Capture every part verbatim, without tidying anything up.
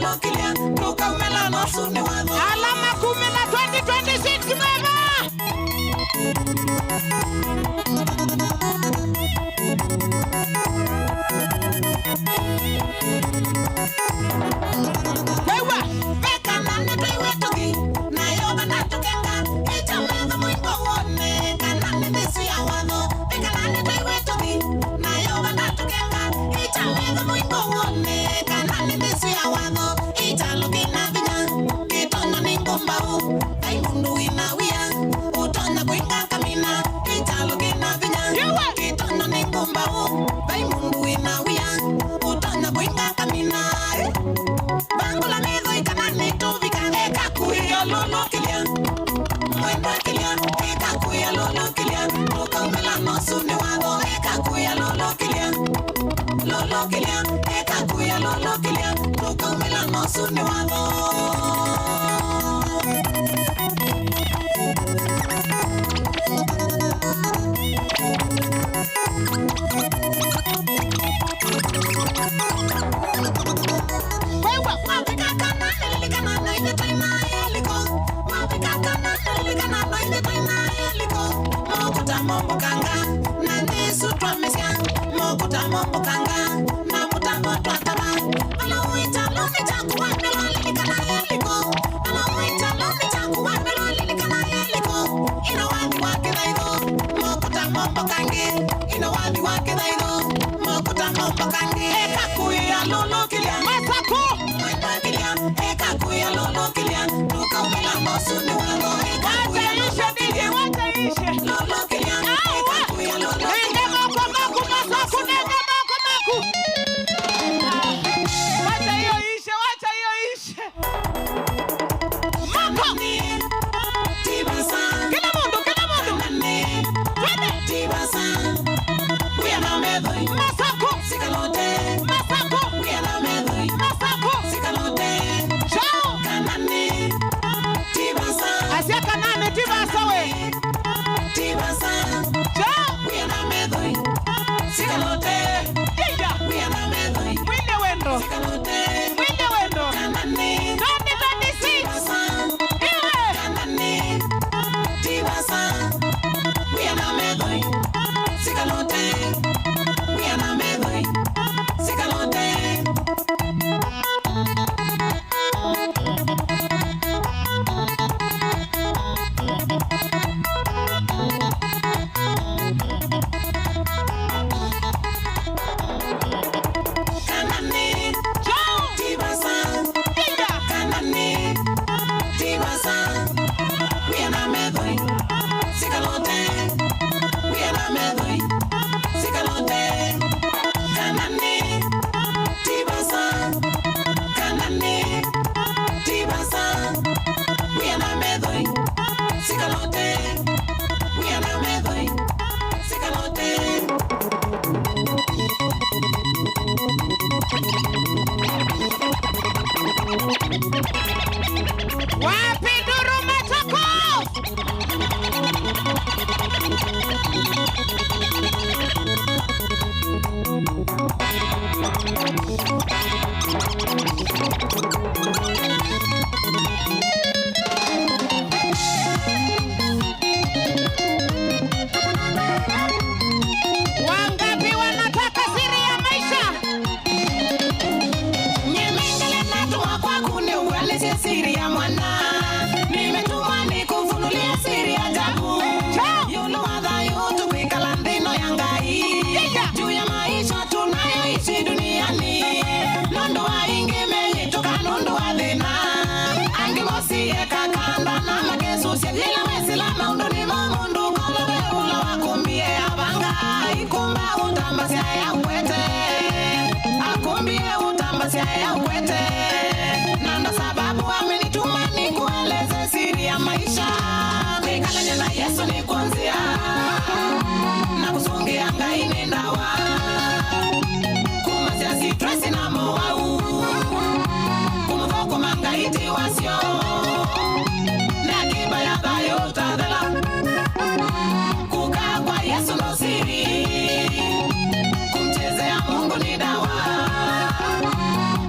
Lũlũkĩlya, ndũkaumĩla na ũsu nĩ watho. Ala makumĩla twenty twenty-six meva. Kwĩw'a. Ve kana nĩtwĩw'e tũthi, nayo vanatũkenga, ĩkya metho mũingo wone, kana nĩ nthĩ ĩsu ya watho. Ve kana nĩtwĩw'e tũthi, nayo vanatũkenga, ĩkya metho mũingo wone, kana nĩ nthĩ ĩsu ya watho. Ĩkyalo kĩna vinya, kĩtonya nĩ ngũmbaũ, vai mũndũ wĩna wia, ũtonya kũinga kamina. Ĩkyalo kĩna vinya, kĩtonya nĩ ngũmbaũ, vai mũndũ wĩna wia, ũtonya kũinga kamina. Vangũla metho ĩkana nĩtũvika, eka kũĩalũlũkĩlya. Mwendwa kĩlya, eka kũĩalũlũkĩlya, ndũkaumĩla na ũsu nĩ watho, eka kũĩalũlũkĩlya. Lũlũkĩlya, eka kũĩalũlũkĩlya, ndũkaumĩla na ũsu nĩ watho. Kwĩw'a, wavika kana nĩlilikana na ithe twĩ na Yeliko. Wavika kana nĩlilikana na ithe twĩ na Yeliko. Mokuta mombokanga, na nthĩ ĩsu twamĩsya. Mokuta mombokanga, na mũtamo twatava. Vala ũĩ kyalonĩ kyaku wa mbele lilikana Yeliko. Vala ũĩ kyalonĩ kyaku wa mbele lilikana Yeliko. Ĩna wathi wa kĩthaitho, mokuta mombokangĩ. Ĩna wathi wa kĩthaitho, mokuta mombokangĩ. Eka kũĩalũlũkĩlya. Masaku. Mwendwa kĩlya, eka kũĩalũlũkĩlya. Ndũkaumĩla na ũsu nĩ watho, eka kũĩalũlũkĩlya. Wacha iishe, D J, wacha iishe. Lũlũkĩlya, eka kũĩalũlũkĩlya. Nenge moko maku, Masaku, nenge moko maku. Wacha hiyo iishe, wacha hiyo iishe. Moko. Kila mũndũ, kila mũndũ. Twende. Masaku. Masaku. Masaku. Chao. Asya Kanani ti Vasa we. Chao. Ija. Mwĩle wendo. Mwĩle wendo. Twenty twenty-six. Iwe. Kanani. Chao. Ija. Kanani. Ti Vasa. Wĩa na methoi. Sikalote. Wĩa na methoi. Sikalote. Kanani. Ti Vasa. Kanani. Ti Vasa. Wĩa na methoi. Sikalote. Wĩa na methoi. Sikalote. Wapi nduru matako? Wangapi wanataka siri ya maisha? Nyie nengele natũma kwaku nĩw'e nĩsyo siri ya mwana. Nimetumwa nikufunulie siri ya ajabu. Ĩũlũ wa thayũ tũkwĩkala nthĩ ĩno ya Ngai. Juu ya maisha tunayoishi duniani. Nũndũ wa aingĩ meyĩtũka nũndũ wa thĩna. Angĩ mosieka kanda na makesũsya yĩla wesĩla maũndũ nĩmo mũndũ kolo ve ũla wakũmbie avanga. Aikumba ũtambasya ya ũkwete. Akumbie ũtambasya ya ũkwete. Na ndo sababu amenituma nikueleze siri ya maisha. Kwĩkalany'a na Yesũ nĩkw'o nzĩa, na kũsũngĩa Ngai nĩ ndawa. Kumasya sitresi na mowau, kũmũthũkũma Ngai ti wasyo. Nĩ akiba ya thayũ ũtathela. Kukaa kwa Yesũ no siri. Kumchezea Mungu ni dawa.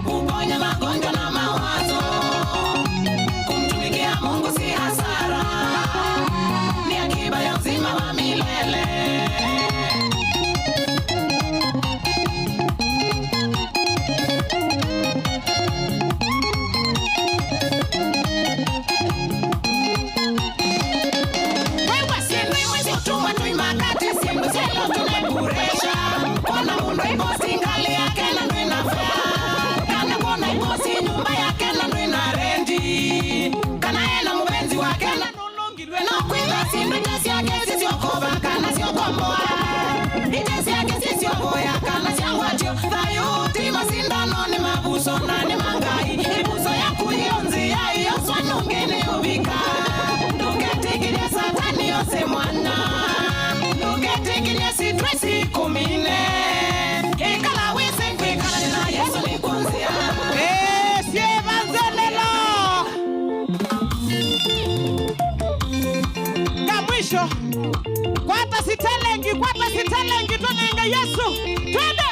Uponya magonjwa na ma Cho. Kwata sitelengi, kwata sitelengi, tũnenge Yesu. Twende.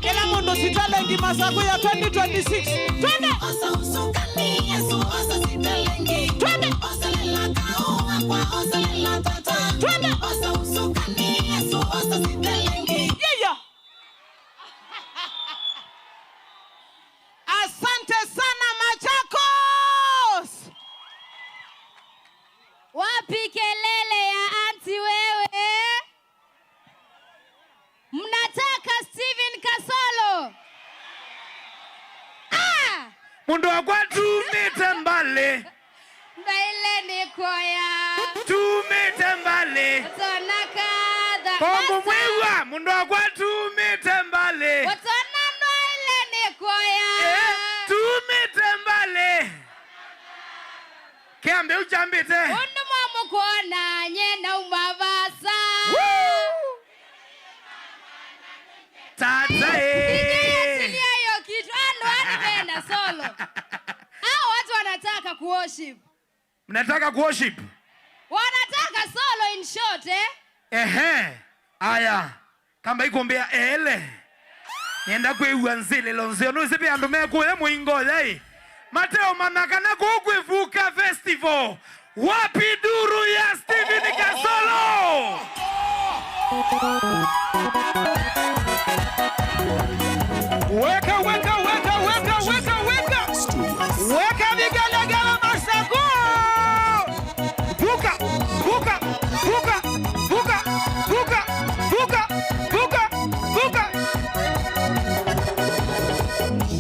Kĩla mũndũ sitelengi Masakũ ya twenty twenty-six. Twende. Osa usukani, Yesu, osa sitelengi. Twende. Osa lela kaũ wakwa, osa lela tata. Twende. Osa usukani, Yesu, osa sitelengi. Yeah, yeah. Asante sana, Machakos. Wapi kelele ya anti wewe? Mnataka Steven Kasolo? Ah! Mũndũ wakwa tumĩte mbalĩ. Mbaile nĩ kuoya. Tumĩte mbalĩ. Ũtonakatha. Kongo mwĩw'a, mũndũ wakwa tumĩte mbalĩ. Ũtona ndwaile nĩ kuoya. Eh, tumĩte mbalĩ. Kĩambĩu kyambĩte. Ũndũ mwamũkwona nye nauma vasa. Woo! Tata, eh. D J achilia hiyo kitu. Andũ ani mena solo. Hao watu wanataka kuworship. Mnataka kuworship? Wanataka solo in short, eh? Ehe. Aya. Kamba ikumbĩa ele. Nĩenda kwĩw'a nzĩlĩlo nzeo. Nũsĩ ve andũ mekũya mũingo yai. Mateo manya kana kũu kwĩ Vuka Festival. Wapi nduru ya Steven Kasolo? Weka, weka, weka, weka, weka, weka. Weka vigelegele Masakũ. Vuka, vuka, vuka.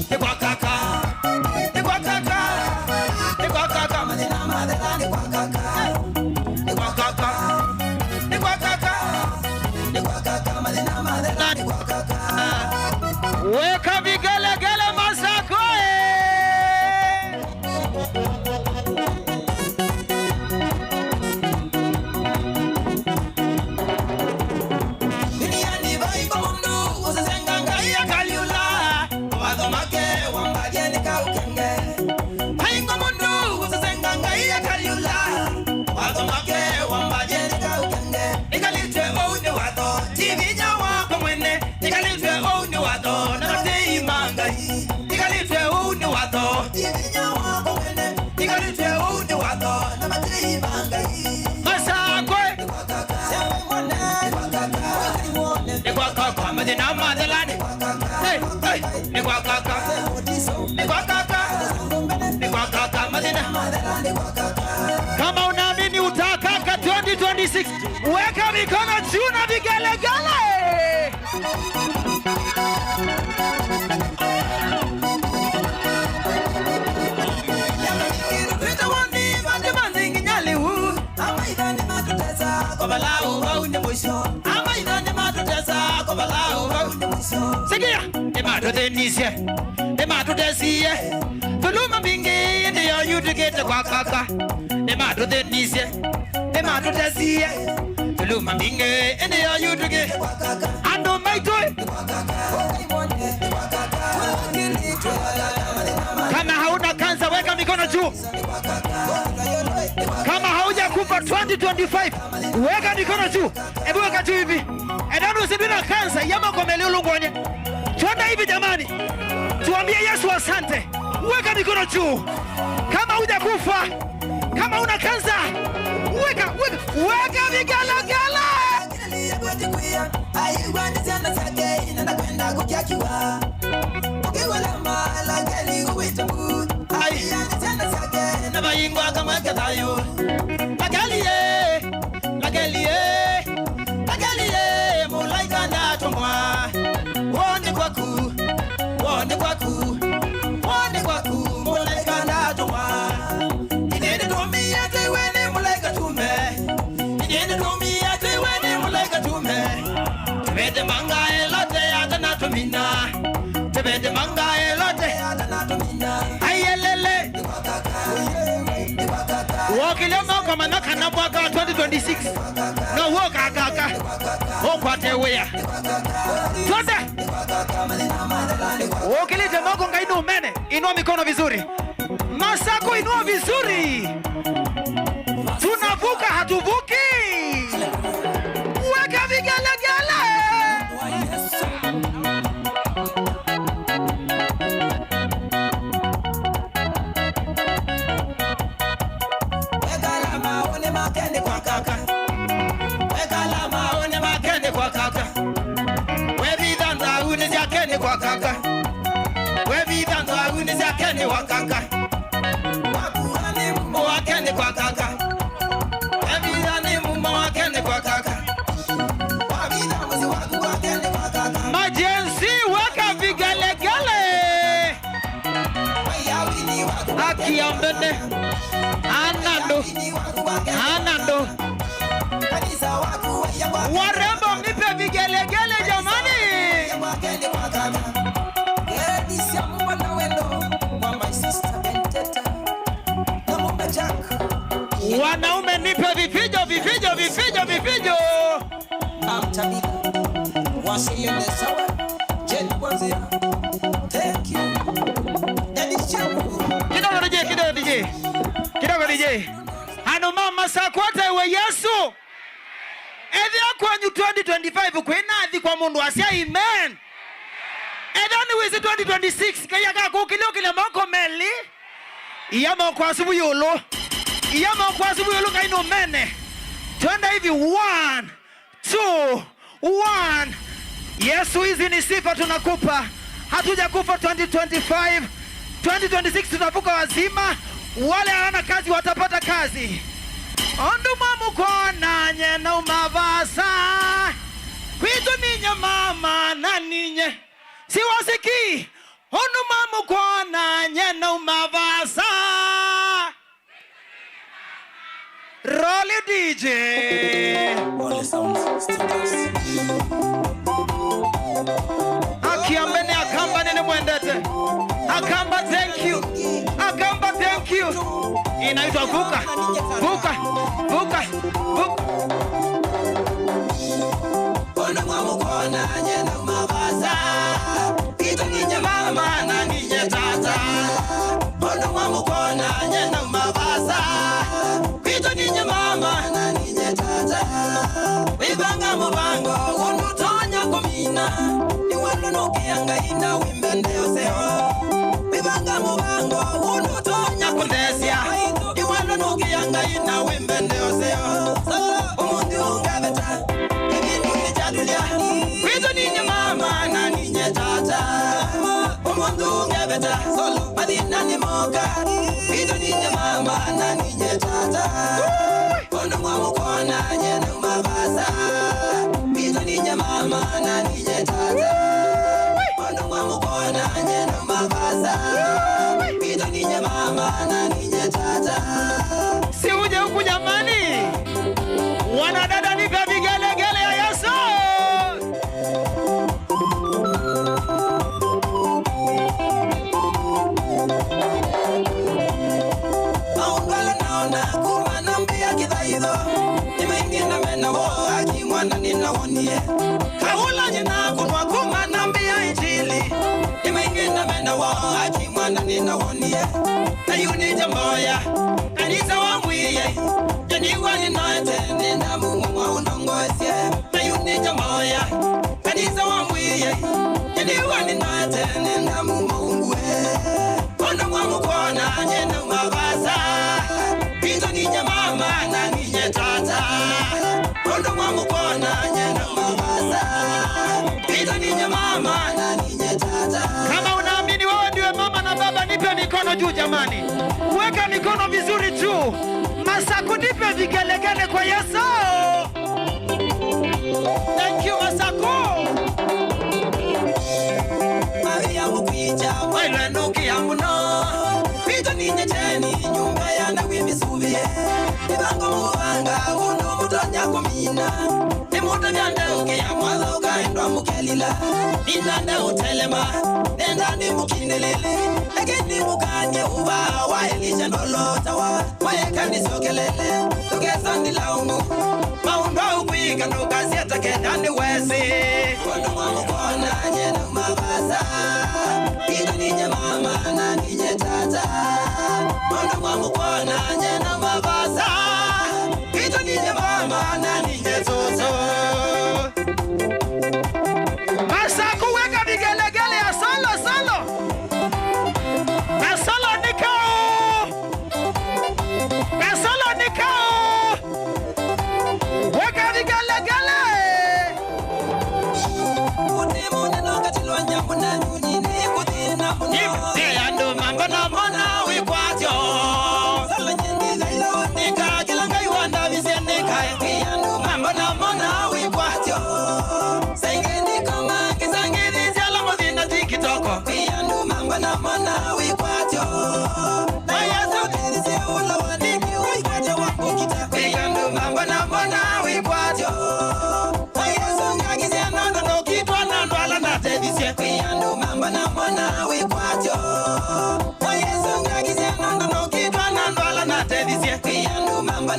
Nĩ kwa kaka, nĩ kwa kaka, nĩ kwa kaka, mathĩna ma thela nĩ kwa kaka. Nĩ kwa kaka, nĩ kwa kaka, nĩ kwa kaka, mathĩna ma thela nĩ kwa kaka. Weka vigelegele Masakũ, eh! Duniani vai mũndũ ũsesenga Ngai akaliũla, mawatho make wambathie nĩ kaũkenge. Vai mũndũ ũsesenga Ngai akaliũla, mawatho make wambathie nĩ kaũkenge. Nĩkalĩtwe ũu nĩ watho, ti vinya wakwa mwene. Nĩkalĩtwe ũu nĩ watho, na matei ma Ngai. Nĩkalĩtwe ũu nĩ watho, ti vinya wakwa mwene. Nĩkalĩtwe ũu nĩ watho, na matei ma Ngai. Masakwe. Nĩ kwa kaka, nĩ kwa kaka, mathĩna ma thela nĩ kwa kaka. Hey, hey, nĩ kwa kaka, nĩ kwa kaka, nĩ kwa kaka, mathĩna. Kama unaamini utakaka twenty twenty-six, weka mikono juu na vigelegele. Twĩtawa nĩ vandũ vanthe nginya lĩu. Amaitha nĩmatũtesa, kũvala ũvau nĩ mũisyo. Amaitha nĩmatũtesa, kũvala ũvau nĩ mũisyo. Sikia, nĩmatũthĩnisye, nĩmatũtesie. Thuluma mbingĩ, ĩndĩ yo yu twĩkĩte kwa kaka. Nĩmatũthĩnisye, nĩmatũtesie. Thuluma mbingĩ, ĩndĩ yo yu twĩkĩ. Andũ maitũ, kama hauna kansa, weka mikono juu. Kama haujakufa twenty twenty-five, weka mikono juu. Hebu weka juu hivi. Enda nũsĩ ndwĩ na kansa ya moko melĩ ũlũngũonĩ. Twenda hivi jamani. Tuambie Yesu asante. Weka mikono juu. Kama hujakufa, kama una kansa, weka, weka, weka vigelegele. Aigua nĩ syana syake, ina na kwenda kũkyakiwa. Ũkĩwala mala keli kũwĩta mbu. Ai, nĩ syana syake, na vaingwa kamweke thayũ. Rakeli ye, Rakeli ye, Rakeli ye, mũlaika ndatũmwa. Woni kwaku, woni kwaku, woni kwaku, mũlaika ndatũmwa. Ithe nĩtũmie twĩwe nĩ mũlaika tume. Ithe nĩtũmie twĩwe nĩ mũlaika tume. Tũvete manga elote atanatũmina. Tũvete manga elote atanatũmina. Aielele. Wokĩlya moko mana kana mwaka wa twenty twenty-six. No wokakaka. Ũkwate wĩa. Twende. Wokĩlĩte moko Ngai nũmene. Inua mikono vizuri. Masakũ, inua vizuri. Tunavuka, hatuvuki. Nĩ kwa kaka. Wekala maũnĩ make nĩ kwa kaka. Wevitha nthaunĩ syake nĩ kwa kaka. Wevitha nthaunĩ syake nĩ wa kaka. Wakua nĩ mumo wake nĩ kwa kaka. Wevitha nĩ mumo wake nĩ kwa kaka. Wavitha mũsyĩ waku wake nĩ kwa kaka. Majenzi weka vigelegele. Haki ya mbene. Ana andũ. Ana andũ. Warembo, mnipe vigelegele jamani. Wanaume, nipe vifijo, vifijo, vifijo, vifijo. Mama Tabitha, Wasili Ndesawa, Jane Kwanzia. Thank you. Daddy Shamu. Kidogo D J, kidogo D J. Kidogo D J. Andũ ma Masakũ, ataiwe Yesu. Ethĩa kwenyu twenty twenty-five kwĩna athi kwa mũndũ asya amen. Ethĩa nĩwĩsĩ twenty twenty-six, Ngai akakũkĩlya ũkĩlye moko melĩ. Ia moko asu vu ĩũlũ. Ia moko asu vu ĩũlũ, Ngai nũmene. Twenda hivi, one, two, one. Yesu, hizi ni sifa tunakupa. Hatujakufa twenty twenty-five. Twenty twenty-six tunavuka wazima. Wale hawana kazi watapata kazi. Ũndũ mwamũkwona nye nauma vasa. Kwitũ ninye mama na ninye. Siwasikii. Ũndũ mwamũkwona nye nauma vasa. Roll it, D J. Ole Sound Studios. Haki ya mbene Akamba nene mwendete. Akamba, thank you. Akamba, thank you. Inaitwa vuka. Vuka. Vuka. Vuka. Ũndũ mwamũkwona nye nauma vasa. Kwitũ ninye mama na ninye tata. Ũndũ mwamũkwona nye nauma vasa. Kwitũ ninye mama na ninye tata. Wĩvanga mũvango ũndũ ũtonya kũmina. Nĩwalũnũkĩa Ngai na wĩmbende ũseo. Wĩvanga mũvango ũndũ ũtonya kũthesya. Nĩwalũnũkĩa Ngai na wĩmbende ũseo. Ũmũnthĩ ũngaveta. Kĩvindunĩ kya dunia. Kwitũ ninye mama na ninye tata. Ũmũnthĩ ũngeveta. Mathĩna nĩ moka. Kwitũ ninye mama na ninye tata. Ũndũ mwamũkwona nye nauma vasa. Kwitũ ninye mama na ninye tata. Ũndũ mwamũkwona nye nauma vasa. Kwitũ ninye mama na ninye tata. Si uje huku jamani. Wanadada, nipe vigelegele ya Yesu. Maũndũ ala naona kuma nambĩĩa kĩthaitho, nĩ maingĩ na mena woo, aki mwana nĩnawonie. Kaũla nyina kũnwa kuma nambĩĩa injili, nĩ maingĩ na mena woo, aki mwana nĩnawonie. Na yu nĩnja mboya, kanisa wa Mwĩai, nĩnĩw'a nĩnoete, nĩna mumo mwaũ ndongoesye. Na yu nĩnja mboya, kanisa wa Mwĩai, nĩnĩw'a nĩnoete, nĩna mumo ungue. Ũndũ mwamũkwona nye nauma vasa, kwitũ ninye mama na ninye tata. Ũndũ mwamũkwona nye nauma vasa, kwitũ ninye mama na ninye tata. Kama unaamini wewe ndiwe mama na baba, nipe mikono juu jamani. Weka mikono vizuri juu. Masakũ, nipe vigelegele kwa Yesu. Thank you, Masakũ. Maria mũkwĩkya, wailwe nũkĩa mũno. Kwitũ ninye kyeni, nyũmba ya Ndaw'i mĩsuvĩe. Mĩvango mũvanga, ũndũ mũtonya kũmina. Nĩmũtavya ndeũkĩa, mwatha ũkaendwa mũkelila. Nina ndeũtelema, nenda nĩmũkindĩlĩle. Lakini mũkany'e ũvaa wa Elisha ndolotawa. Mwaeka nĩsyokelele, ndũkesa ndilaumu. Maũndũ au kwĩka ndũkasyeta kenda nĩwesĩ. Ũndũ mwamũkwona nye nauma vasa. Ĩndĩ ninye mama na ninye tata. Ũndũ mwamũkwona nye nauma vasa. Ĩndĩ ninye mama na ninye tũtũ. Masakũ, weka vigelegele ya solo, solo. Na solo nĩ kaũ. Na solo nĩ kaũ.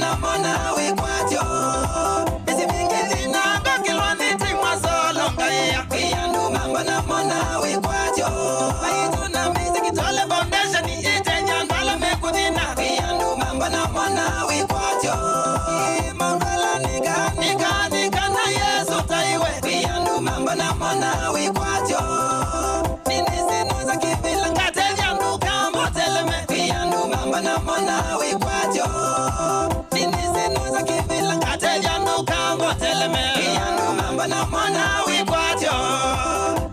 Namona wĩkwatyo. Ĩsi mingĩ thĩna ngokĩlwa nĩ timwa solo Ngai. Kwĩ andũ mamba namona wĩkwatyo. Maitũ na mĩsĩ Kitole Foundation ĩtenya ndala mekũthĩna. Kwĩ andũ mamba namona wĩkwatyo. Mangala nika, nika, nika na Yesu taiwe. Kwĩ andũ mamba namona wĩkwatyo. Nĩnĩsĩ nũsa kĩvĩla ngatethya andũ kamba ũteleme. Kwĩ andũ mamba namona wĩkwatyo. Nĩnĩsĩ nũsa kĩvĩla ngatethya andũ kamba ũteleme. Kwĩ andũ mamba namona wĩkwatyo.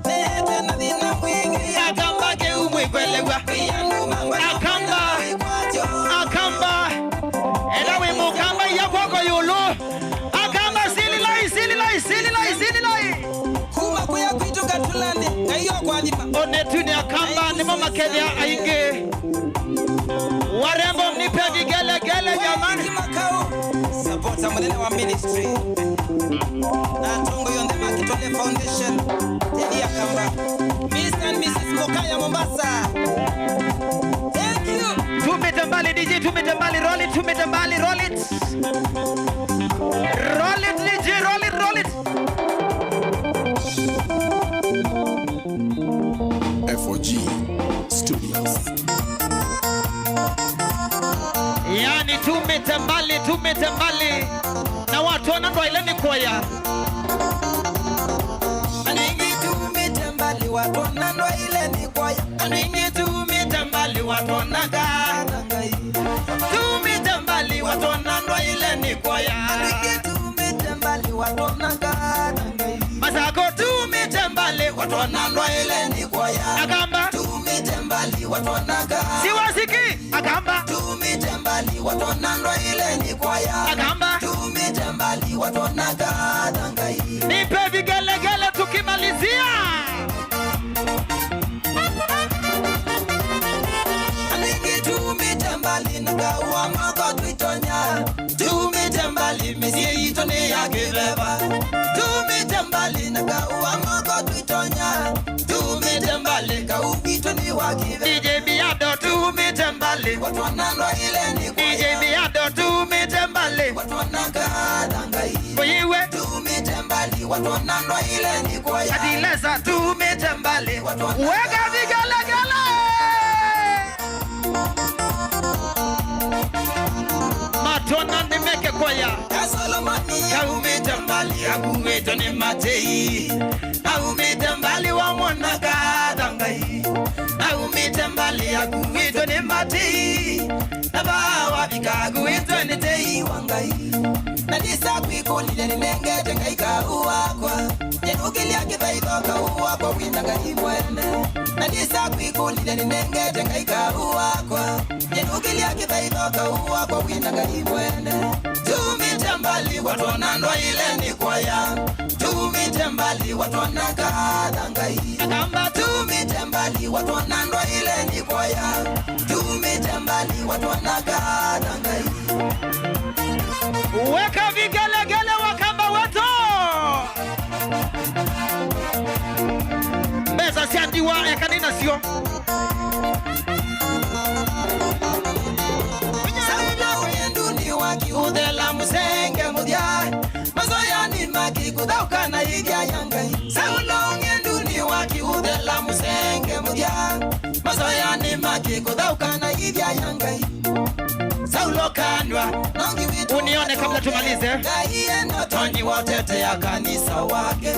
Nĩete na thĩna mwingĩ. Akamba kĩu mwĩkwelew'a. Kwĩ andũ mamba namona wĩkwatyo. Akamba. Ela wĩ mũkamba iya kwoko ĩũlũ. Akamba sililai, sililai, sililai, sililai. Kuma kuya kwitu Katulani, Ngai okwathima. Onetuni Akamba nĩmo makethĩa aingĩ. Warembo mnipe vigelegele jamani. Makau, supporter mũnene wa ministry. Na atongoĩ onthe ma Kitole Foundation, Teddy Akamba. Mister and Missus Mokaya Mombasa. Thank you. Tumĩte mbali D J, tumĩte mbali, roll it, tumĩte mbali, roll it. Roll it, D J, roll it, roll it. F O G Studios. Yani tumĩte mbali, tumĩte mbali. Na watwona ndwaĩle nĩ kũya. Andũ aingĩ tumĩte mbali, watwona ndwaĩle nĩ kũya. Andũ aingĩ tumĩte mbali, watwona katha Ngai. Tumĩte mbali, watwona ndwaĩle nĩ kũya. Andũ aingĩ tumĩte mbali, watwona katha Ngai. Masako tumĩte mbali, watwona ndwaĩle nĩ kũya. Akamba. Tumĩte mbali, watwona katha. Siwasiki. Akamba. Tumĩte mbali, watwona ndwaĩle nĩ kũya. Akamba. Tumĩte mbali, watwona katha Ngai. Nipe vigelegele tukimalizia. Andũ aingĩ tumĩte mbali na Ngai wa moko twĩtonya. Tumĩte mbali, mĩsyĩ yitũ nĩ ya kĩveva. Tumĩte mbali na Ngai wa moko twĩtonya. Tumĩte mbali, Ngai witũ nĩ wa kĩveva. D J Miado, tumĩte mbali. Watwona ndwaĩle nĩ kũya. D J Miado, tumĩte mbali. Watwona katha Ngai. Ũyĩwe. Tumĩte mbali, watwona ndwaĩle nĩ kũya. Adilesa, tumĩte mbali, watwona. Weka vigelegele. Matwona nĩmeke kũya. Ka Solomoni kaumĩte mbali, akuĩtwe nĩ matei. Aumĩte mbali, wamwona katha Ngai. Aumĩte mbali, akuĩtwe nĩ matei. Na vaa wavika, akuĩtwe nĩ tei wa Ngai. Na ndisa kwĩkũlilya, nĩnengete Ngai kaũ wakwa. Nyenũkĩlya kĩthaitho, kaũ wakwa wĩna Ngai mwene. Na ndisa kwĩkũlilya, nĩnengete Ngai kaũ wakwa. Nyenũkĩlya kĩthaitho, kaũ wakwa wĩna Ngai mwene. Tumĩte mbali, watwona ndwaĩle nĩ kũya. Tumĩte mbali, watwona katha Ngai. Akamba. Tumĩte mbali, watwona ndwaĩle nĩ kũya. Tumĩte mbali, watwona katha Ngai. Weka vigelegele Wakamba wetu. Mbesa sya ndiwa eka nĩ nasyo. Saulo ũng'endunĩ wa kĩũthela mũsenge mũthya. Mazoyanĩ make kũthaũka na ĩthya ya Ngai. Saulo ũng'endunĩ wa kĩũthela mũsenge mũthya. Mazoyanĩ make kũthaũka na ĩthya ya Ngai. Saulo kanw'a, nongi wĩtũ. Unione kabla tumalize. Ngai ena ũtonyi wa ũtetea kanisa wake.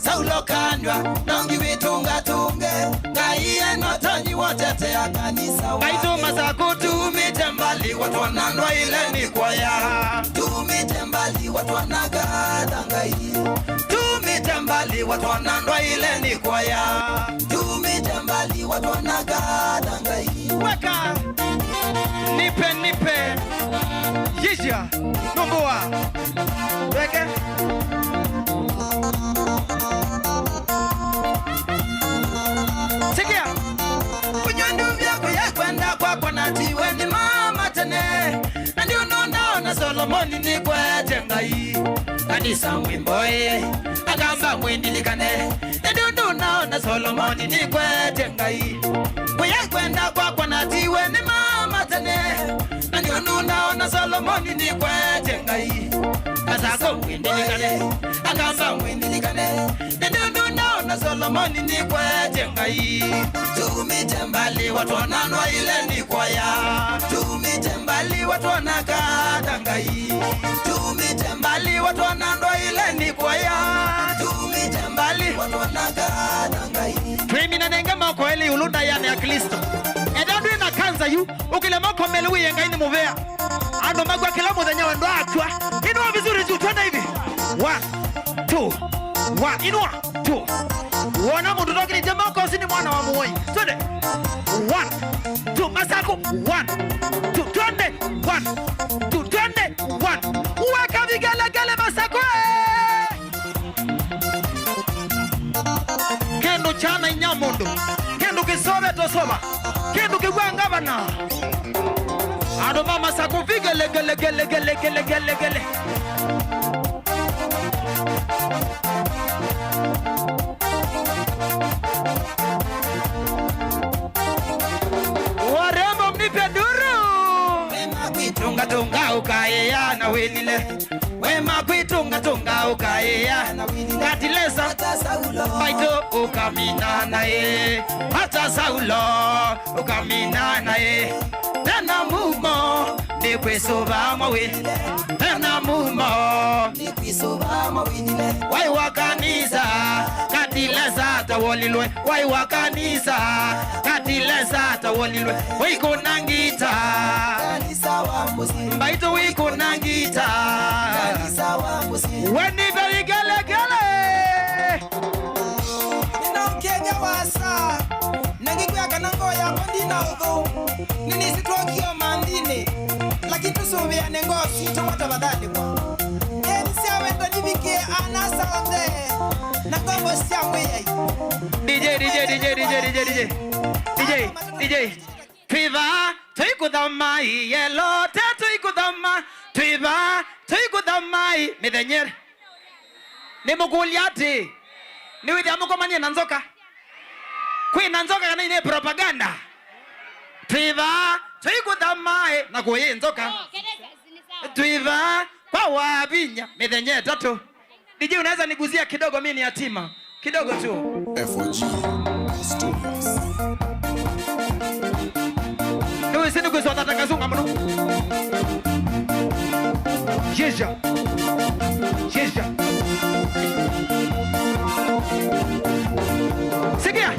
Saulo kanw'a, nongi wĩtũngatũnge. Ngai ena ũtonyi wa ũtetea kanisa wake. Aitũ Masakũ tumĩte mbali, watwona ndwaĩle nĩ kũya. Tumĩte mbali, watwona katha Ngai. Tumĩte mbali, watwona ndwaĩle nĩ kũya. Tumĩte mbali, watwona katha Ngai. Weka. Nipe, nipe. Yisha. Numbua. Weke. Sikia. Kũnywa nduvya kũya kwenda kwakwa na tiwe nĩ mama tene. Na ndio nũnaona Solomoni nĩkwete Ngai. Kanisa mwĩmboe, Akamba mwĩndilikane. Na ndio nũnaona Solomoni nĩkwete Ngai. Kũya kwenda kwakwa na tiwe nĩ mama tene. Na ndio nũnaona Solomoni nĩ Mwĩndilikane, akamba mwĩndilikane. Nĩ ũndũ ndaona Solomoni nĩkwete Ngai. Tumĩte mbali watwona ndwaĩle nĩkwaya. Tumĩte mbali watwona kata Ngai. Tumĩte mbali watwona ndwaĩle nĩkwaya. Tumĩte mbali watwona kata Ngai. Twĩmina nenge moko elĩ ĩũlũ ndaĩanĩ ya Klĩsto. Ethĩwa ndwĩ na kanza yu, ũkĩle moko melĩ wĩe Ngai nĩ mũvea. Andũ makw'a kĩla mũthenya we ndwaakw'a. Inua vizuri juu, twende hivi. One, two, one. Inua, two. Wona mũndũ ndokĩlĩtye moko, ũsu nĩ mwana wa mũoi. Twende. One, two. Masakũ. One, two. Twende. One, two. Twende. One. Weka vigelegele, Masakũ, eh! Kĩndũ kyana inya mũndũ, kĩndũ kĩsovetwe sova, kĩndũ kĩw'a ngavana. Andũ ma Masakũ, vigelegele. Warembo, mnipe nduru. Wema kwĩtũngatũnga ũkaĩa na wĩlile. Wema kwĩtũngatũnga ũkaĩa. Katilesa. Mbaitũ ũkamina naĩ. Hata Saulo ũkamina naĩ. Tena mumo nĩ kwĩsũva mawĩ. Tena mumo nĩ kwĩsũva mawĩnile. Wai wa kanisa, katilesa tawolilwe. Wai wa kanisa, katilesa tawolilwe. Wai kuna ngita. Kanisa wa mũsyĩ. Mbaitũ wĩ kuna ngita. Kanisa wa mũsyĩ. Wenipe vigelegele. Nĩnaũkethya wasa, na ngĩkwĩa kana ngoo yakwa ndina ũthũ. Nĩnĩsĩ twokie ũmanthĩnĩ, lakini tũsũvĩane ngoo sitũ mwa tafadhali mwa. Ĩĩ, nĩsyawenda nĩvikĩe ana-a-asa onthe na ngombo sya Mwĩai. D J, D J, D J, D J, D J, D J. D J, D J. Twĩ vaa, tũikũthama, ĩĩ, Elote, tũikũthama. Twĩ vaa, tũikũthama, ĩĩ, mĩthenya ĩrĩ. Nĩmũkũlya atĩĩ, nĩwĩthĩa mũkomanie na nzoka? Kwĩ na nzoka kana nĩ propaganda? Twĩ vaa, tũikũthama, ĩĩ, na kũyĩ nzoka. Twĩ vaa, kwa wavinya mĩthenya ĩtatũ. D J, unaweza nigusia kidogo, mimi ni yatima. Kidogo tu. F O G Studios. Nĩwĩsĩ nĩkwĩswa thata kazunga mũno. Jeja. Jeja. Sikia.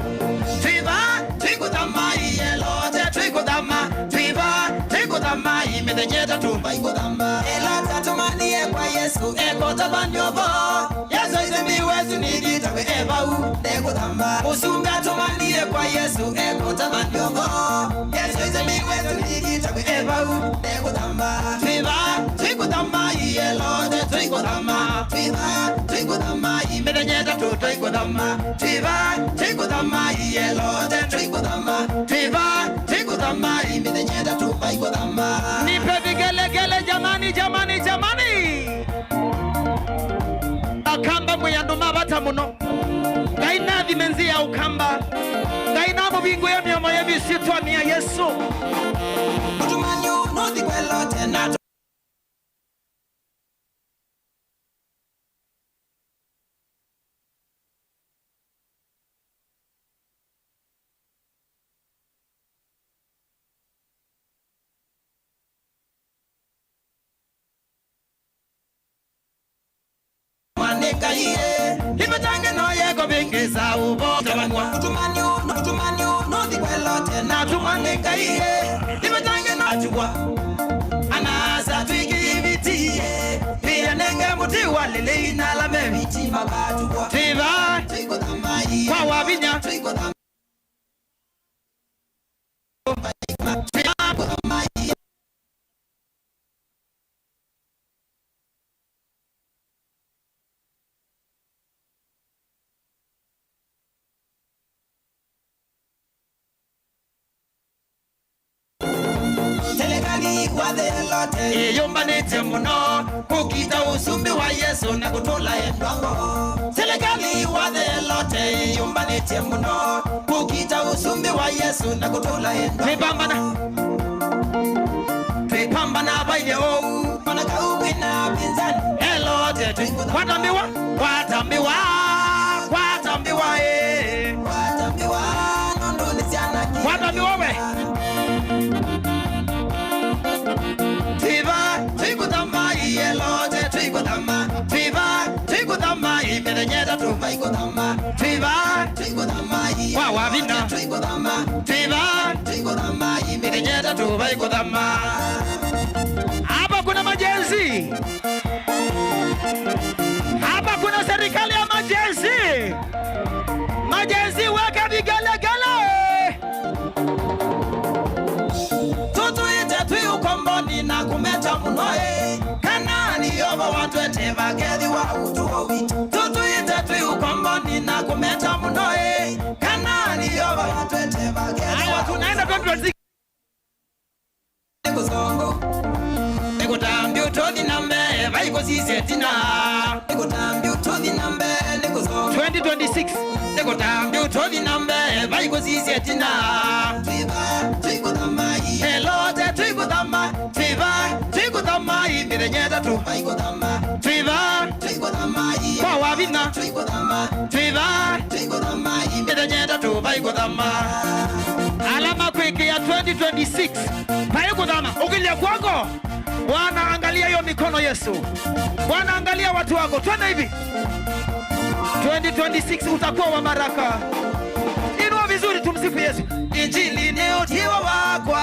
Twĩ vaa, tũikũthama, ĩĩ, Elote, tũikũthama. Twĩ vaa, tũikũthama, ĩĩ, mĩthenya ĩtatũ. Tũikũthama. Elote atũmanie kwa Yesũ, ekũtavany'a ũvoo. Yesũ aisye mĩĩ wetu nĩthitaw'e e vau, ndekũthama. Mũsumbĩ atũmanie kwa Yesũ, ekũtavany'a ũvoo. Yesũ aisye mĩĩ wetu nĩthitaw'e e vau, ndekũthama. Twĩ vaa, tũikũthama, ĩĩ, Elote, tũikũthama. Twĩ vaa, tũikũthama, ĩĩ, mĩthenya ĩtatũ, tũikũthama. Twĩ vaa, tũikũthama, ĩĩ, Elote, tũikũthama. Twĩ vaa, tũikũthama, ĩĩ, mĩthenya ĩtatũ, vaikũthama. Nipe vigelegele, jamani, jamani, jamani. Akamba mwĩ andũ ma vata mũno. Ngai nathime nzĩa ya Ũkamba. Ngai namũvingũe mĩomo yenyu ĩsyĩtwanĩ ya Yesũ. Ũtũmani ũũ nũthi kwa Elote na Nĩ Ngai ĩ, ivetange no yeko vĩngĩsa ũvoo tavanwa. Ũtũmani ũũ, ũtũmani ũũ nũthi kwa Elote na atũmwa nĩ Ngai ĩ, ivetange no atiwa. Ana-a-asa twĩkĩe iviti ĩ, twĩanenge mũtĩ wa lĩlĩ na ala me viti makatukwa. Twĩ vaa kwa wavinya. Serikali wa thĩ Elote ĩyũmbanĩtye mũno kũkita ũsumbĩ wa Yesũ na kũtũla endwa ngoo. Serikali wa thĩ Elote ĩyũmbanĩtye mũno kũkita ũsumbĩ wa Yesũ na kũtũla endwa. Twĩpambana. Twĩpambana vailye ũu. Ona kau kwĩna apinzani, Elote Kwata mĩwa, kwata mĩwa, kwata mĩwa, ĩ. Kwata mĩwa, nũndũ nĩ syana. Kwata mĩwa we. Twĩ va, twĩkũthama, ĩ Elote, twĩkũthama. Twĩ va, twĩkũthama, ĩ mĩthenya ĩtatũ, vaikũthama. Twĩ va, twĩkũthama, ĩ kwa wavina. Twĩkũthama. Twĩ va, twĩkũthama, ĩ mĩthenya ĩtatũ, vaikũthama. Hapa kuna majenzi. Hapa kuna serikali ya majenzi. Majenzi, weka vigelegele. Tũtwĩte twĩ ũkomboni na kũmeta mũno, ĩ. Kana nĩ Yeova watwete vakethĩwa ũtũo witũ. Tũtwĩte twĩ ũkomboni na kũmeta mũno, ĩ. Kana nĩ Yeova watwete vakethĩwa. Haya, tunaenda twenty twenty-six. Nĩkũsongo. Nĩkũtambya ũtũthi na mbee, vai kũsisya ĩtina. Nĩkũtambya ũtũthi na mbee, nĩkũsongo. Twenty twenty-six. Nĩkũtambya ũtũthi na mbee, vai kũsisya ĩtina. Twĩ va, twĩkũthama, ĩ Elote, twĩkũthama. Twĩ va, twĩkũthama, ĩ mĩthenya ĩtatũ, vaikũthama. Twĩ va, twĩkũthama, ĩ kwa wavina. Twĩkũthama. Twĩ va, twĩkũthama, ĩ mĩthenya ĩtatũ, vaikũthama. Ala makwĩkĩa twenty twenty-six. Vaikũthama, ũkĩlya kw'oko. Bwana, angalia hiyo mikono, Yesu. Bwana, angalia watu wako. Twende hivi. Twenty twenty-six utakuwa wa baraka. Inua vizuri, tumsifu Yesu. Injili nĩ ũtiwa wakwa.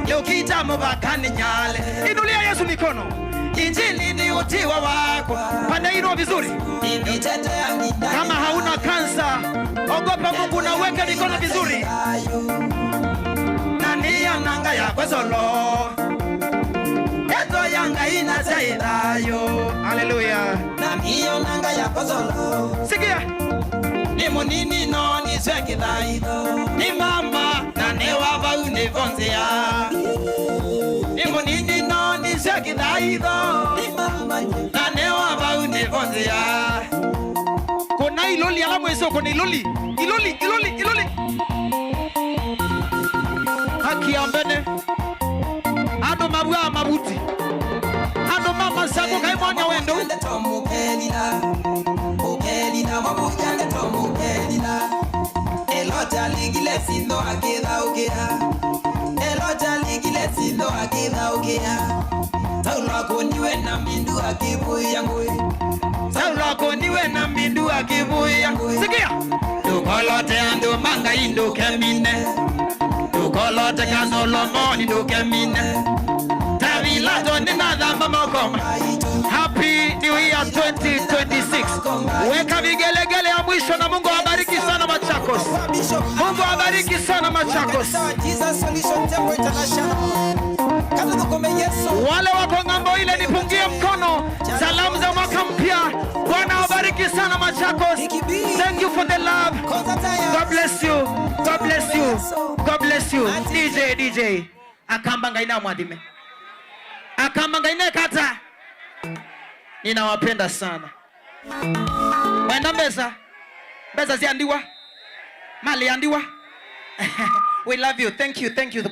Yũkita mũvaka nĩ nyale. Inulia Yesu mikono. Injili nĩ ũtiwa wakwa. Pande, inua vizuri. Kama hauna kansa, ogopa Mungu na uweke mikono vizuri. Na nĩyo nanga yakwa solo. Ndeto ya Ngai na sya ĩthayũ. Haleluya. Na nĩyo nanga yakwa solo. Sikia. Nĩ mũnini no nĩswe kĩthaitho. Nĩ mama na newa vau nĩ vonzĩa. Nĩ mũnini no nĩswe kĩthaitho. Nĩ mama na newa vau nĩ vonzĩa. Kũna iloli ala mwĩsĩ ũkũna iloli. Iloli, iloli, iloli. Haki ya mbene. Andũ mavwaa mavuti. Andũ ma masakũ kaĩ monya wendo. Ũkelila, ũkelila, mwamuja ndeto mũkelila. Elota alikile sindo akĩthaũkĩa. Elota alikile sindo akĩthaũkĩa. Saulo akũniwe na mbindu akĩvũĩa ngũĩ. Saulo akũniwe na mbindu akĩvũĩa ngũĩ. Sikia! Ndũkolote andũ ma Ngai ndũkemine. Ndũkolote ka Solomoni ndũkemine. Ta Vilato nĩnathamba moko. Happy New Year twenty twenty-six. Weka vigelegele ya mwisho na Mungu awabariki sana Machakos. Mungu awabariki sana Machakos. Jesus Solution Temple International. Kama tuko Yesu. Wale wako ng'ambo ile nipungie mkono. Salamu za mwaka mpya. Bwana awabariki sana Machakos. Thank you for the love. God bless you. God bless you. God bless you. D J, D J. Akamba Ngai na mwathime. Akamba Ngai na kata. Ninawapenda sana. Mwenda mbesa. Mbesa sya ndiwa. Mali ya ndiwa. We love you. Thank you. Thank you.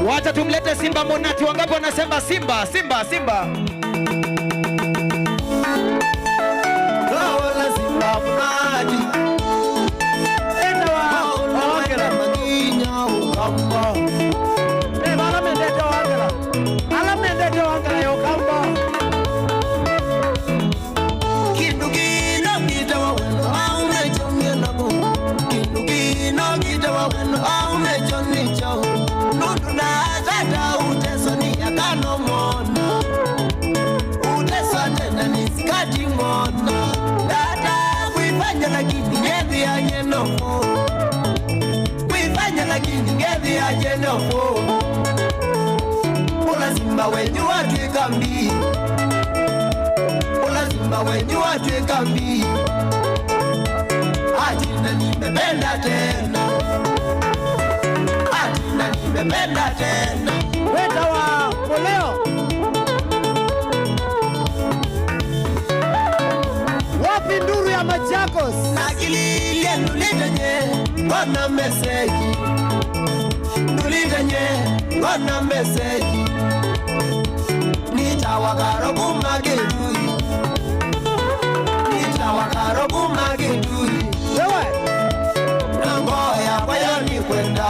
Wacha tumlete Simba Monati. Wangapi wanasema Simba, Simba, Simba? Lola Simba Monati. Enda wa, wa Wangela. Makinya ukamba. Eh, vala mendete Wangela. Ala mendete Wangela ya Ũkamba. Kĩndũ kĩna kĩtawa wendo, aume kyong'e nako. Kĩndũ kĩna kĩtawa wendo, aume kyo nĩ kyaũ? Nũndũ na tata ũteswa nĩ akano mona. Ũteswa tena nĩ sikati mona. Tata kwĩfanya lakini ngethĩa nyenomo. Kwĩfanya lakini ngethĩa nyenomo. Ũla simba wenyu watw'ĩka mbi. Ũla simba wenyu watw'ĩka mbi. Ati na nimependa tena. Ati na nimependa tena. Wetawa Koleo. Ngona meseji. Ndulitanye, ngona meseji. Nĩtawa Karo kuma Kĩtui. Nĩtawa Karo kuma Kĩtui. Wewe. Na ngoo yakwa yo nĩkwenda.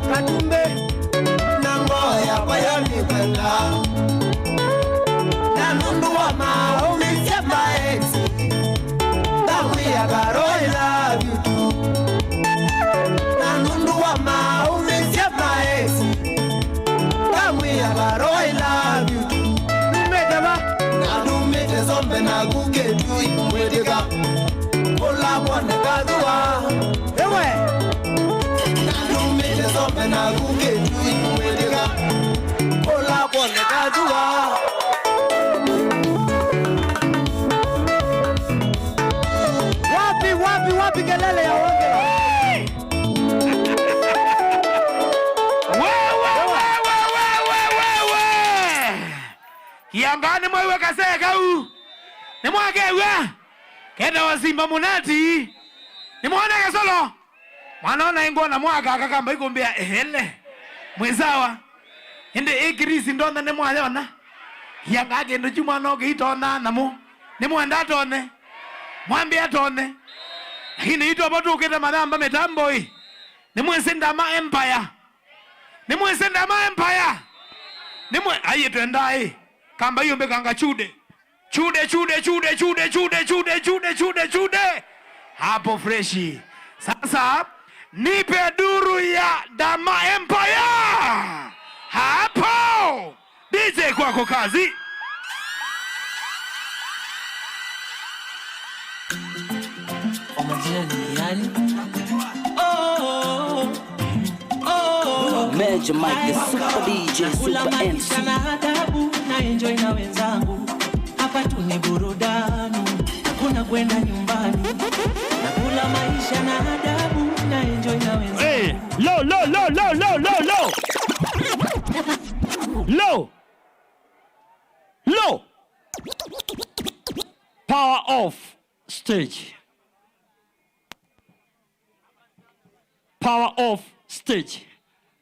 Katumbĩ. Na ngoo yakwa yo nĩkwenda. Na nũndũ wa maũmĩsya ma ex, ndamwĩa Karo I love you too. Na nũndũ wa maũmĩsya ma ex, ndamwĩa Karo I love you too. Numĩte va? Na numĩte Zombe naku Kĩtui mwĩtĩka. Kũla kwoneka thua. Ewe. Na numĩte Zombe naku Kĩtui mwĩtĩka. Kũla kwoneka thua. Wapi, wapi, wapi kelele ya Wongela? Wewe, wewe, wewe, wewe, wewe. Kianga nĩmwaiwe kasee kau. Nĩmwakew'a. Ketawa Simba Mũnati. Nĩmwona kasolo. Mwana ona ingona mwaka akakamba ikumbĩa ehele. Mwĩ sawa. Ĩndĩ ĩ kirisi ndonya nĩmwayona. Kianga kĩndũ kyu mwana ũkĩitona namo. Nĩmwenda atone. Mwambie atone. Lakini itũ abo tũkĩte mathamba mĩtambo ĩ. Nĩmwĩsĩ Ndama Empire. Nĩmwĩsĩ Ndama Empire. Nĩmwe, aiĩ twendaa ĩ. Kamba iyũmbĩkanga chude. Chude, chude, chude, chude, chude, chude, chude, chude, chude. Hapo freshi. Sasa, nipe duru ya Ndama Empire. Hapo. D J kwako kazi. Kwa majina ni Diani. Oh, oh, oh. Major Mike, the super D J, super M C. Nakula maisha na adabu, na enjoy na wenzangu. Hapa tu ni burudani, hakuna kwenda nyumbani. Nakula maisha na adabu, na enjoy na wenzangu. Hey, low, low, low. Low. Low. Power off stage. Power off stage.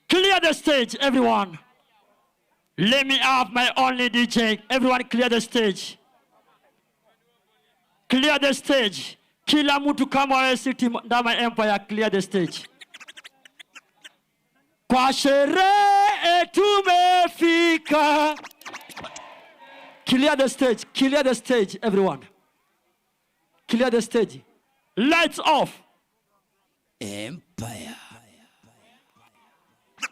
Clear the stage, everyone. Let me have my only D J. Everyone clear the stage. Clear the stage. Kila mtu kama wewe, City Ndama Empire, clear the stage. Kwa sherehe tumefika. Clear the stage, clear the stage, everyone. Clear the stage. Lights off. Empire.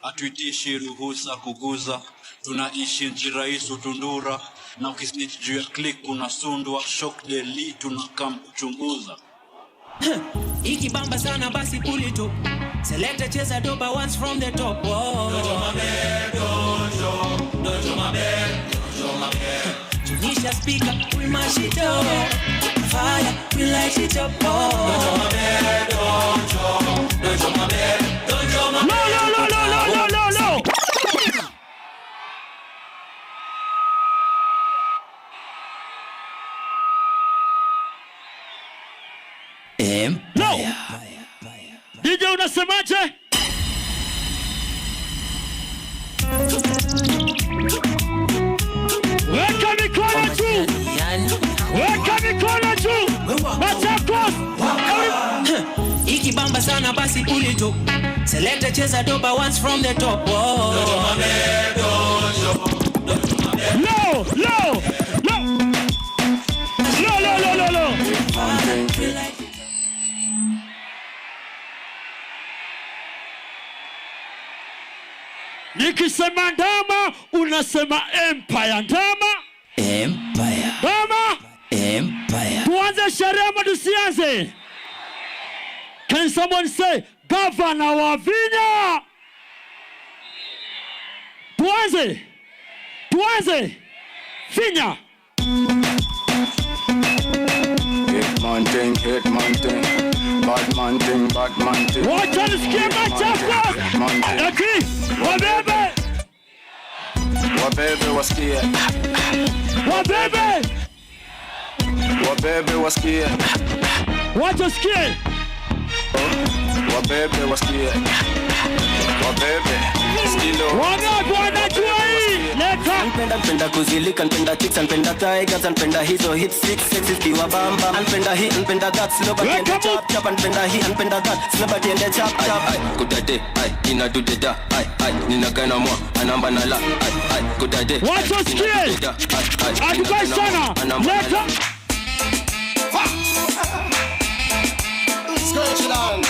Hatuitishi ruhusa kuguza, tunaishi nchi rais hutundura, na ukisnitch juu ya click unasundwa, shock daily tunakam kuchunguza. Ikibamba sana basi pull it up. Selector cheza doba once from the top. Whoa. Tunisha speaker, we mash it up. Fire, we light it up. Oh. No, no, no, no, no, no, no, no. Empire. No. D J unasemaje? Weka mikono juu. Weka mikono juu. Machakos. Ikibamba sana basi pull it up. Selector cheza doba once from the top. Whoa. Low, low, low. Low, low, low, low, low. Nikisema Ndama, unasema Empire. Ndama. Empire. Ndama. Empire. Tuanze sherehe ama tusianze? Can someone say, Gavana wa Vinya? Tuanze. Tuanze. Vinya. Hitman thing, hitman thing. Badman thing, badman thing. Wacha nisikie Machakos. Hitman thing. Eti, wabebe. Wabebe wasikie. Wabebe. Wabebe wasikie. Wacha sikie. Wabebe wasikie. Wabebe. Skilo. Wangapi wanajua hii? Leta. Npenda, npenda kuzilika, npenda chicks, npenda tigers, npenda hizo hips, six sexy zikiwa bamba. Npenda hii, npenda that, slow but ende chap chap, npenda hii, npenda that, slow but ende chap chap. Ai, ai, kudade, ai, ina dudeda, ai, ai, nina gana mwa, anamba na la, ai, ai, kudade. Wacha usikie. Ai, ai, atukai sana. Leta. Scourge Land.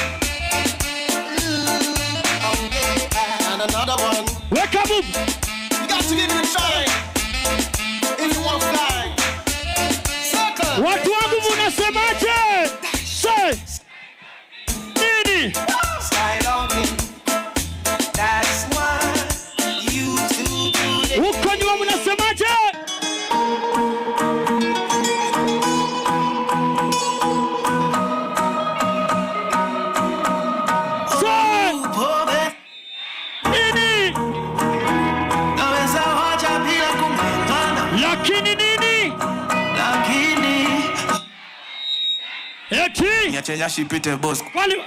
And another one. Wake up, boom. You got to give it a try. If you want fly. Circle. Watu wangu munasemaje? Say. Nini? Skylarking. That's why you two today. Huko nyuma mnasemaje? Say. Nini? Naweza wacha bila kung'ang'ana. Lakini nini? Lakini Eti? Niache nyashi ipite, boss. Wali-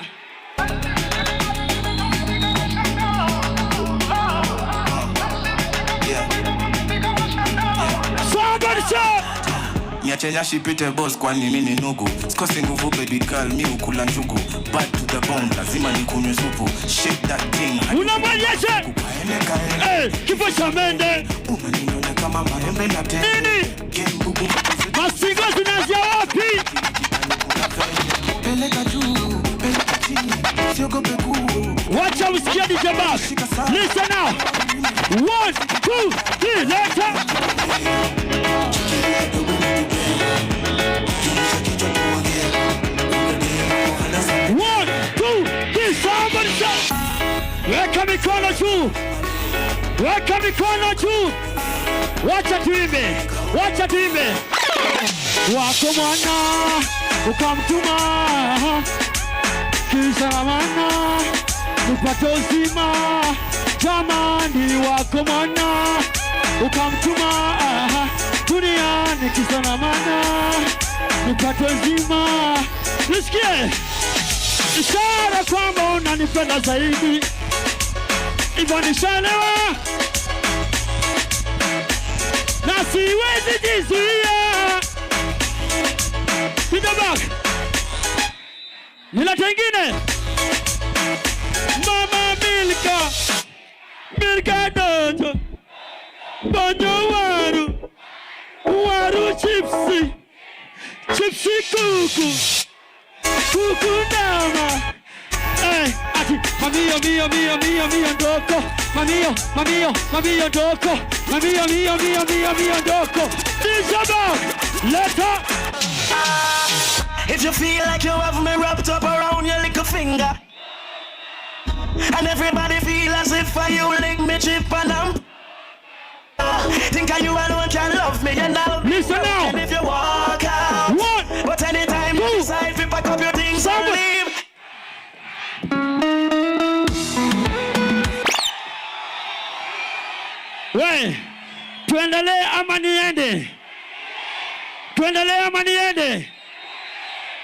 Yeah. Somebody say! Niache nyashi ipite, boss, kwani mimi ni nugu. Sikosi nguvu, baby girl, mi ukula njugu. Bad to the bone, lazima nikunywe supu. Shake that thing. Unamwonyesha? Kaende, kaende. Eh, kifo cha mende. Unaniona kama maembe na tende. Nini? Masingo zinaanzia wapi? Peleka juu, peleka chini, siogope kuu. Wacha usikie D J Bass. Listen now. One, two, three, leta. One, two, three, somebody say. Weka mikono juu. Weka mikono juu. Wacha tuimbe. Wacha tuimbe. Wako mwana, ukamtuma. Kisha na maana, upate uzima. Jamani, wako mwana, ukamtuma. Duniani, kisha na maana, upate uzima. Nisikie. Ishara kwamba unanipenda zaidi. Hivyo nishaelewa. Na siwezi jizuia. Piga back. Nila tengine. Mama Milka. Milka dojo. Bonjo waru. Waru chipsi. Chipsi kuku. Kuku ndama. Eh, ati, mamio, mio, mio, mio, mio ndoko. Mamio, mamio, mamio ndoko. Mamio, mio, mio, mio, mio ndoko. D J Bob, leta. If you feel like you have me wrapped up around your little finger, and everybody feel as if I you link me chip and I'm Think you alone can love me and I'll be Listen now. Broken if you walk out. One, But anytime two, you decide to pack up your things and seven. Leave. We, tuendelee ama niende? Tuendelee ama niende?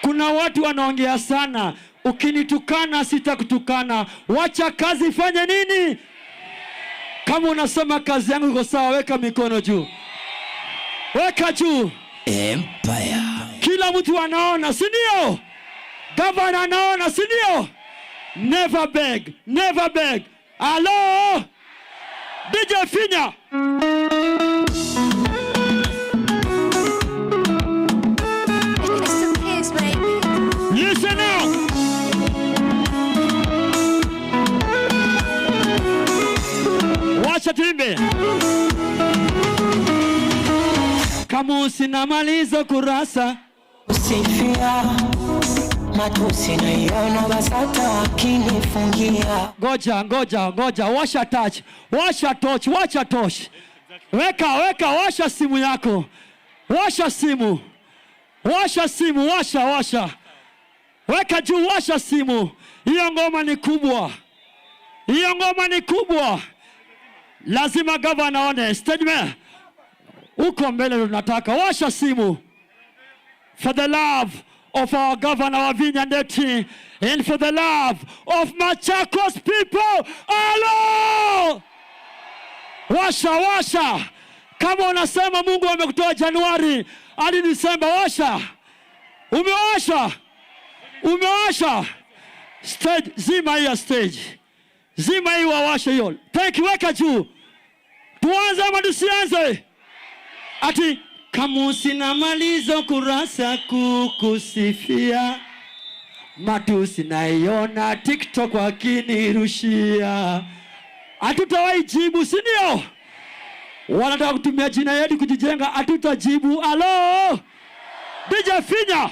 Kuna watu wanaongea sana. Ukinitukana, sitakutukana. Wacha kazi ifanye nini? Kama unasema kazi yangu iko sawa, weka mikono juu. Weka juu. Empire. Kila mtu anaona, si ndio? Gavana anaona, si ndio? Never beg, never beg. Hello? D J finya. It's the kids, baby. Listen up. Wacha tuimbe. Kamusi namaliza kurasa. Usifia, matusi naiona BASATA akinifungia. Ngoja, ngoja, ngoja. Washa touch. Washa torch, washa torch. Weka, weka, washa simu yako. Washa simu. Washa simu, washa, washa. Weka juu, washa simu. Hiyo ngoma ni kubwa. Hiyo ngoma ni kubwa. Lazima gavana aone. Stage man. Uko mbele tunataka. Washa simu. For the love of our Governor Wavinya Ndeti and for the love of Machakos people. Alo! Washa, washa! Kama unasema Mungu amekutoa Januari hadi Disemba, washa! Umewasha! Umewasha! Stage, zima hiyo stage. Zima hii, wawashe hiyo. Thank you, weka juu. Tuanze ama tusianze? Ati, kamusi na malizo kurasa kukusifia. Matusi naiona TikTok wakinirushia. Hatutawahi jibu, si ndio? Wanataka kutumia jina yetu kujijenga, hatutajibu. Alo? D J finya.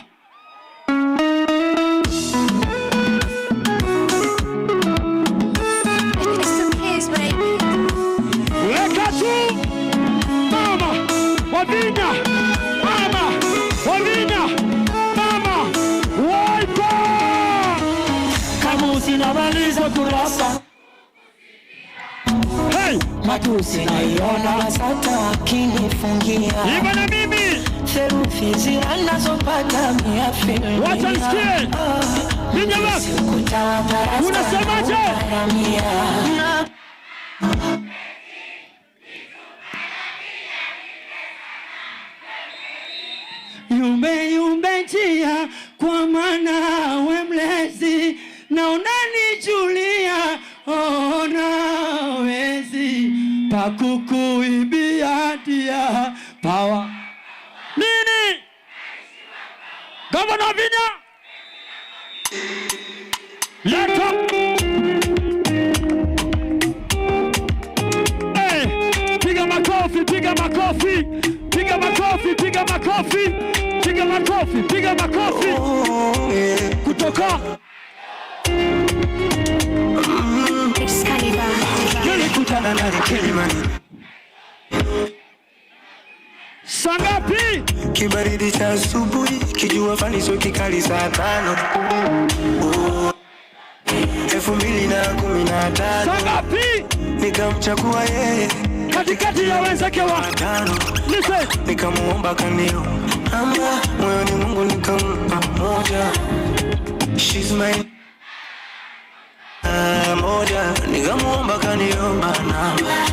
Weka tu. Mama Wavinya. Mama Wavinya. Mama Wiper. Kamusi na malizo kurasa. Hey! Matusi naiona sata akinifungia. Imba na mimi. Theluthi zile nazopata mia filmia. Wacha nisikie. Ninja Max. Unasemaje? Yumbe, yumbe njia kwa maana we mlezi, na unanijulia, ona wezi pa kukuibia dia pawa. Nini? Gavana Wavinya? Leta. Eh, piga makofi, piga makofi, piga makofi, piga makofi, piga makofi, piga makofi. Kutoka. Excalibur. Nilikutana na Kilimani. Saa ngapi? Kibaridi cha asubuhi, kijua fani so kikali saa tano. Oh. Elfu mbili na kumi na tano. Saa ngapi? Nikamchagua yeye katikati ya wenzake wa tano. Listen. Nikamuomba kanio namba, moyoni mwangu nikampa moja. She's my Ah, moja, nikamuomba kaniomba namba.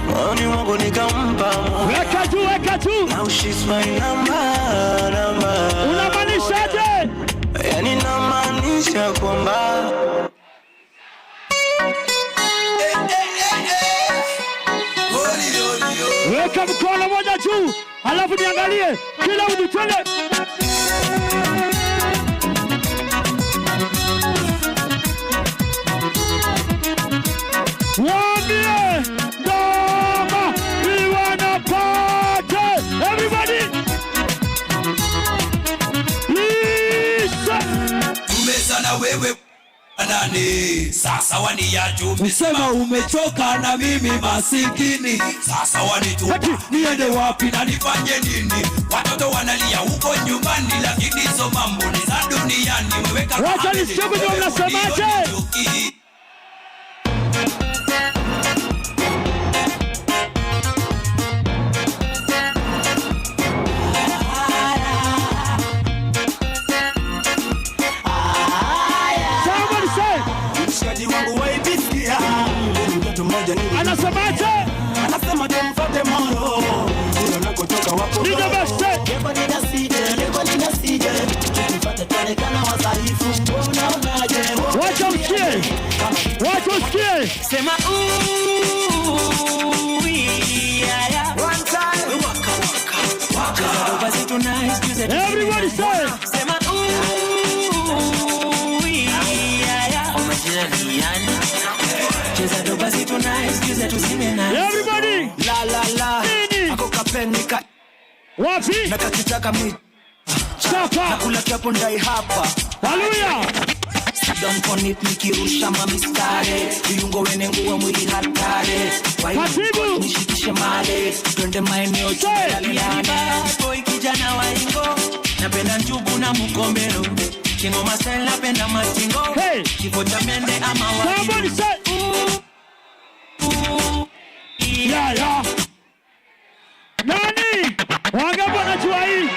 Moyoni mwangu nikampa moja. Weka juu, weka juu. Now she's my number, number. Unamaanishaje? Yani namaanisha kwamba weka mkono moja juu. Alafu niangalie kila mtu, twende. Waambie, "Ndoma, we wanna party." Everybody. Listen. Tumezana wewe. Nani? Sasa wani ya juu. Usema umechoka na mimi masikini. Sasa wanituma niende wapi na nifanye nini? Watoto wanalia huko nyumbani, lakini hizo mambo ni za duniani. Wewe kama wacha nisikie vile mnasemaje? Somebody say. Mshikaji wangu waipisikia. Mtoto mmoja ni anasemaje? Anasema tumfuate Moro. Ndio nakotoka wapo. Ndio basi. Levo ni nasije, levo ni nasije. Tumfuate tuonekana wadhaifu. Unaonaje? Wacha usikie. Wacha usikie. Sema, ooh, yeah, yeah. One time. Waka, waka, waka. Cheza doba zetu nice, juze tu. Everybody say. Sema, ooh, yeah, yeah. Kwa majina ni yani. Cheza doba zetu nice, juze tu zime nice. Everybody. La, la, la. Nini? Ako kapeni ka- Wapi? Na kakitaka mwi- Chapa. Nakula kiapo ndai hapa. Hallelujah. Sit down on it, nikirusha mamistare. Viungo wene nguo mwili hatare. Kwa hiyo katibu, nishikishe male. Twende maeneo say. Tulale nane. Boy kijana wa Ingo. Napenda njugu na mkombero. Kingo Marcel napenda matingo. Hey. Kifo cha mende ama wa somebody say. Ooh. Ooh. Yeah, yeah. Nani? Wangapi wanajua hii?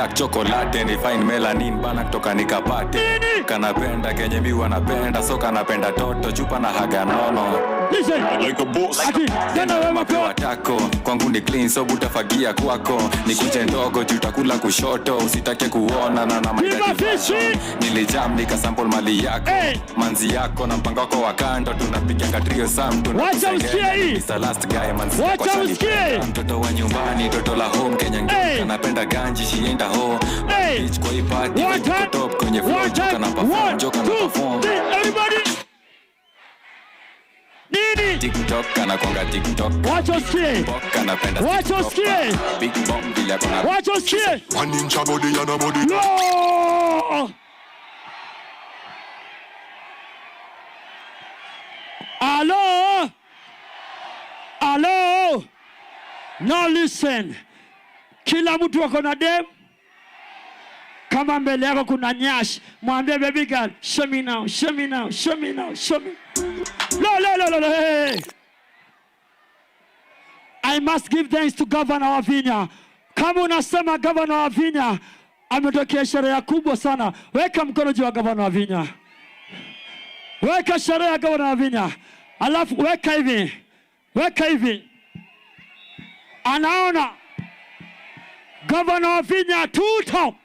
Chocolate ni fine melanin bana kutoka nikapate. Kanapenda kenye mi wanapenda, so kanapenda toto, chupa na haga nono. Listen. Like a boss. Ati, tena wewe mapewa tako, kwangu ni clean, so butafagia kwako. Nikuje ndogo, juu utakula kushoto, usitake kuona na na maidadi. Nilijam, nikasample mali yako. Hey. Manzi yako na mpango wako wa kando, tunapiga trio sam, tuna Wacha usikie hii. Mister Last Guy, manzi yako. Wacha usikie. Mtoto wa nyumbani, toto la home, Kenya. Hey. Anapenda ganji, she enda ho. Hey. Bitch kwa hii party, top kwenye floor, joka na perform, joka na perform. Everybody. Nini? TikTok, anakwanga TikTok. Wacha usikie. Anapenda TikTok. Wacha usikie. Big bomb, vile akona. Wacha usikie. One inch body and a body. No! Hello? Hello? Now listen. Kila mtu ako na dem. Kama mbele yako kuna nyash, mwambie, "Baby girl, show me now, show me now, show me now, show me." Lo, lo, lo, lo, lo, hey. I must give thanks to Governor Wavinya. Kama unasema Governor Wavinya ametokea sherehe kubwa sana, weka mkono juu wa Governor Wavinya. Weka sherehe ya Governor Wavinya. Alafu weka hivi. Weka hivi. Anaona. Governor Wavinya, two top.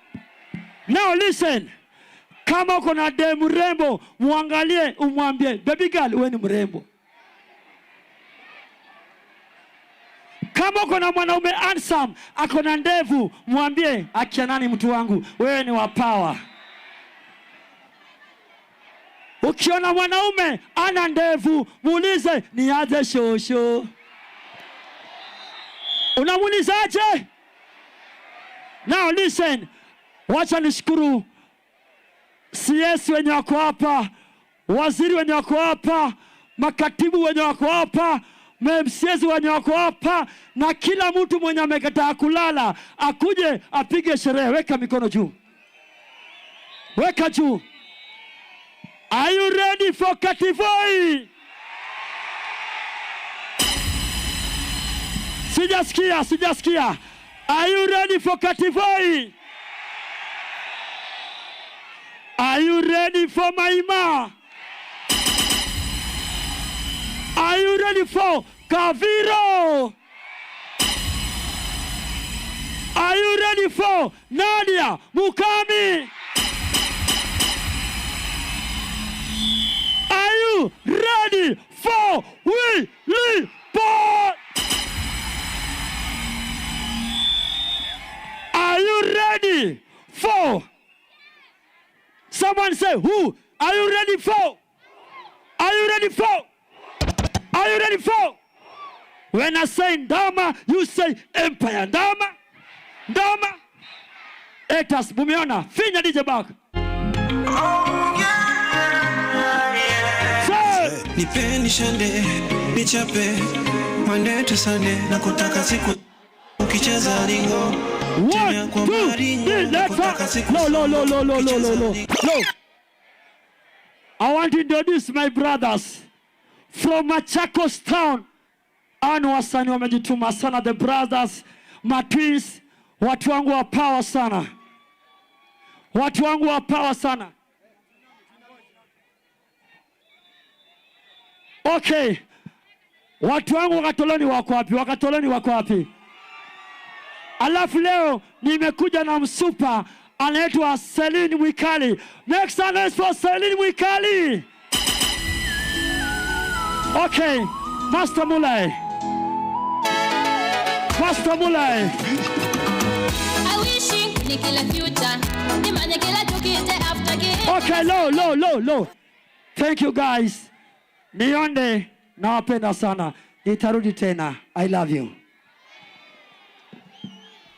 Now listen. Kama uko na dem mrembo, muangalie, umwambie, "Baby girl, wewe ni mrembo." Kama uko na mwanaume handsome, ako na ndevu, mwambie, "Akia nani, mtu wangu, wewe ni wa power." Ukiona mwanaume ana ndevu, muulize, "Ni aje shosho?" Unamuulizaje? Now listen, wacha nishukuru C S wenye wako hapa, waziri wenye wako hapa, makatibu wenye wako hapa, ma M C As wenye wako hapa, na kila mtu mwenye amekataa kulala, akuje apige sherehe. Weka mikono juu. Weka juu. Are you ready for Kativoi? Sijasikia, sijasikia. Are you ready for Kativoi? Are you ready for Maima? Are you ready for Kaviro? Are you ready for Nadia Mukami? Are you ready for Willy Paul? Are you ready for Someone say, "Who?" Are you ready for? Are you ready for? Are you ready for? When I say Ndama, you say Empire. Ndama. Ndama. Haters, mumeona? Finya D J back. Say. Nipeni shande, nichape, Monday to Sunday, na kutaka siku. Ukicheza lingo, one, tena kwa two, maringo, three, let's go. Kutaka siku. Lo, lo, lo, lo, lo, lo, lo, lo. Ukicheza lingo. Lo. I want to introduce my brothers from Machakos Town. Hawa ni wasanii wamejituma sana, the brothers, ma twins, watu wangu wa power sana. Watu wangu wa power sana. Okay. Watu wangu wa Katoloni wako wapi? Wa Katoloni wako wapi? Alafu leo nimekuja na msupa anaitwa Celine Mwikali. Make some noise for Celine Mwikali. Okay, Master Mulai. Master Mulai. I wishing ni kila future. Nimanye kila tukite after game. Okay, low, low, low, low. Thank you guys. Nionde, nawapenda sana. Nitarudi tena. I love you.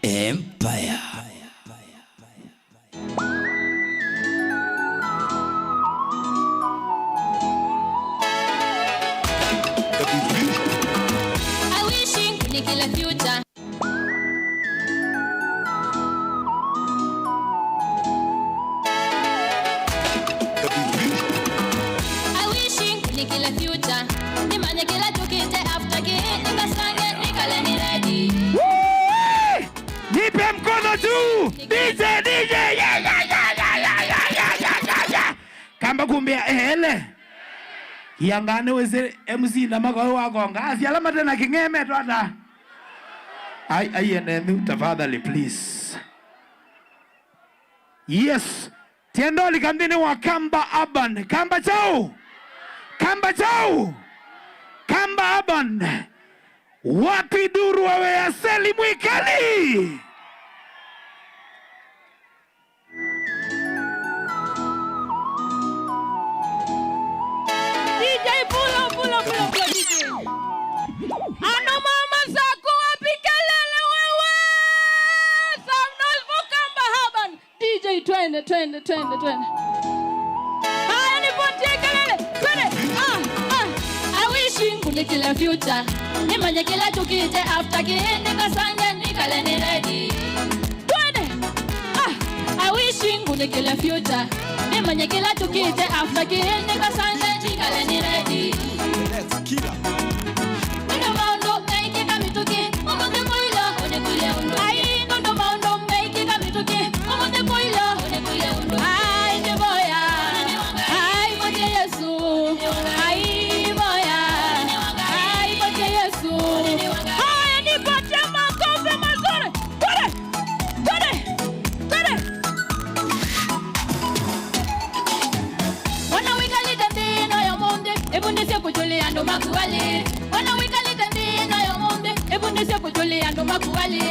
Empire. I wishing ni kila future. I wishing ni kila future. Nimanye kila tukite after game. Nikasange, nikale ni ready. Woo! Nipe mkono juu. D J, D J, yeah, yeah, yeah. Kamba kumbĩa, "Ele." Iangaa nĩwĩsĩ M C na makoĩ wakonga. Asi ala mate na kĩng'ee metwa ata? Ai, ai, enenyu, tafadhali, please. Yes. Tienda ũlika nthĩnĩ wa Kamba Urban. Kamba kyaũ? Kamba kyaũ? Kamba Urban. Wapi nduru wa wĩa Seli Mwikali? D J, pull up, pull up, pull up, pull up, D J. Andũ ma Masakũ wapi kelele wewe? Some noise for Kamba Urban. D J, twende, twende, twende, twende. Haya, nipatie kelele. Twende. Ah, ah. I wish ngunĩkĩle future. Nĩmanye kĩla kĩũkĩte after kĩĩ, nĩkasange nĩkale nĩ ready. Twende. Ah, I wish ngunĩkĩle future. Nĩmanye kĩla kĩũkĩte after kĩĩ, nĩkasange nĩkale nĩ ready. Let's kill her. Nũndũ maũndũ meĩkĩka mĩtũkĩ, ũmũnthĩ kũilye, ũnĩkũlye ũndũ. Ai, nũndũ maũndũ meĩkĩka mĩtũkĩ, ũmũnthĩ kũilye, ũnĩkũlye ũndũ. Ai, nĩvoya. Ai, mwatie Yesũ. Ai, voya. Ai, mwatie Yesũ. Haya, nipatie makofi mazuri. Twende! Twende! Twende! Wona wĩkalĩte nthĩ ĩno ya ũmũnthĩ, ĩvundĩsye kũtũlĩa andũ maku valĩ. Wona wĩkalĩte nthĩ ĩno ya ũmũnthĩ, ĩvundĩsye kũtũlĩa andũ maku valĩ.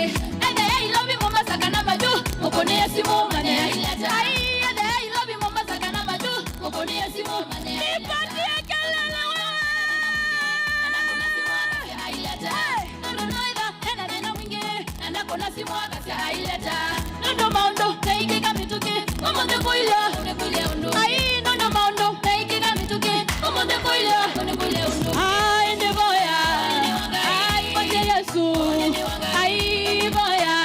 Ethĩa Nairobi, Mombasa kana Majuu, mũkũnĩe simũ manye aileta. Ai, ethĩa Nairobi, Mombasa kana Majuu, mũkũnĩe simũ manye aileta. Nipatie kelele wewe. Hey! Nũndũ no ĩtha ena thĩna mwingĩ, na ndakũna simũ akasya aileta. Nũndũ maũndũ meĩkĩka mĩtũkĩ, ũmũnthĩ kũilye, ũnĩkũlye ũndũ. Ai, nũndũ maũndũ meĩkĩka mĩtũkĩ, ũmũnthĩ kũilye, ũnĩkũlye ũndũ. Ai, nĩvoya. Ai, mwatie Yesũ. Ai, voya.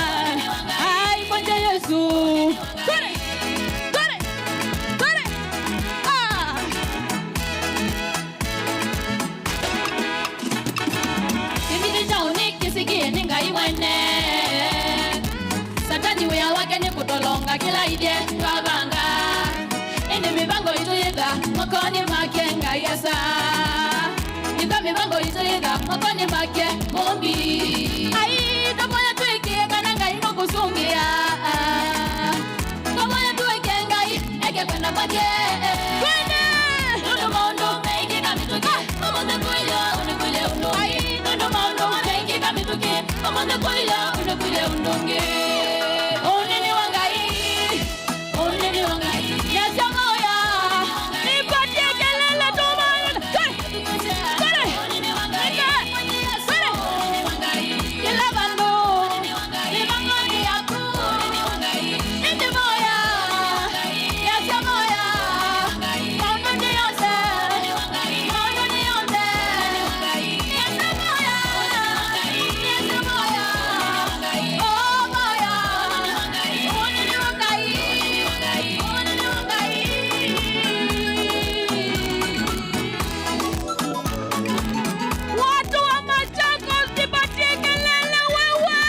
Ai, mwatie Yesũ. Twende. Twende. Twende. Ah. Kĩvĩthĩ kyaũ nĩkĩsĩkĩe nĩ Ngai mwene. Satani wĩa wake nĩ kũtolonga kĩla ithyĩ twavanga. Ĩndĩ mĩvango itũ yĩtha mokonĩ make Ngai asa. Itha mĩvango itũ yĩtha mokonĩ make Mũmbi. Ai, tũvoya twĩkĩe kana Ngai nũkũsũngĩa. Tũvoya tũĩke Ngai eke kwenda kwake. Twende! Nũndũ maũndũ meĩkĩka mĩtũkĩ, ũmũnthĩ kũilye, ũnĩkũlye ũndũ. Ai, nũndũ maũndũ meĩkĩka mĩtũkĩ, ũmũnthĩ kũilye, ũnĩkũlye ũndũ ũngĩ. Ũnene wa Ngai, ũnene wa Ngai. Yesũ voya, nipatie kelele tũvae. Twende! Twende! Twende! Kĩla vandũ. Mĩvangonĩ yaku. Ĩndĩ voya. Yesũ voya. Maũndũnĩ yonthe. Maũndũnĩ yonthe. Yesũ voya. Yesũ voya. Oh, voya. Ũnene wa Ngai. Ũnene wa Ngai. Watu wa Machakos, nipatie kelele wewe.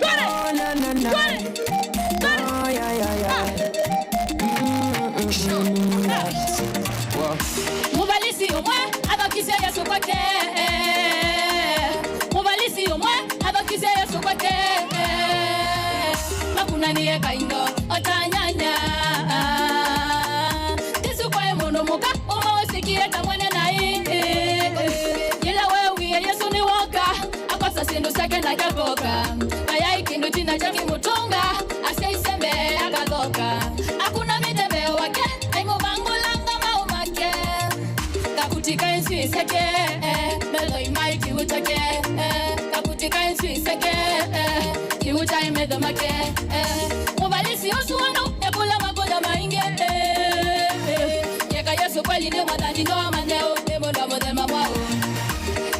Twende. Twende. Twende. Mũvalisi ũmwe athokisye Yesũ kwake. Mũvalisi ũmwe athokisye Yesũ kwake. Makunanie kaindo o ta nyanya. Yesũ kwaĩ mũndũ mũka ũmwe wĩsĩkie ta mwene naĩ. Yĩla weewie Yesũ nĩwoka, akosa syĩndũ syake na kyathoka. Ayaĩ kĩndũ tina kyakĩmũtũnga, asyaisye mbee akathoka. Akunamĩte mbee wake, aimũvangũlanga maũ make. Kakuti kaĩ nzw'ĩĩ syake, eh, metho imaĩ kĩw'ũ kyake, eh, kakuti kaĩ nzw'ĩĩ syake, eh, kĩw'ũ kyaĩ metho make, eh. Mũvalisi ũsu wano ekũla makũlyo maingĩ, eh, eh. Yeka Yesũ kweli nĩ Mwathani, no amanye ũ nĩ mũndũ wa mũthemba mwaũ.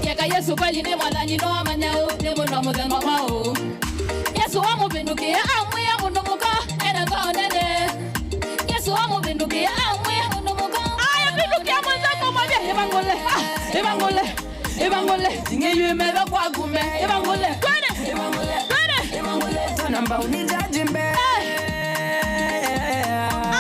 Yeka Yesũ kweli nĩ Mwathani, no amanye ũ nĩ mũndũ wa mũthemba mwaũ. Yesũ wamũvĩndũkĩa, amwĩa mũndũ mũka ena ngoo nene. Yesũ wamũvĩndũkĩa, amwĩa mũndũ mũka. Aya, vĩndũkĩa mwenzako, mwambie, "Ĩvangũle, ah, ĩvangũle, ĩvangũle, ingĩ yu metho kwaku me, ĩvangũle." Twende. Namba unitaji mbele.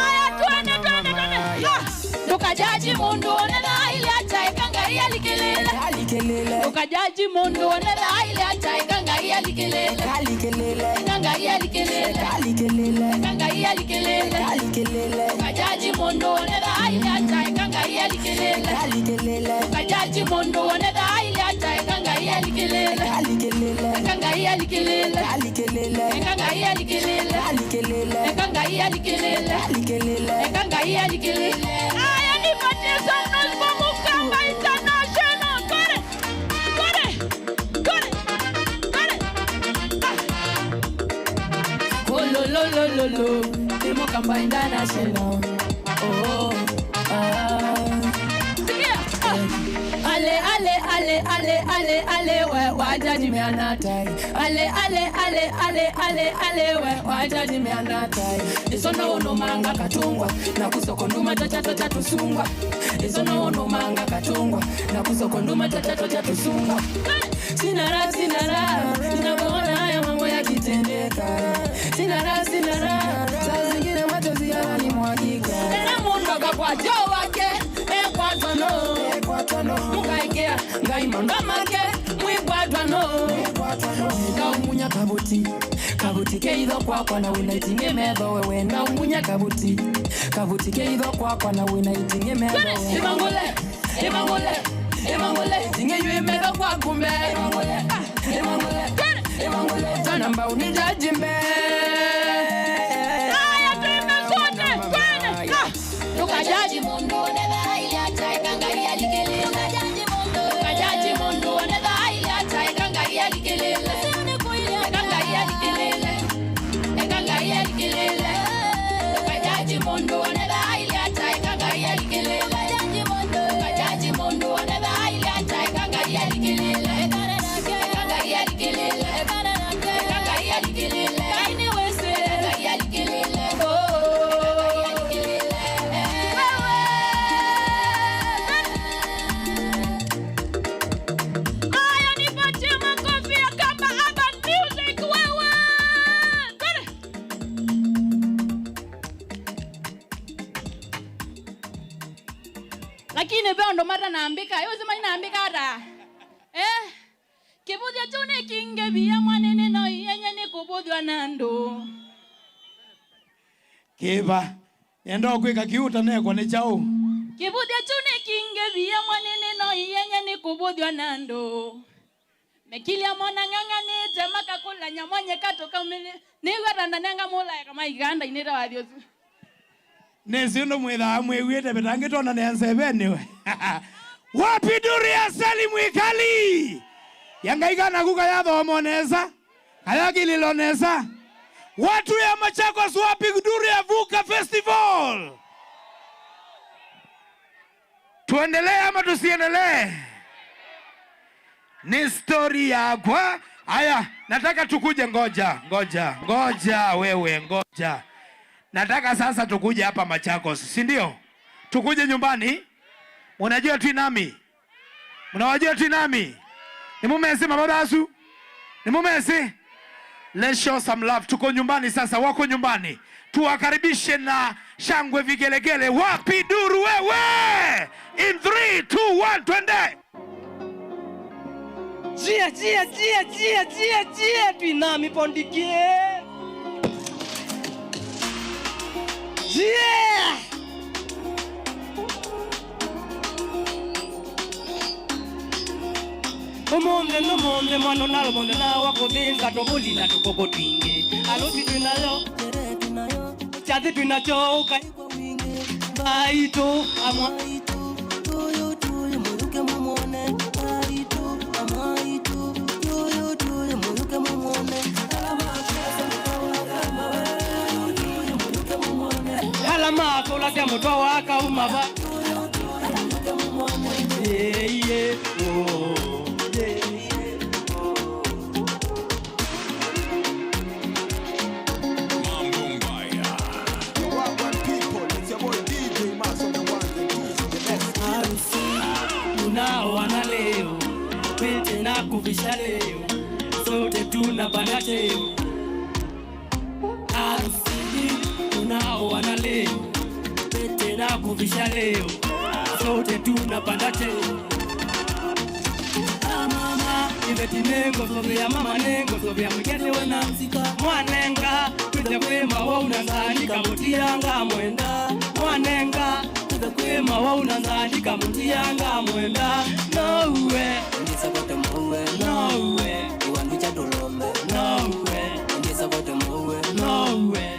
Aya, twende, twende, twende. Ah! Ndũkajaji mũndũ one thailĩ ata, eka Ngai alikĩlĩle. Alikĩlĩle. Ndũkajaji mũndũ one thailĩ ata, eka Ngai alikĩlĩle. Alikĩlĩle. Eka Ngai alikĩlĩle. Alikĩlĩle. Eka Ngai alikĩlĩle. Alikĩlĩle. Ndũkajaji mũndũ one thailĩ ata, eka Ngai alikĩlĩle. Alikĩlĩle. Ndũkajaji mũndũ one thailĩ ata, eka Ngai alikĩlĩle. Alikĩlĩle. Eka Ngai alikĩlĩle. Alikĩlĩle. Eka Ngai alikĩlĩle. Alikĩlĩle. Eka Ngai alikĩlĩle. Alikĩlĩle. Eka Ngai alikĩlĩle. Aya nĩ Baptist House Mukamba International. Kore. Kore. Kore. Kore. Ah. Kolololololo. Nĩ Mukamba International. Oh, ah. Sikia. Ah. Ale, ale, ale, ale, ale, ale, we, wajaji meana tai. Ale, ale, ale, ale, ale, ale, we, wajaji meana tai. Isono uno manga katungwa, na kusoko nduma cha chato cha tusungwa. Isono uno manga katungwa, na kusoko nduma cha chato cha tusungwa. Sina raha, sina raha, ninapoona haya mambo yakitendeka. Sina raha, sina raha, saa zingine machozi yananimwagika. Tena mũndũ akakwatya wake, ekwatwa no. Ekwatwa no. Mũkaekea Ngai mandũ make, mwĩkwatwa no. Ekwatwa no. Ndaumunya kavuti, kavuti keitho kwakwa na wĩna iting'ĩ metho wewe. Ndaumunya kavuti, kavuti keitho kwakwa na wĩna iting'ĩ metho wewe. Ivangule. Ivangule, ivangule, iting'ĩ yu imetho kwaku mbee. Ivangule, ah, ivangule, ivangule, tana mbau ni jaji mbee. Haya, tuimbe sote, twende. Ah, ndũkajaji mũndũ one thailĩ ata, eka Ngai alikĩlĩle. Ndũkajaji mũndũ one thailĩ ata, eka Ngai alikĩlĩle. Eka Ngai alikĩlĩle. Eka Ngai alikĩlĩle. Ndũkajaji mũndũ one thailĩ ata, eka Ngai alikĩlĩle. Ndũkajaji mũndũ one thailĩ ata, eka Ngai alikĩlĩle. Eka Ngai alikĩlĩle. Eka Ngai alikĩlĩle. Ngai nĩ wĩsĩ. Eka Ngai alikĩlĩle. Oh. Wewe. Haya, nipatie makofi ya Kamba Urban Music, wewe. Lakini ve ũndũ matanambĩka, yu sima inambĩka ata? Eh? Kĩvũthya kyu nĩ kingĩ via mwanene no ienye nĩ kũvũthw'a na andũ. Kĩva? Nĩenda kwĩka kĩu ũtanekwa nĩ kyaũ? Kĩvũthya kyu nĩ kingĩ via mwanene no ienye nĩ kũvũthw'a na andũ. Mekilya mona ng'ang'anĩte makakũlany'a mwanyeka tũkaumĩlĩ. Nĩw'a ta ndanenga mũlaeka maikanda inĩte wathi ũsu. Nĩsĩ ũndũ mwĩthaa mwĩw'ĩte vetangĩ twonanĩa nzevenĩ we. Wapi nduru ya Salim Ikali? Yangaika naku kayathoomo nesa. Kayakililo nesa. Watu ya Machakos, wapi nduru ya Vuka Festival? Tuendelee ama tusiendelee? Ni story yakwa. Aya, nataka tukuje, ngoja, ngoja, ngoja, wewe, ngoja. Nataka sasa tukuje hapa Machakos, si ndio? Tukuje nyumbani. Unajua Twinami? Mnawajua Twinami? Nĩmũmesĩ mavava asu? Nĩmũmesĩ? Let's show some love. Tuko nyumbani sasa, wako nyumbani. Tuwakaribishe na shangwe, vigelegele. Wapi nduru wewe? In three, two, one, twende. Jia, jia, jia, jia, jia, jia, Twinami pondikie. Yeah! Ũmũnthĩ nĩ mũnthĩ mwana na ũmũnthĩ na wa kũthĩnga tũvũli na tũkũkũ twingĩ. Alusi twĩ nayo, kyathĩ twĩ nakyo, ũkai kwa wingĩ. Mbaitũ, amwa. Mbaitũ, tũyũ, tũyũ, mũyũke mũmwone. Mbaitũ, amwa, mbaitũ, tũyũ, tũyũ, mũyũke mũmwone. Ala makũlasya mũtwe wa kauma va. Yeah, yeah, oh, yeah. Mambo Mbaya. Wagwan people, it's your boy D J Max on the ones and twos and the next. Harusi tunaoana leo, pete na kuvisha leo, sote tunapanda cheo. Kuvisha leo, sote tunapanda cheo. Ah, mama, iveti nengo sovea, mama nengo sovea, mkete wena msika. Mwanenga, kuja kwema wa unazalika mutianga mwenda. Mwanenga, kuja kwema wa unazalika mutianga mwenda. No way. Ndisa kote mwe. No way. Iwandu cha tulombe. No way. Ndisa kote mwe. No way.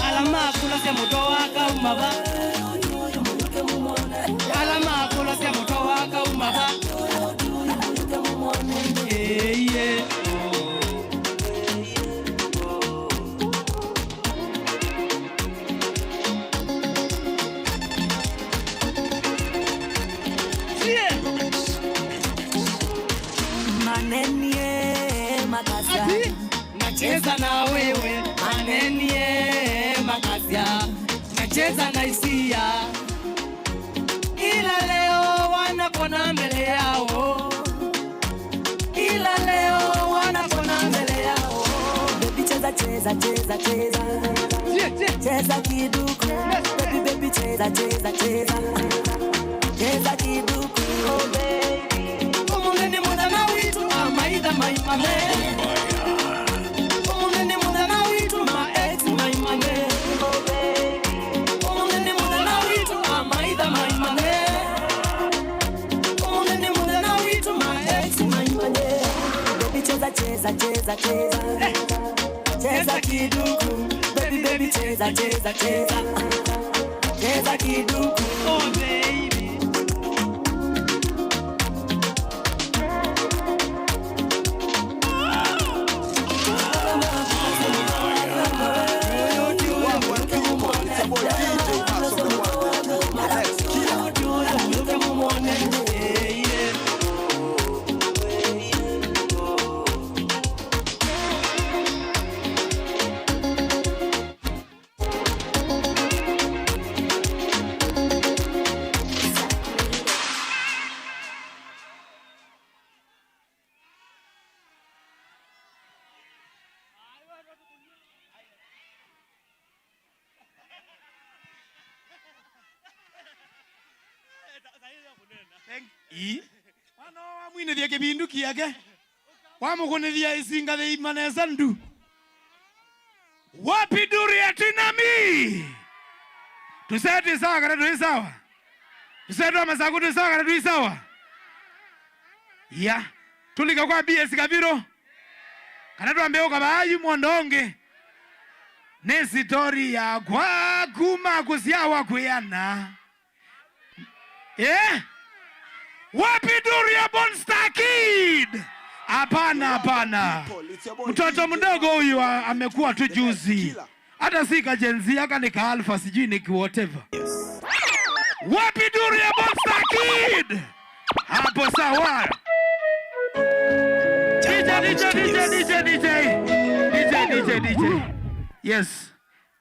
Ala makũlasya mũtwe wakauma va? Ala makũlasya mũtwe wakauma va? Ĩĩ. Manenie makasya. Ati? Nacheza na wewe, manenie makasya. Nacheza na hisia. Ila leo wanakona mbele yao. Ila leo wanakona mbele yao. Baby, cheza, cheza, cheza, cheza. Yeah, yeah. Cheza kiduku. Yes, baby, baby, cheza, cheza, cheza. Cheza kiduku, oh baby. Ũmũnthĩ nĩ mũthenya witũ, amaitha maimane. Ũmũnthĩ nĩ mũthenya witũ, ma ex maimane. Ũmũnthĩ nĩ mũthenya witũ, amaitha maimane. Ũmũnthĩ nĩ mũthenya witũ, ma ex maimane. Baby, cheza, cheza, cheza, cheza. Cheza kiduku, baby, baby, cheza, cheza, cheza. Cheza kiduku, oh baby. Thank- Ii. Mwana wamwinĩthya kĩvindu kĩake. Wamũkũnĩthya ĩsinga thĩima nesa ndu. Wapi nduru ya Tinami? Tũsee twĩ sawa kana tũi sawa? Tũsee twa Masaku twĩ sawa kana tũi sawa? Ya. Tũlika kwa B S Kaviro. Kana twambe ũka vaa yu mũondo ũngĩ. Nĩ sitori yakwa kuma kũsyawa kwĩana. Eh? Wapi nduru ya Born Star Kid? Hapana, hapana. Mtoto mdogo huyu a- amekuwa tu juzi. Hata si ka Gen Z, aka ni ka alpha, sijui ni ki whatever. Wapi nduru ya Born Star Kid? Hapo sawa. D J, D J, D J, D J, D J. D J, D J, D J. Yes.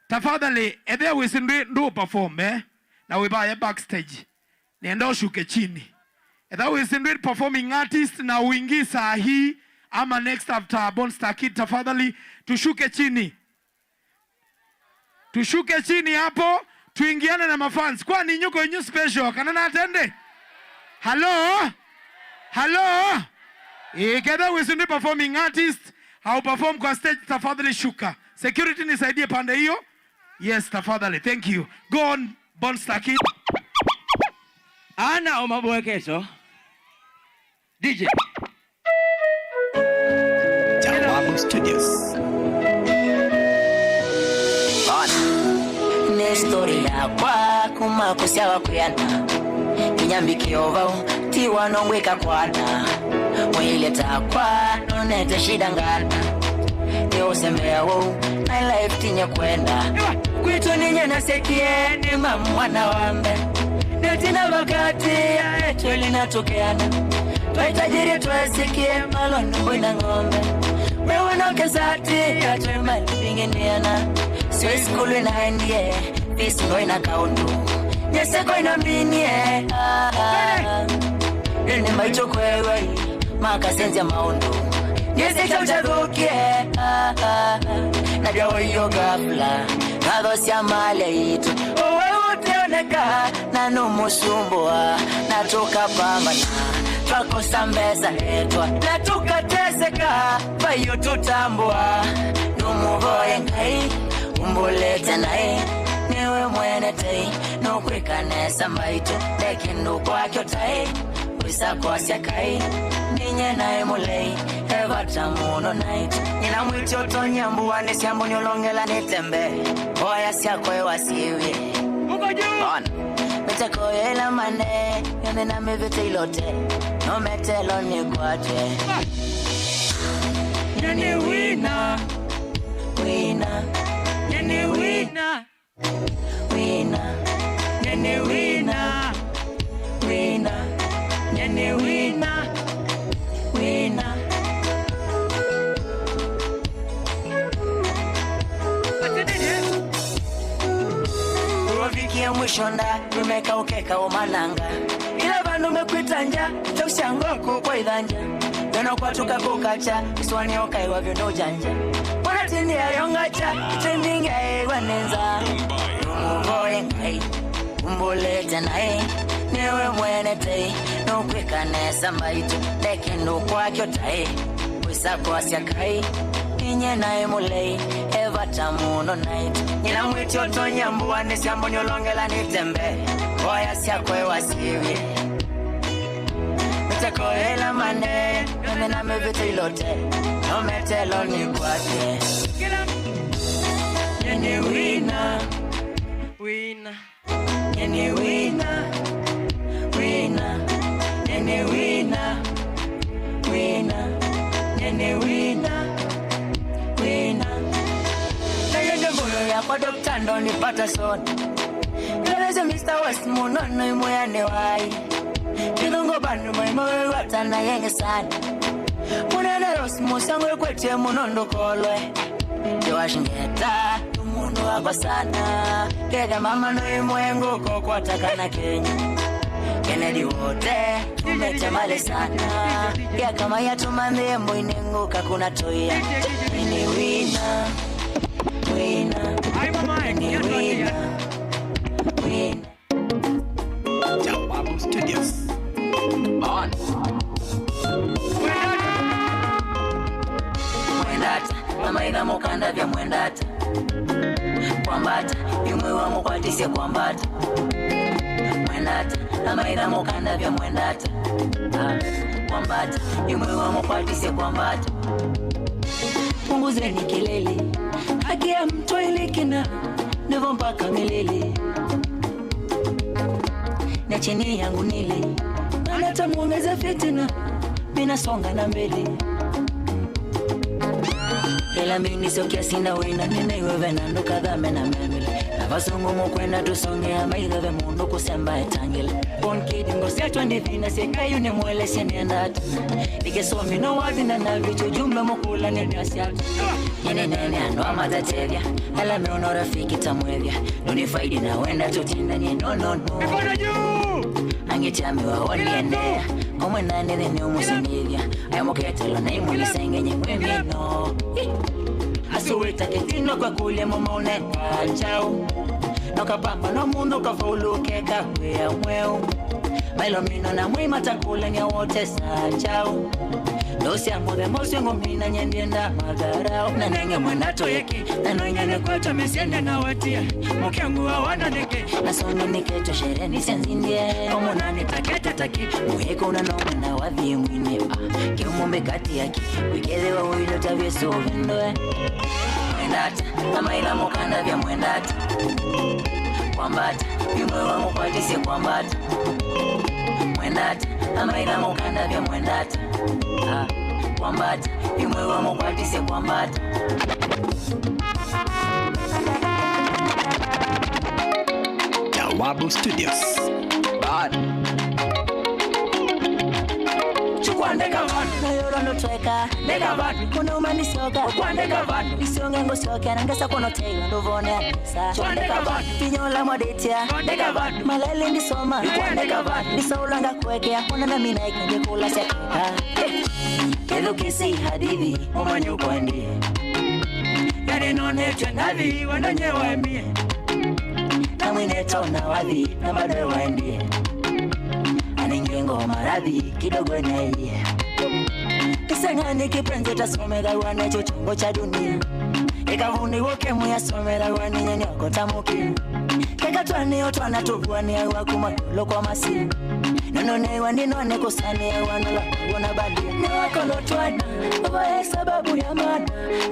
Tafadhali, ethĩa wĩsĩ ndwĩ ndũ perform, eh? Na wĩvaye backstage. Nenda ushuke chini. Ethĩa wĩsĩ ndwĩ performing artist na uingii saa hii ama next after Born Star Kid, tafadhali tushuke chini. Tushuke chini hapo, tuingiane na mafans. Kwani nyuko inyu special, kana natende? Hello? Hello? Eh, kethĩa wĩsĩ ndwĩ performing artist, au perform kwa stage, tafadhali shuka. Security nisaidie pande hiyo. Yes, tafadhali. Thank you. Go on, Born Star Kid. Ana o maboe kesho. D J. Jawabu Studios. Bana. Nĩ story yakwa kuma kũsyawa kwĩana. Nginya mbikĩe o vau, ti wano ngwĩka kwana. Mwĩĩle takwa, nonete shida ngana. Nĩ ũsembea ũu, my life tinye kwenda. Kwitũ ninye nasekie, nĩ mama mwana wa mbee. Nĩtina wakati ya etu linatũkeana. Twaitajiri twesikie maloni kwina ng'ombe. Wewe na kesati ya twema lipingineana. Sio isikulu inaendie, fees ndo ina kaundu. Nyeseko inaminie. Ah, ah. Nini maicho kwewe, makasenzia maundu. Nyeseka uchagokie. Ah, ah. Na ndio hiyo ghafla, kadho sia mali itu. Oh, wewe Tioneka na nũmũsumbũa, na tũkapambana, twakosa mbesa ndetwa, na tũkateseka, vaiũ tũtambũa. Nũmũvoye Ngai, umbũlĩte naĩ, nĩwe mwene tei, nũkwĩka nesa mbaitũ, nde kĩndũ kwakyo taĩ. Wĩsa kwasya Kai, ninye naĩ mũlei, e vata mũno naitũ. Nyina mwĩti ũtonyia mbua nĩ syambo nĩũlongelanĩte mbee, mboya syakwa ĩwasĩw'e. Ona, mĩteko yĩla mane, yonthe na mĩvĩte ilote, no metelo nĩkwatwe. Nyeni wina. Wina. Nyeni wina. Wina, nyeni wina. Wina, nyeni wina. Wina. Ũvikie mwisho nda, tumeka ukeka umananga. Ila vandu mekwita nja, tausya ngoko kwa ithanja. Yono kwatuka kukacha, iswani ukaiwa vyuno janja. Mwana tindi ayongacha, trending ya ewa nenza. Nũmũvoye Ngai, umbũlĩte naĩ, nĩwe mwene tei, nũkwĩka nesa mbaitũ, nde kĩndũ kwakyo taĩ. Wĩsa kwasya Kai, ninye naĩ mũlei, e vata mũno naitũ. Nyina mwĩti ũtonyia mbua nĩ syambo nĩũlongelanĩte mbee, mboya syakwa ĩwasĩw'e. Mĩteko ĩla mane, yonthe na mĩvĩte ilote, no metelo nĩkwate. Nyeni wina. Wina. Nyeni wina. Wina. Nyeni wina. Wina. Nyeni wina. Wina. Nayende moyo yakwa Doctor Ndoni Patterson. Ngalesya Mister West mũno no imwe ya newai. Kĩthũngũ vandũ maimawewatana yenge sana. Mũnene Rose mũsango ĩkwetye mũno ndũkolwe. Joash Ngeta, mũndũ wakwa sana. Ketha mama no imwe ngũko kwata kana Kenya. Kennedy wote, tumete mali sana. Ya kama ya tumande mbo inenguka kuna toya. Ni wina. Wina. Ai, mama, ni wina. Wina. Jawabu Studios. Mwendata, amaitha mũkanda vya mwendata. Kwambata, imwe wa mũkwatisye kwambata. Mwendata, amaitha mũkanda vya mwendata. Ah, kwambata, imwe wa mũkwatisye kwambata. Punguzeni kelele, haki ya mtu ilikina, ndivyo mpaka milele. Na chini yangu nile, anatamuongeza fitina, minasonga na mbele. Ela mini sio kiasi na wina, nina iwe vena ndo kadha mena memele. Na vasungu mukwenda tusonge ama idha ve mundu kusemba etangele. Bon kid ngo sia twenty vina se kayu ni mwele se ni andata. Nike so mi no wadi na na vitu jumbe mukula ni dasi atu. Nene nene andũ a matatethya, ala meona ũrafiki ta mwethya, ndũnĩfaidi na wenda tũtindanie, no, no, no. Mikono juu! Angĩtyamĩwa woniendea, komwe nane thĩnĩ ũmũsindĩthya, ayamũketelo na imũnisengenye mwĩ mĩno. Asu wĩta kĩtino kwa kũlya mũmaũne kwa njaũ, no kapamba no mũndũ kafaulu keka wĩa mweũ. Mailo mino na mwĩ matakũlania wote saa njaũ. Ndũsya mũthemba ũsyo ngũmina nye ndienda madharau. Na nenge mwenda tũyeki, na noinyane kwatwa mĩsyende na watia. Mũkengua wana nĩke, na songe nĩke tũshereni sya nzindie. Omonani takete taki, mũyeko una no mwenda wathi mwine. Ah, kĩumũmbe kati yaki, wĩkethĩwa ũilota vyesu vindoe. Mwendata, amaitha mũkanda vya mwendata. Kwambata, imwe wa mũkwatisye kwambata. Mwendata, amaitha mũkanda vya mwendata. Ah, kwambata, imwe wa mũkwatisye kwambata. Jawabu Studios. Bad. Chukwandeka vandu. Nayora notweka. Ndeka vandu. Kuna umanisoka. Kwandeka vandu. Isonge ngosyoke. Nangesa kono teiwa. Ndovone. Sa. Kwandeka vandu. Tinyola mwadetia. Kwandeka vandu. Malele ndisoma. Kwandeka vandu. Ndisaulanga kwekea. Kona na mina ikindikula seka. Kethukisi hadithi. Umanye ukwendie. Yale nonetwe ndathi. Wananye waemie. Netaona wathi na bado waendie. Aningengo maradhi kidogo naye. Kisangani kipenzi tasomegagwa nacho chongo cha dunia. Ikavuni woke muyasomegagwa ni nyeni okotamuki. Kekatwani otwana tuvwani agwa kuma loko masi. Nono newa ninone kusani agwa nala kuona bali. Ni wako lotwana, ubaye sababu ya mana.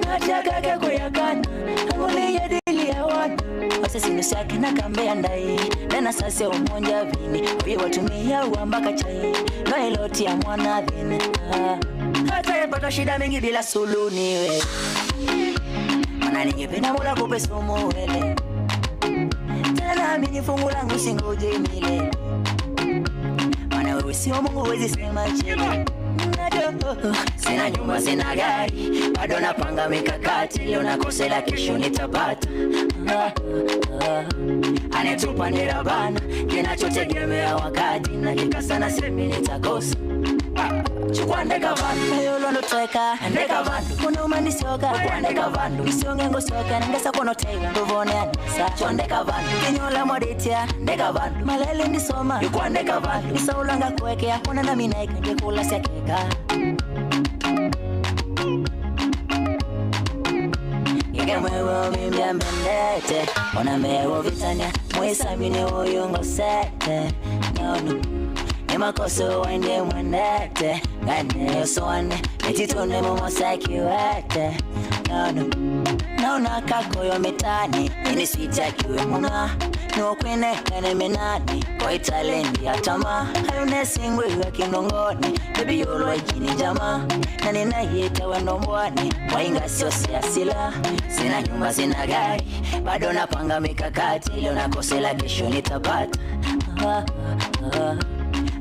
Nataka kekuyakana, anguli yedili ya wana. Ose sinu syake na kambe ya ndai. Nena sase umonja vini. Uye watumia uamba kachai. No iloti ya mwana vini. Ah. Hata epata shida mingi bila suluhu ni wewe. Mana ningependa Mola kupe sumu wele. Tena amini fungu langu singoje milele. Mana wewe sio Mungu, huwezi sema chini. Sina nyumba, sina gari, bado napanga mikakati. Leo nakosela, kesho nitapata. Ah, ah. Anetupa ni Rabana, kinachotegemea wakati, na kikasa na semi nitakosa. Ah, chukua ndeka vandu, yolo ndo tweka, ndeka vandu, kuna umanisioka, kwa ndeka vandu, isionge ngosioka, nangesa kono tega, nduvone anisa, chondeka vandu, kinyola mwadetia, ndeka vandu, malele ndisoma, kwa ndeka vandu, isaulanga kuwekea, kuna na mina ikende kula siakeka. Ngeke mwewe umimbia mbendete, ona mwewe uvitania, mwisamini uyu ngosete. No, no. Ni makoso waende mwendete, ngane yosoane, mititune mumosakiwete. No, no. Naona kakoyo mitani, ini switi akiwe muna. Nukwine ngane minani, kwa italendi atama. Hayune singwe wa kinongoni, baby yolo ikini jama. Na ninayete wendo mbwani, wainga sio siasila. Sina nyumba, sina gari, bado napanga mikakati, leo nakosela, kesho nitapata. Ah, ah, ah.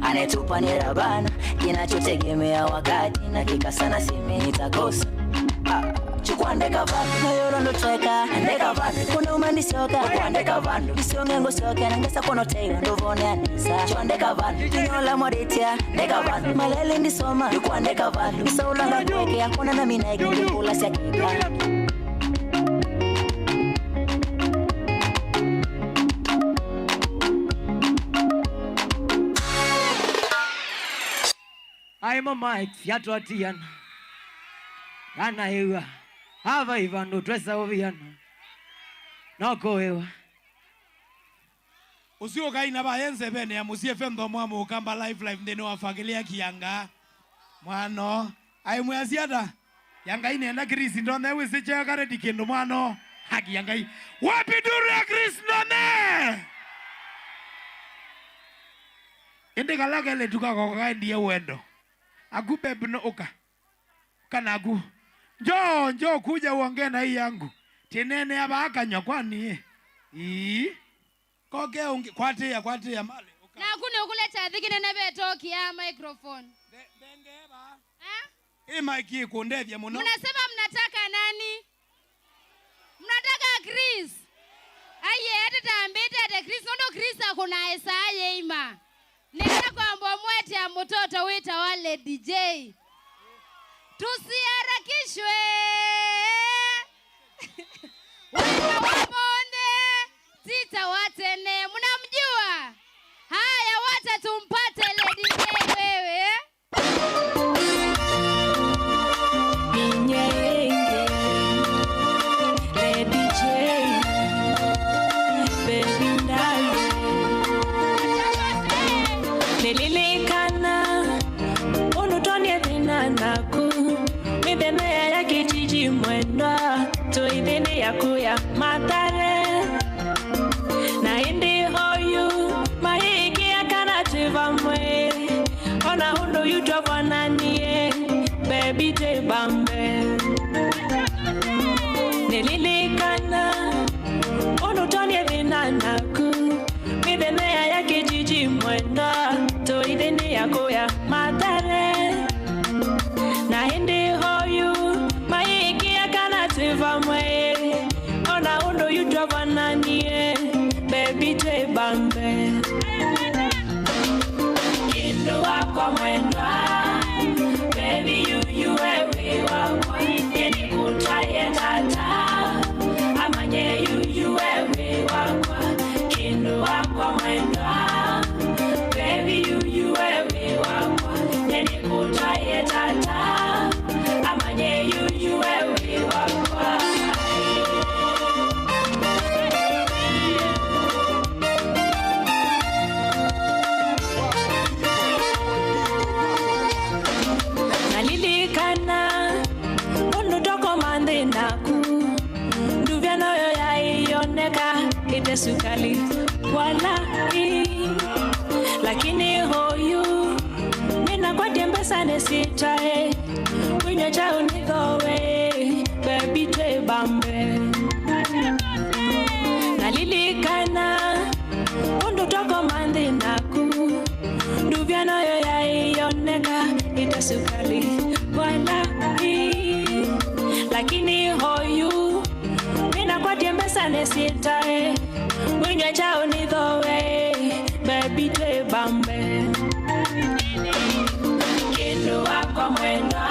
Anetupa ni Rabana, kinachotegemea wakati, na kikasa na semi nitakosa. Ah, chukua ndeka vandu, na yolo ndo tweka, ndeka vandu, kuna umanisioka, kwa ndeka vandu, isionge ngosioka, nangesa kono tega, nduvone anisa, chondeka vandu, kinyola mwadetia, ndeka vandu, malele ndisoma, kwa ndeka vandu, isaulanga kuwekea, kuna na mina ikende kula siakeka. Aimo Mike, yatwatiana. Kana ewa. Ava ivandũ twesa ũviana. No kũĩwa. Ũsu ũkaina vaye nzevene ya Mũsyĩ F M, Thomo wa Mũkamba, live, live nthĩnĩ wa Fangĩlĩa Kĩanga. Mwano, aimwĩasya ata? Ya Ngai nenda Chris ndone wĩsĩ cheo kareti kĩndũ mwano. Haki ya Ngai. Wapi nduru ya Chris ndone? Ĩndĩ kala kelĩtu kako kaendie wendo. Aku babe no ũka. Ũka naku. Njoo, njoo kuja uongee na hii yangu. Tinene ava akanywa kwani? Ii. Koke ũngĩ, kwatĩĩa, kwatĩĩa, malĩ, ũka. Naku nĩ ũkũleta thĩ kĩnene vetokĩa microphone. Nde-, ndengeva. Eh? Ĩ mike ĩkũndethya mũno. Mnasema mnataka nani? Mnataka Chris? Aiye, ete tambĩte ete Chris, nũndũ Chris akũnaesa yeima. Nenda kwamba ũmwetea mũtoto wĩtawa Lady J. Tusiharakishwe. Wĩna wa mũnthĩ, tita wa tene. Mnamjua? Haya, wacha tumpate Lady J wewe. Inye inge, Lady J, baby ndalo. Nililikana, ũndũ twaneena naku, mĩthenya ya kĩjiji mwendwa, tũithĩnĩ yaku ya Mathare. Na ĩndĩ oyu, maikĩa kana twĩ vamwe, ona ũndũ yu twavwananie, baby twĩ vamwe. Nĩlilikana, ũndũ twaneena naku, mĩthenya ya kĩjiji mwendwa, tũithĩnĩ yaku ya Mathare. Na ĩndĩ oyu, maikĩa kana twĩ vamwe, ona ũndũ yu twavwananie, baby twĩ vamwe. Kĩndũ wakwa mwendwa, baby yu, yu we wĩ wakwa, nĩnĩkũtwaie tata, amanye yu, yu we wĩ wakwa. Kĩndũ sukali wala ĩ, lakini oyu nĩnakwatya mbesa nĩsitae, kwĩnyw'a kyaũ nĩthowe, baby twĩbambe. Nalilikana ũndũ twakoma nthĩ naku, nduvya noyo yaĩyoneka ĩta sukali wala ĩ, lakini oyu nĩnakwatya mbesa nĩsitae, kwĩnyw'a kyaũ nĩthowe, baby twĩbambe. Kĩndũ wakwa mwendwa,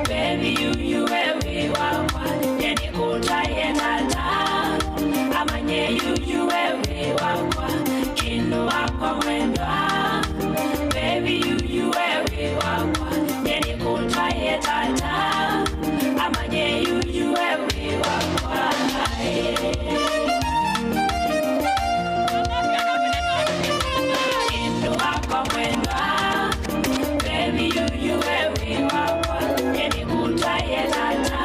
baby yuyu we wĩ wakwa, nĩnĩkũtwaie tata amanye yuyu we wĩ wakwa. Kĩndũ wakwa mwendwa, baby yuyu we wĩ wakwa, nĩnĩkũtwaie tata amanye yuyu we wĩ wakwa. Kĩndũ wakwa mwendwa, baby yuyu we wĩ wakwa, nĩnĩkũtwaie tata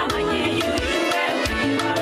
amanye yuyu we wĩ wakwa.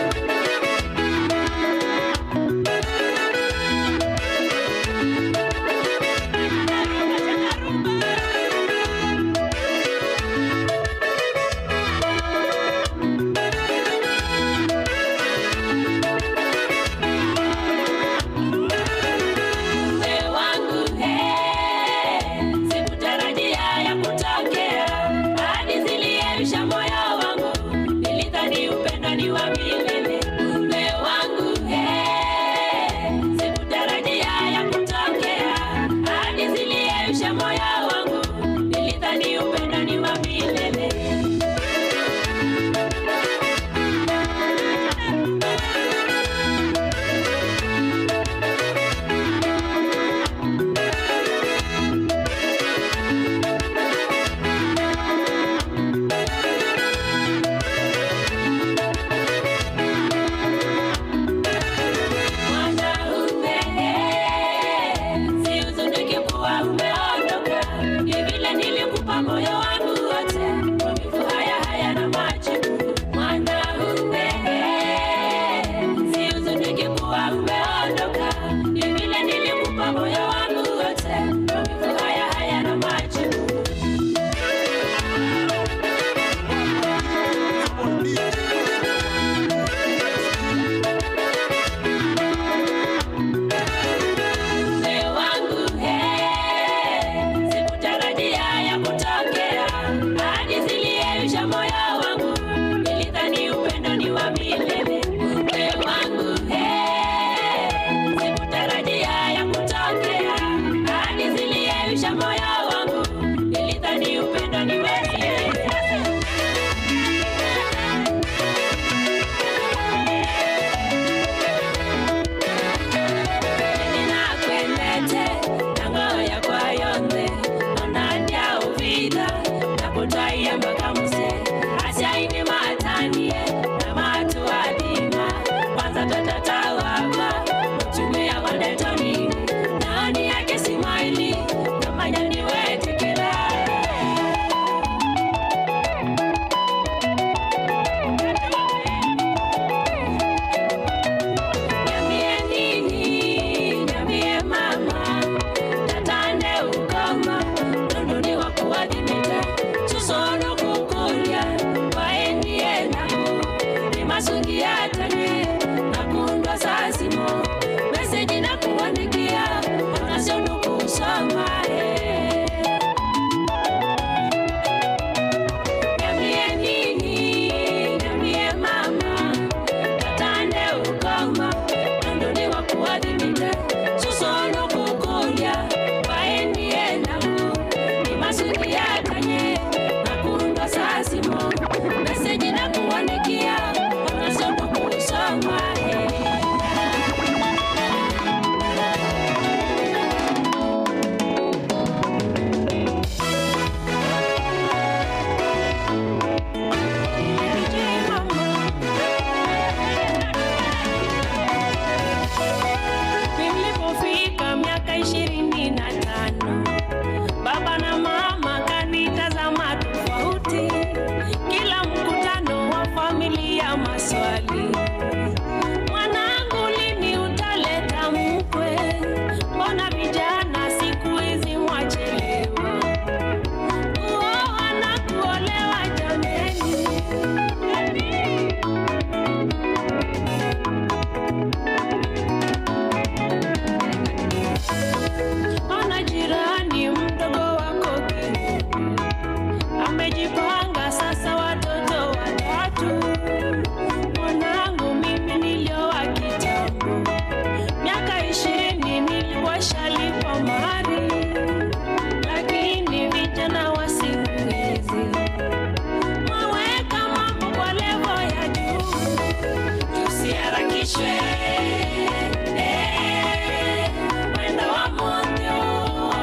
Mwendo wa mũnthĩ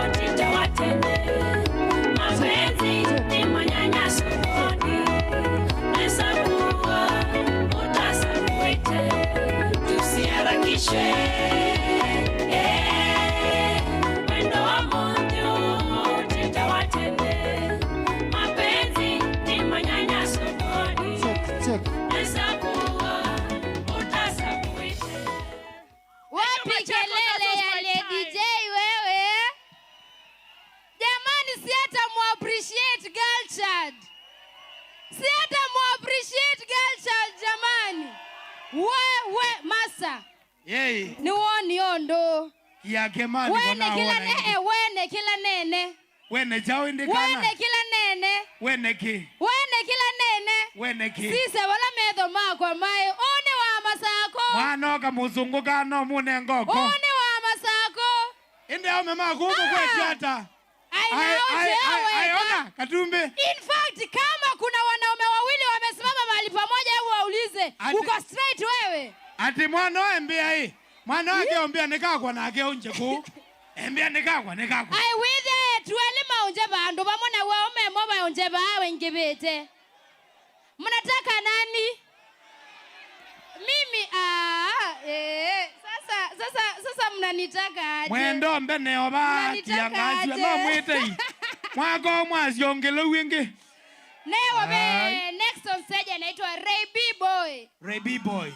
ũtinde wa tene. Mapenzi ni manyanyaso moyoni. Naweza kuwa utasabuite. Tusiharakishe. Mwendo wa mũnthĩ ũtinde wa tene. Mapenzi ni manyanyaso moyoni. Check, check. Naweza kuwa utasabuite. Wapi kelele ya Lady J wewe? Jamani, si hata mu appreciate girl child. Si hata mu appreciate girl child, jamani. We, we, masa. Yei. Nĩ woni ũndũ. Yake mani. Wene kĩla ne, eh, wene kĩla nene. Wene kyaũ ĩndĩ kana? Wene kĩla nene. Wene kĩ? Wene kĩla nene. Wene kĩ? Sisya vala metho makwa maĩ. Ũũ nĩ wa Masakũ. Mwana oka mũsũngũ kana no mũnenga oko. Ũũ nĩ wa Masakũ. Ĩndĩ aume maku ũmũkwetya ata? Ai, ai, ai, ai, ona, Katumbĩ. In fact, kama kuna wanaume wawili wamesimama mahali pamoja, hebu waulize, ati, uko straight wewe? Ati mwana oembea ĩ. Mwana wake ombea nĩ kakwa nake ũnje kũu. Embea nĩ kakwa, nĩ kakwa. Ai, wĩthĩa etu elĩ maũnje vandũ vamwe na wao memo vaũnje vaa wengĩvĩte. Mnataka nani? Mimi, ah, eh, sasa, sasa, sasa mnanitaka aje? Mwendo mbene oba. Mnanitaka atia ngasio aje? No mwĩtei. Mwako mwasiongeleu ĩngĩ. Newe ve next on stage anaitwa Ray B Boy. Ray B Boy.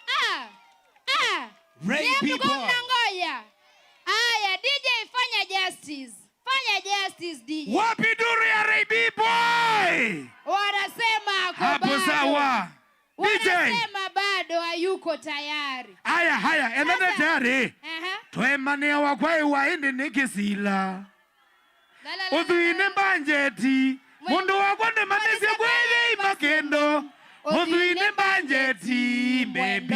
Ah, ah. Ray B Boy. Mnangoja. Aya, D J fanya justice. Fanya justice, D J. Wapi duru ya Ray B Boy? Wanasema ako hapo bado. Sawa. D J. Wanasema bado hayuko tayari. Aya, haya, enene tayari. Aha. Twemanĩa wakwa ĩwa ĩndĩ nĩ kĩsila. La, la, la, ũthwii nĩ mbanjeti. Mũndũ wakwa ndĩmanyĩsye kwĩthĩi makĩndo. Ũthwii nĩ mbanjeti, baby.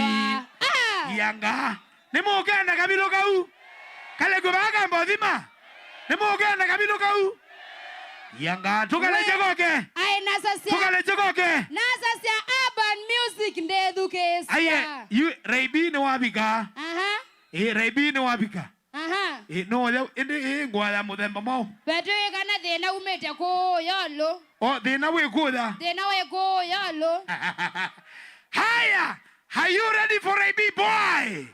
Ah. Yanga. Nĩmũũkĩa na kavilũ kau? Kalekwe vaa kamba ũthima. Nĩmũũkĩa na kavilũ kau? Yanga, tũkalekye koke. Ai, nasasya. Tũkalekye koke. Nasasya urban music ndĩthukĩĩsya. Aye, yu, Ray B nĩwavika. Aha. Ĩ, Ray B nĩwavika. Aha. Ĩ, no ya, ĩndĩ ĩ ngũa ya mũthemba mwaũ? Vetũĩ kana thĩna umĩte kũũ Yolo. O, thĩna wĩ kũya. Thĩna wĩ kũũ Yolo. Haya, are you ready for Ray B Boy?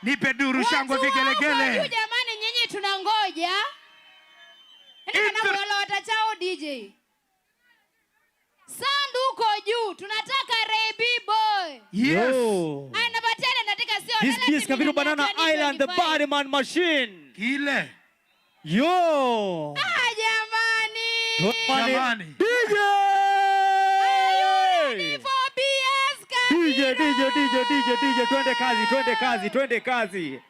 Nipe duru, shangwe, vigelegele. Watu wa huko juu, jamani, nyinyi tunangoja. Ĩndĩ kana kũlolota chao D J. Sound huko juu, tunataka Ray B Boy. Yes. Yo. Aya, napatiane nataka sio. This is Kaviru Banana Island, the Bad Man Machine. Kile. Yo. Ah, jamani. Jamani. D J. Are you ready for B S Kaviru? D J, D J, D J, D J, D J, twende kazi, twende kazi, twende kazi.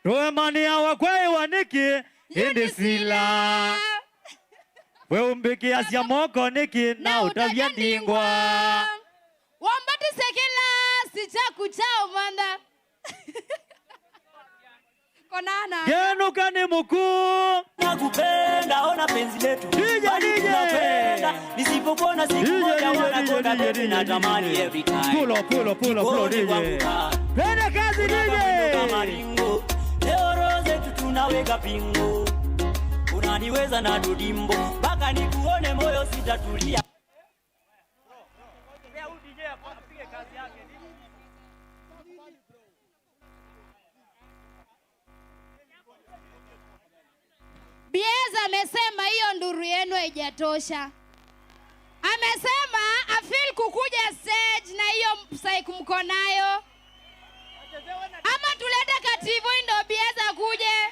Tũemanĩawa kwa ĩwa nĩkĩ? Ĩndĩ sila. We ũmbĩkĩasya moko nĩkĩ na ũtavya ndingwa? Wambatisye kĩlasi kyaku kya ũmantha. Konana. Genuka nĩ mũkuu. Nakupenda, ona penzi letu. D J, bali D J. Tunapenda. Nisipokuona siku moja, D J, D J, wanakonda, D J, baby, D J, natamani D J. Every time. Pull up, pull up, pull up, pull up, D J. Twende kazi, D J. Mwendo kama ringo. Leo roho zetu tunaweka pingo. Unaniweza na dudimbo. Mpaka nikuone moyo sitatulia. Bieza amesema hiyo nduru yenu haijatosha. Amesema afil kukuja stage na hiyo psych mko nayo. Ama tulete kativo indo Bieza kuje.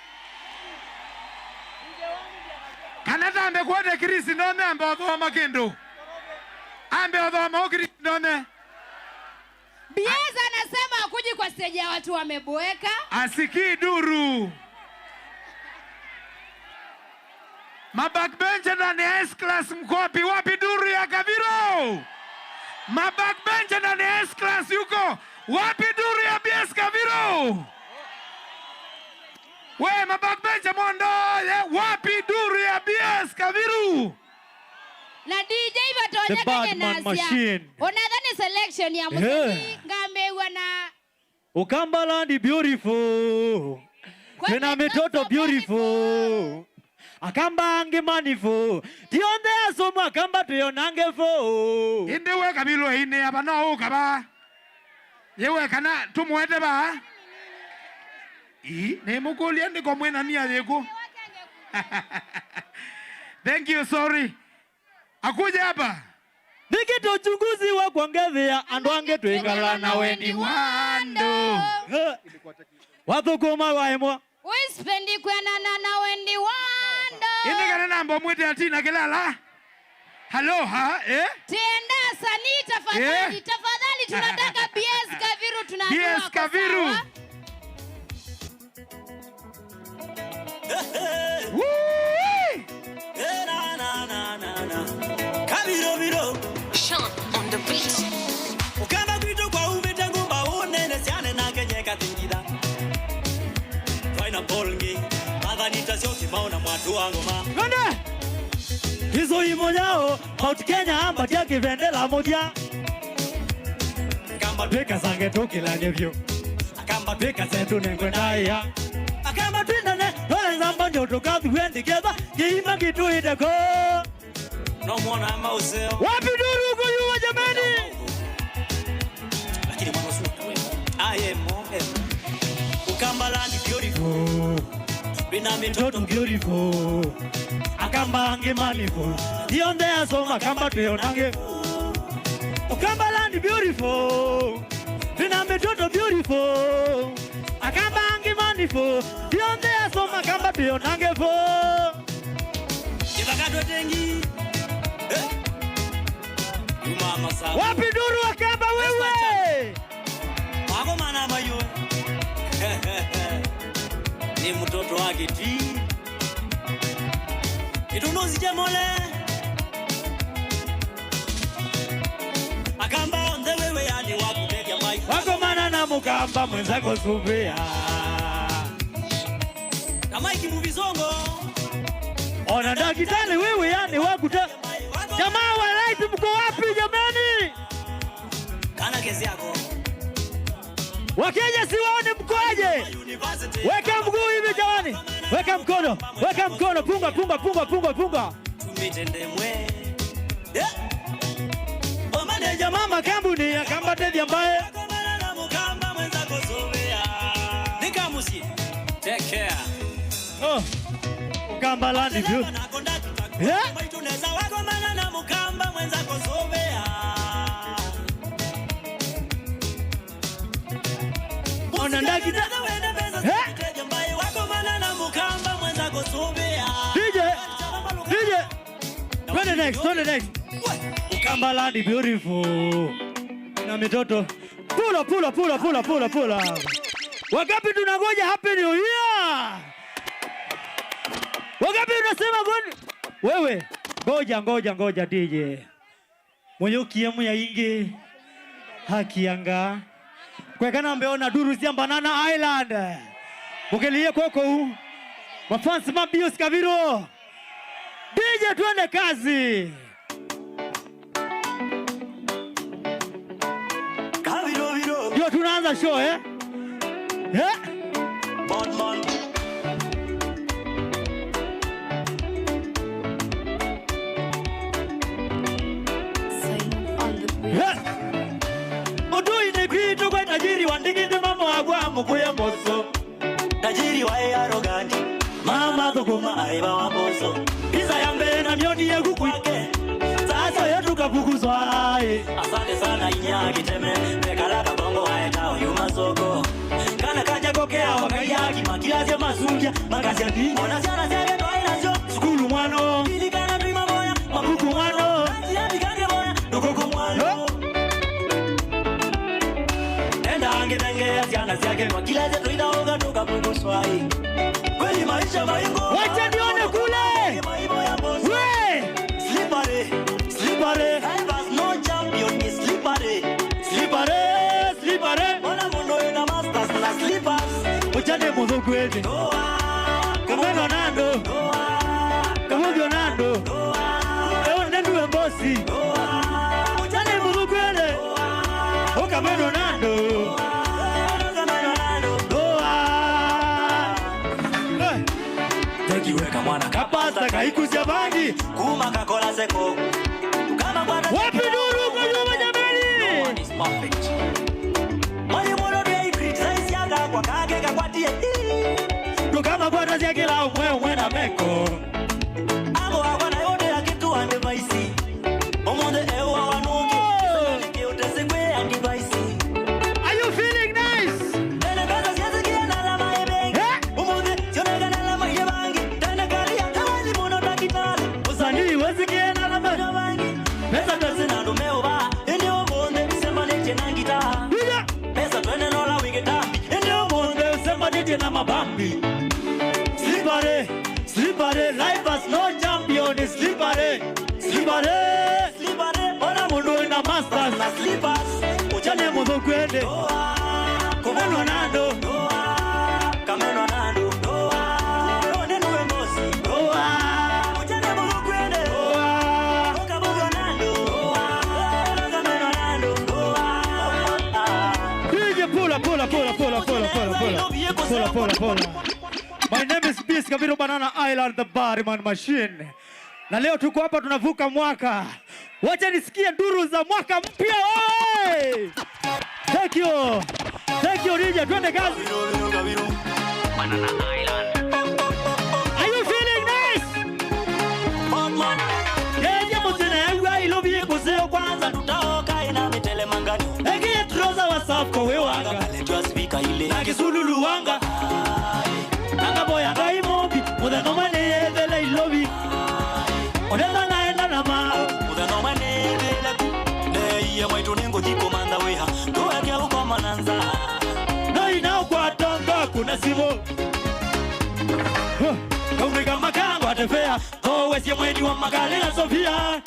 Kana tambe kuote Chris ndone ambe othoma kindu. Ambe othoma o Chris ndone. Bieza anasema hakuji kwa stage ya watu wameboeka. Asikii duru. Mabackbencher ndani ya S-Class mko wapi? Wapi duru ya Kaviro? Mabackbencher ndani ya S-Class yuko wapi? Duru ya B S Kaviro? We mabackbencher mondo ye, wapi duru ya B S Kaviro? Na D J vatonyeka. The Bad Man Machine. Onethani Action ya mũsanii, yeah, ngamĩw'a na Ukamba land beautiful. Kwĩna mĩtoto beautiful. Akamba angĩ maniful. Ti onthe asomu Akamba twĩonange fo. Ĩndĩ we kavilũ ĩinĩ ava no ũkava. Yĩwe kana tũmũete vaa. Ii, nĩmũkũlya ndĩko mwĩna nia yĩkũ? Thank you, sorry. Akuje hapa. Nĩkĩ ta ũchunguzi wa kwangethĩa andũ angĩ twĩkala na wendi wa andũ. Eh, wathũkũma waemwa. Wĩspendi kwĩanana na wendi wa andũ. Ĩndĩ kana namba ũmwĩte atina kĩlala? Halo, ha, eh? Tenda sanii, tafadhali, eh, tafadhali, tunataka B S Kaviru, tunajua B S wako Kaviru sawa. Woo! Kaviroviro. Sean on the beat. Ukamba kwitũ kwa umĩte ngũmba ũnene syane na kenyeka tingitha. Twaina polngi, mathanita syoki maona mwatu wa ngoma. Twende! Izo imo yao, Mount Kenya ambatia kĩvendela mũthya. Kamba twĩka sange tũkĩlanye vyũ. Akamba twĩka sendu nengwe ndaĩa. Akamba twĩndane, nole nzamba ndio tũkathuwe ndiketha, kĩima kĩtũĩte ko. No mwona mauseo. Wapi nduru huko nyuma jamani? Lakini mwana usu na wewe. I am more. Ukamba land beautiful. Bina mitoto beautiful. Akamba angĩ maniful. Ionthe asoma Akamba twĩonange. Ukamba land beautiful. Twĩna mĩtoto beautiful. Akamba angĩ maniful. Ionthe asoma Akamba twĩonange fo. Kĩthaka twetengi. Eh? Yuma masawa. Wapi nduru Akamba wewe? Wako mana mayo. Ni mtoto wa Kitui. Itunuzi jemole. Akamba onthe wewe yani wakutethya mai. Wakomana na Mukamba mwenzako suvia. Na Mike Muvizongo. Ona ndakitali wewe yani wakuta. Jamaa wa light mko wapi jamani? Kana kesi yako. Wakenya siwaone mkoaje? Weka mguu hivi jamani. Weka mkono. Weka mkono. Punga, punga, punga, punga, punga. Tumitendemwe. Yeah. Omane jamaa makambuni Akamba tethya mbae. Komana na Mukamba mwenzako sovea. Nika musi. Take care. Oh. Ukamba land view. Yeah. Tunaweza wakomana na Mukamba mwenzako sovea. Ona ndakita. Eh? D J. D J. Twende next, twende next. Ukamba land beautiful. Na mitoto. Pula, pula, pula, pula, pula, pula. Wangapi tunangoja Happy New Year? Wangapi unasema good? Wewe, ngoja, ngoja, ngoja D J. Mũyũkie mwĩ aingĩ, haki ya Ngai. Kweka na mbeo na nduru sya Banana Island. Mũkĩlĩe kũkũ. Mafans ma Pius Kaviru. D J twende kazi. Kaviru, viru. Ndio tunaanza show, eh? Eh? Bon, bon. Sign on the beat. Eh? Ũndũinĩ kwitũ kwĩ tajiri wa ndigi nĩ mama wakwa mũkũya mũso. Tajiri wa arrogant. Mama thũkũma aiva wa mũso. Pizza ya mbee na mioni ya kuku yake. Sasa yetu kafukuzwa, eh. Asante sana inya kiteme. Mekala kabongo waeta oyuma soko. Kana kanja kokea wakaiaki makilasya masungia makasya ni. Ona syana syake twaĩ nasyo. Sukulu mwano. Ilikana twĩ maboya. Mabuku mwano. Kazi ya mikate boya. Ndũkũkũ mwano. Enda angĩthengeea syana syake kwa kila zetu itaoga tuka Mungu swai. Kweli maisha maingo. Wacha nione kule. We! Slippery, slippery. Drivers no champion is slippery. Slippery, slippery. Ona mũndũ ena masters na slippers. Ũcha nĩ mũthũku ĩndĩ. Kameno na andũ. Kamũthyo na andũ. Ewe nĩ nduwe mbosi. Ũcha nĩ mũthũku ĩndĩ. Kameno nando. Kameno nando. Ndoa. Hey. Thank you, weka mwana kapasta kaikusya bangi. Kuma kakola seko. Kama kwa wapi nduru kwa nyuma jamani? No one is perfect. Mwalimu ndo ndiye criticize yaka kwa kake kakwatie. Ndukamakwatazya kĩla ũmwe ũmwe na meko. Amo akwa na yote ya kitu advice. Ũmũnthĩ ewa wanungi. Oh. Nĩkĩ ũtesĩ kwĩ advice? Are you feeling nice? Tene pesa siasikia na alama ibengi. Eh? Ũmũnthĩ sioneka na alama ibangi. Tene kalia, tawali mũno ndakitali. Ũsanii wesikie na alama ibangi. Pesa pesa na ndume ũba. Ĩndĩ ũmũnthĩ sembanĩtie na ngita. Pesa twene nola wĩ kĩtambi. Ĩndĩ ũmũnthĩ ũsembanĩtye na mabambi. Slippery, slippery, life has no champion. Slippery, slippery, slippery. Ona mũndũ wĩna masters na slippers. Ũkyane mũthũku ĩndĩ. Kũmenwa na andũ. Kamenwa na andũ. Nũndũ nĩwe mbosi. Ũkyane mũthũku ĩndĩ. Kamenwa na andũ. Kamenwa na andũ. D J, pull up, pull up, pull up, pull up, pull up, pull up, pull up. Pull up, pull up, pull up. My name is Beast Kabiro, Banana Island, the Barman Machine. Na leo tuko hapa tunavuka mwaka. Wacha nisikie nduru za mwaka mpya, oi! Thank you. Thank you, D J. Twende kazi. Banana Island. Are you feeling nice? Yeye mutine ewa ilobi kuseo kwanza. Tutaoka ina mitele mangani. Ege troza wa safu kwa wewanga. Aletwa speaker ile. Na kisululu wanga. Nanga boya ngai mombi. Mũthenya ũmwe nĩyĩthĩle ilobi. Ũnetha naenda na ma. Mũthenya ũmwe nĩyĩthĩle. Neiye mwaitũ nĩngũthi kũmantha wĩha. Ndũeke ũkoma na nza. No ina ũkwata ngaku na sivũ. Huh. Kaumika makango atefea. Kowesye mweni wa makale na Sofia.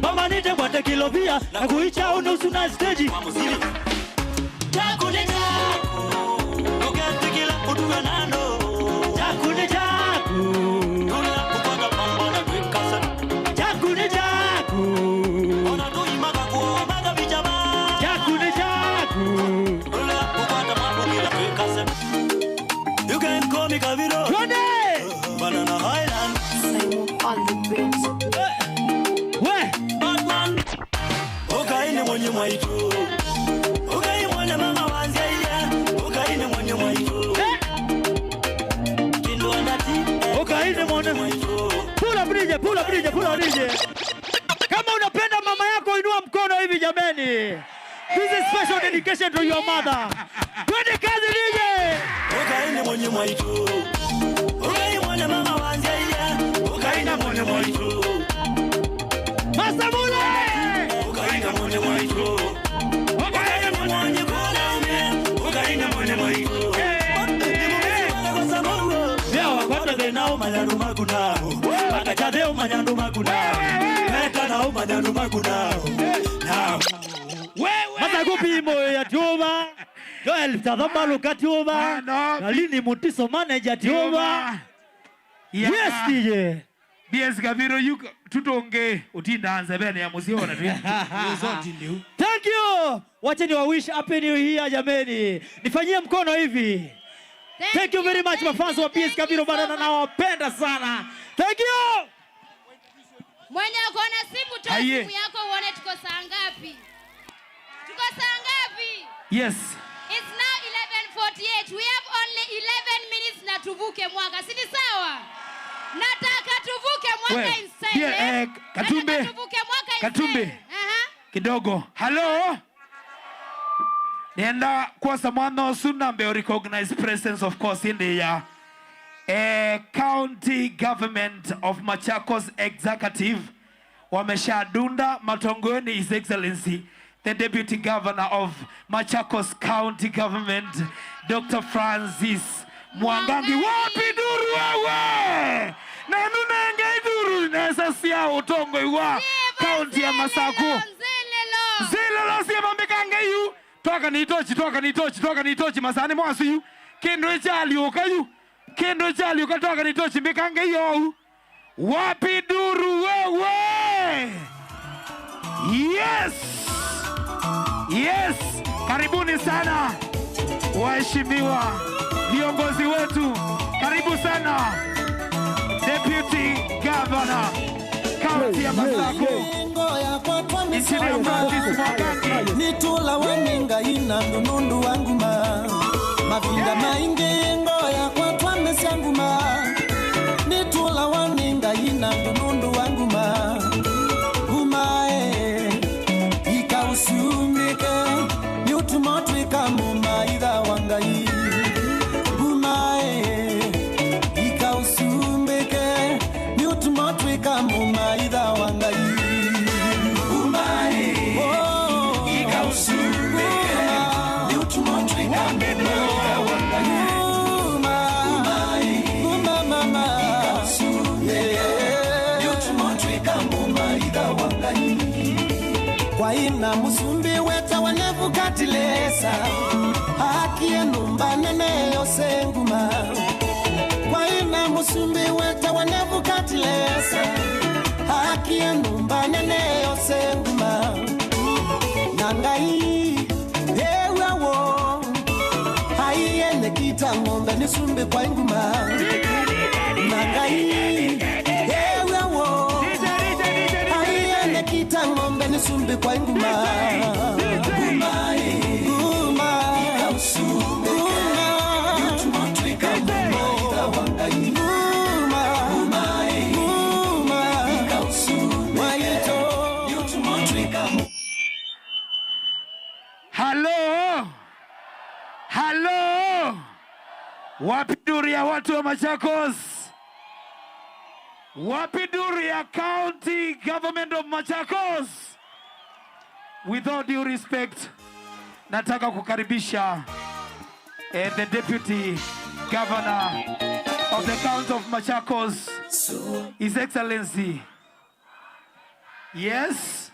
Pamanite kwa tekilovia. Na kuicha unusu na stage. Kwa muzili. Kyaku nĩ kyaku, ndũketĩkĩla kũtuwa na andũ. Kyaku nĩ kyaku. Ndũla kũkwata pamba na kwĩkasa. Kyaku nĩ kyaku. Ona tũimaka kuoa maka vicha ba. Kyaku nĩ kyaku. Ndũla kũkwata mambo kĩla kwĩkasa. You can call me Kaviro. Twende! Banana Island. Simon on the beat. We! Batman. Ũkai nĩ mũnyũ mwaitũ. Ũkai mwone mama wa nzyaia. Ũkai nĩ mũnyũ mwaitũ. Eh! Kĩndũ andati. Ũkai nĩ mwone. Mwaitũ. Pull up D J, pull up D J, pull up D J. Kama unapenda mama yako, inua mkono hivi jameni. This is special dedication to your mother. Twende kazi D J. Ũkai nĩ mũnyũ mwaitũ. Ũkai mwone mama wa nzyaia. Ũkai na mũnyũ mwaitũ. Masamule! Ũkai na mũnyũ mwaitũ. Ũkai na mũnyũ mwaitũ. Ũkai na mũnyũ mwaitũ. Leo wakwata thĩna ũmanya andũ maku nao. Makacha thĩ ũmanya andũ maku nao. Meta na ũmanya andũ maku nao. Nao. Wewe. Masaku pimo ya tiuva. Joel Tathamaluka tiuva. Mano. Nalini Mutiso manager tiuva. Tiuva. Yeah. Yes, D J. Beast Kaviro, you c-, tutonge utinda nzevene ya musio na twi. Resort ndio. Thank you. Wacha ni wa wish happy new year jameni. Nifanyie mkono hivi. Thank you very much, mafans wa Beast Kaviro Banana, nawapenda sana. Thank you. Mwenye uko na simu, toa simu yako uone tuko saa ngapi. Tuko saa ngapi? Yes. It's now eleven forty-eight. We have only eleven minutes na tuvuke mwaka. Si ni sawa? Nataka tuvuke mwaka in style, eh? Katumbe. Nataka tuvuke mwaka in style. Katumbe. Aha. Kidogo. Hello? Nenda kwosa mwana ũsu nambe ũ recognize presence, of course, ĩndĩ ya, eh, County Government of Machakos Executive wameshadunda matongoeni His Excellency the Deputy Governor of Machakos County Government, Doctor Francis Mwangangi. Wapi nduru wewe? Na nunenge nduru nesa sya ũtongoi wa kaunti ya Masaku. Nzililo, nzililo. Nzililo syĩva mbĩkange yu. Twakanĩa itochi, twakanĩa itochi, twakanĩa itochi masaanĩ mwasu yu. Kĩndũ ĩkyaalyũka yu. Kĩndũ ĩkyaalyũka, twakanĩa itochi mbĩkange yu ou. Wapi nduru wewe? Yes! Yes, karibuni sana waheshimiwa viongozi wetu. Karibu sana Deputy Governor, County ya Masako, Engineer Francis Mwangangi. Nĩtũlawa nĩ Ngai na andũ nũndũ wa nguma. Mavinda maingĩ ngoo yakwa twamesya nguma. Nĩtũlawa nĩ Ngai na andũ nũndũ wa nguma. Nguma ĩ, ika ũsumbĩke, nĩũtuma ũtw'ĩka mũmaitha wa Ngai. Nguma ĩ, ika ũsumbĩke, nĩũtuma ũtw'ĩka mũmaitha wa Ngai. Nguma ĩ, oh, ika ũsumbĩke, nĩũtuma ũtw'ĩka mũmaitha wa Ngai. Nguma, nguma mama, ika ũsumbĩke, nĩũtuma ũtw'ĩka mũmaitha wa Ngai. Kwaĩ na mũsumbĩ wetawa Nevukatilesa, aakie nyũmba nene yose nguma. Kwaĩ na mũsumbĩ wetawa Nevukatilesa, aakie nyũmba nene yose nguma. Na Ngai ew'a woo, aiene kita ng'ombe nĩ sumbĩ kwa nguma. Na Ngai ew'a woo, aiene kita ng'ombe nĩ sumbĩ kwa nguma. Nguma, nguma, nguma. Halo? Halo? Wapi nduru ya watu wa Machakos? Wapi nduru ya County Government of Machakos? With all due respect, nataka kukaribisha, eh, the Deputy Governor of the County of Machakos, His Excellency. Yes.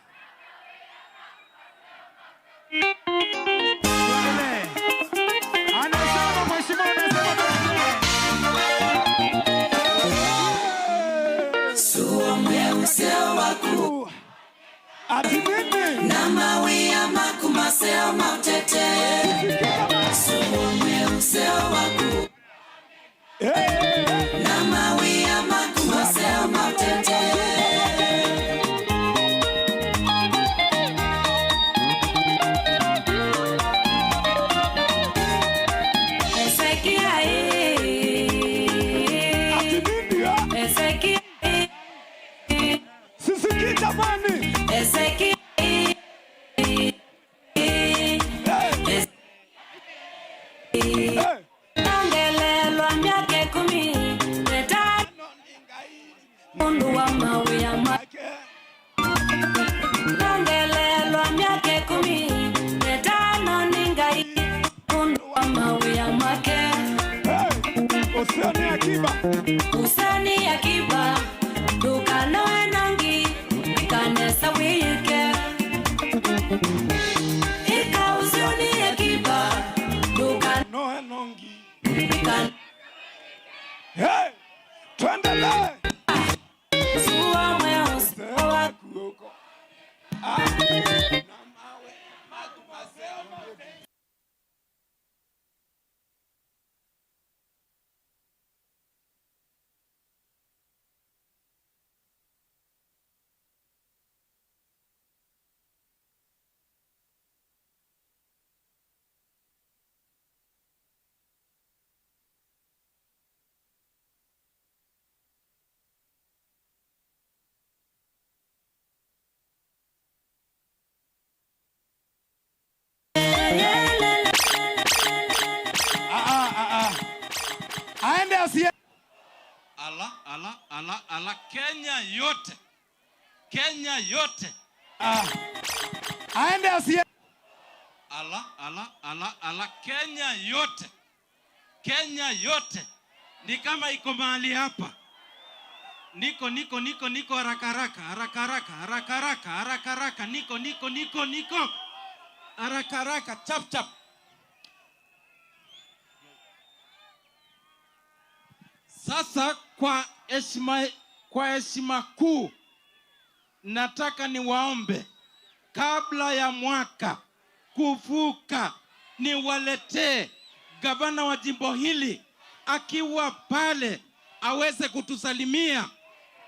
Tuendelee. Anasema mheshimiwa, anasema tuendelee. Sua mwe useo waku. Ati nini? Na mawĩa maku maseo maũtete. Sua mwe useo waku. Na mawĩa maku maseo maũtete. Ezekia ĩ. Ati nini, ah? Ezekia ĩ. Sisikii jamani. Ezekia ĩ. Hey. Hey. Nongelelwa myaka ĩkũmi na ĩtano nũndũ wa mawĩa make. Nongelelwa myaka ĩkũmi na ĩtano nĩ Ngai nũndũ wa mawĩa make. Hey! Usione akiba. Usione akiba. Ndũkanoe nongi, ĩka nesa wĩyĩke. Ĩka usione akiba. Ndũkanoe nongi. Hey, tuendelee. Sua mwe useo waku. Ah, na mawe maku maseo mawe. Ah, ah, ah, ah. Aende asie. Ala, ala, ala, ala, Kenya yote. Kenya yote. Ah. Aende asie. Ala, ala, ala, ala, Kenya yote. Kenya yote. Ni kama iko mahali hapa. Niko, niko, niko, niko, haraka, haraka, haraka, haraka. Niko, niko, niko, niko. Haraka, haraka, chap, chap. Sasa kwa heshima, kwa heshima kuu, nataka niwaombe, kabla ya mwaka, kuvuka, niwaletee gavana wa jimbo hili akiwa pale aweze kutusalimia,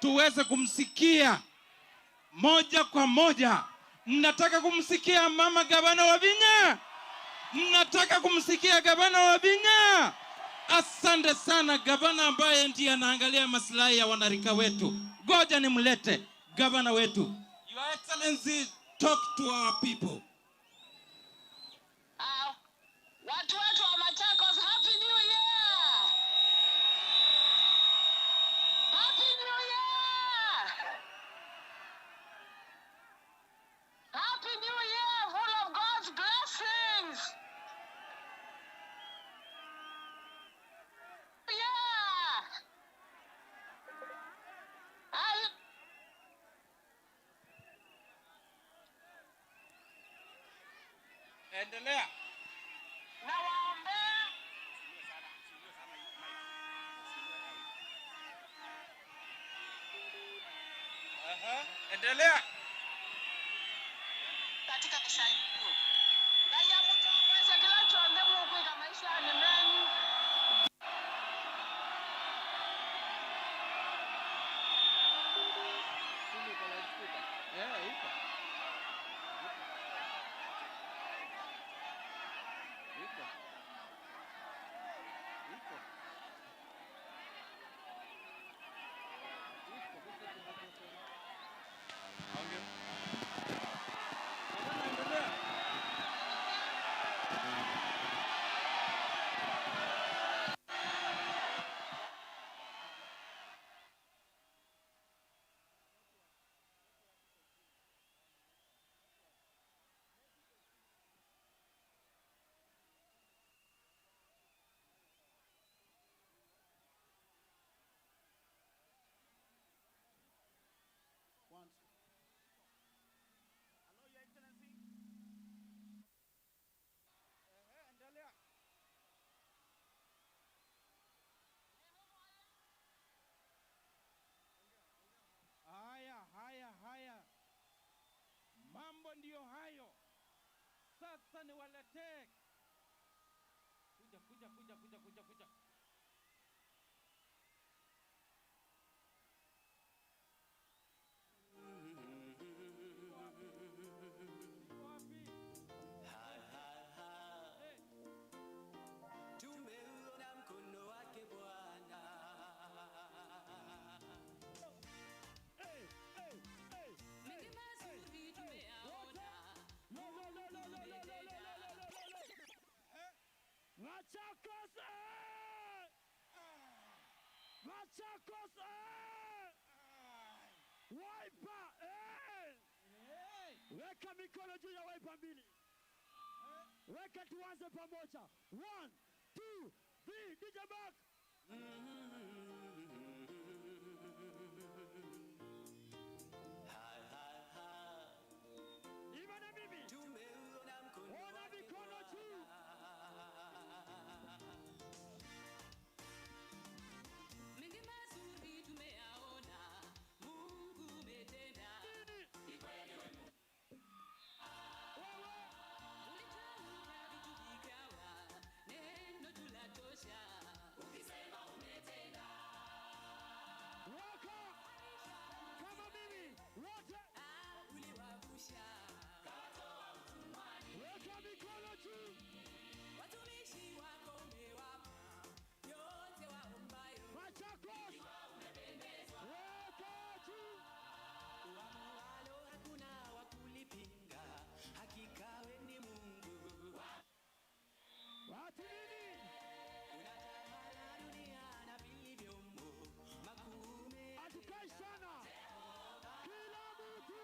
tuweze kumsikia moja kwa moja. Mnataka kumsikia mama gavana Wavinya? Mnataka kumsikia gavana Wavinya? Asante sana gavana, ambaye ndiye anaangalia maslahi ya wanarika wetu. Ngoja nimlete gavana wetu. Your Excellency, talk to our people. Ah, watu wetu wa Machakos, Happy New Year! Happy New Year! Happy New Year, full of God's blessings! Yeah! I Endelea. Nawaombea. Aha, endelea. Katika maisha yenu. Ngai amũtongoesye kĩla kyonthe mũkwĩka maishanĩ menyu. Simu iko loudspeaker? Eh, iko. Iko. Iko. One, two. Hello, Your Excellency. Ehe, endelea. Haya, haya, haya. Mambo ndiyo hayo. Sasa niwaletee. Kuja, kuja, kuja, kuja, kuja, kuja. Iko wapi? Tumeuona mkono wake Bwana. Hey, hey, hey, hey, hey. Mengi mazuri tumeyaona. No, no, no. Eh? Machakos, eh! Machakos, eh! Wiper, eh! Weka mikono juu ya wiper mbili. Weka tuanze pamoja. One, two, three, D J Mark. Imba na mimi. Ona mikono juu. Mengi mazuri tumeyaona, Mungu umetenda. Ni kweli wewe Mungu. Wewe. Ulitoa vitu vikawa, neno tu latosha. Ukisema umetenda. Waka. Kama mimi, wote. Ah, uliwavusha. Kawatoa utumwani. Weka mikono juu. Watumishi wako umewapa. Yote waombayo. Machakos. Weka juu. Uamualo hakuna wa kulipinga. Hakika we ni Mungu. Watu nini? Unatawala dunia na vilivyomo. Makuu umetenda. Hatukai sana. Kila mtu.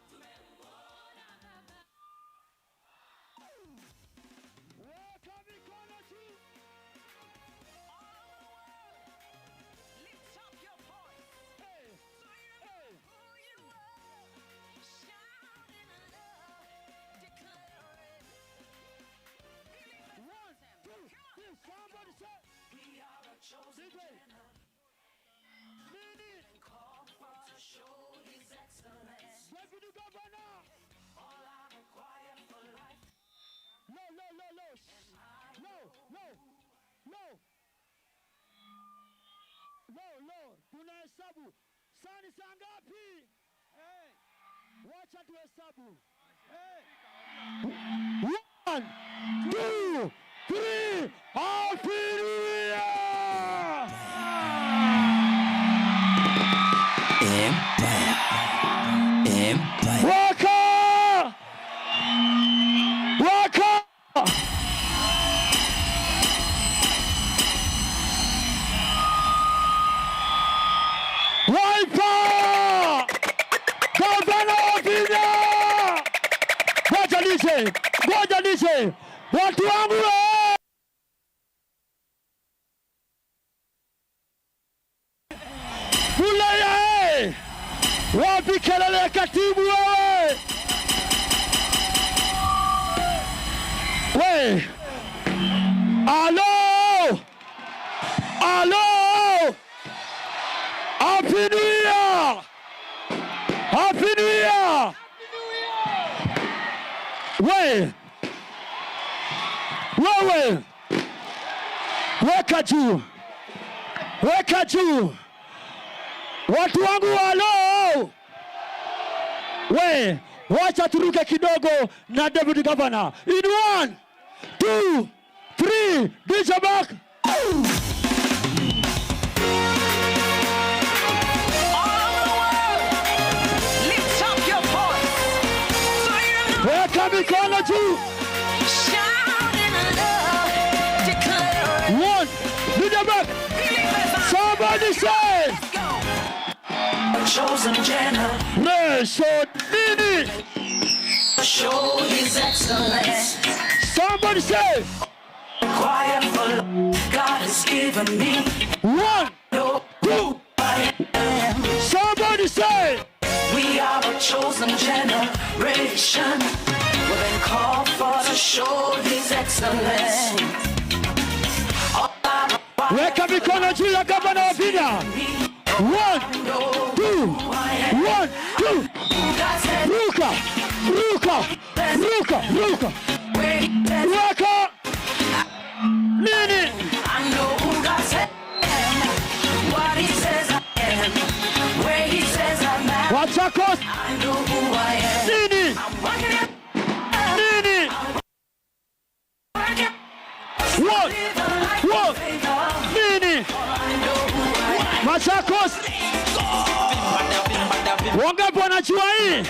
Tumeuona Baba. Weka mikono juu. All over the world, lift up your voice. Hey. Hey. Who you are. Shout in love, declare it. Believe it. One, two, three, somebody say, we are a chosen generation. Nini? Deputy Governor. All I require for life Hesabu. Saa ni saa ngapi? Wacha tuhesabu. One, two, three. Happy New Year! Empire. Empire. Waka! Waka! Wiper! Gavana Wavinya! Ngoja D J, ngoja D J. Watu wangu, eh! Buleya, eh! Wapi kelele ya katibu wewe? We! Alo! Alo! Happy New Year! Happy New Year! We! Wewe! Weka juu. Weka juu. Watu wangu wa Loo. We, wacha turuke kidogo na Deputy Governor. In one, two, three, D J back. All over the world, lift up your voice. So you know. Weka mikono juu. Shout in love, declare it. One, D J back. Somebody say. Let's go. A chosen generation. Nini? Show his excellence. Somebody say. Quiet for God has given me. One, two. Somebody say. We are a chosen generation. We've been called for to show his excellence. Weka mikono juu ya gavana Wavinya. One, two, one, two. Ruka, ruka, ruka, ruka. Weka. Nini? Machakos. Nini? Nini? Wo! Wo! Nini? Machakos. Wangapi wanajua hii?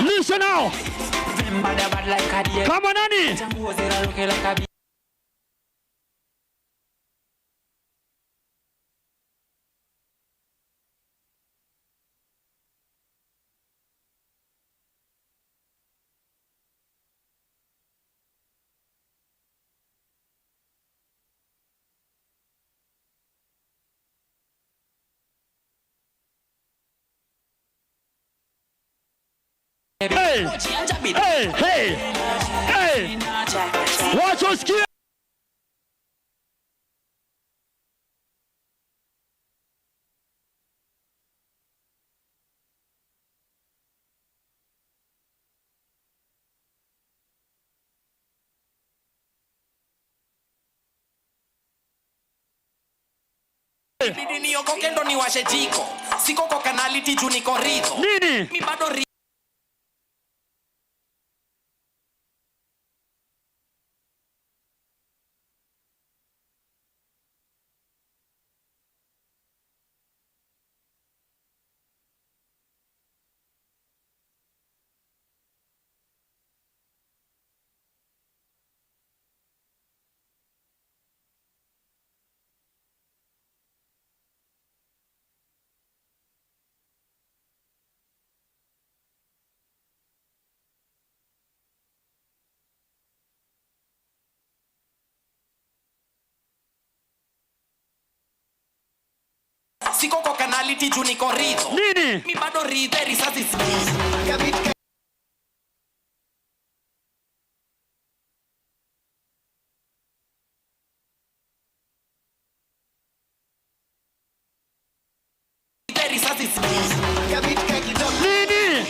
Listen now. Kama nani? Hey! Hey! Hey! Hey! Wacha usikie. Ilibidi niokoke ndo niwashe jiko. Siko kwa kanaliti juu niko ridho. Nini? Mi bado ri- Aliti juu niko ritho. Nini? Mi bado rithe risasi si- Risasi si- Nini?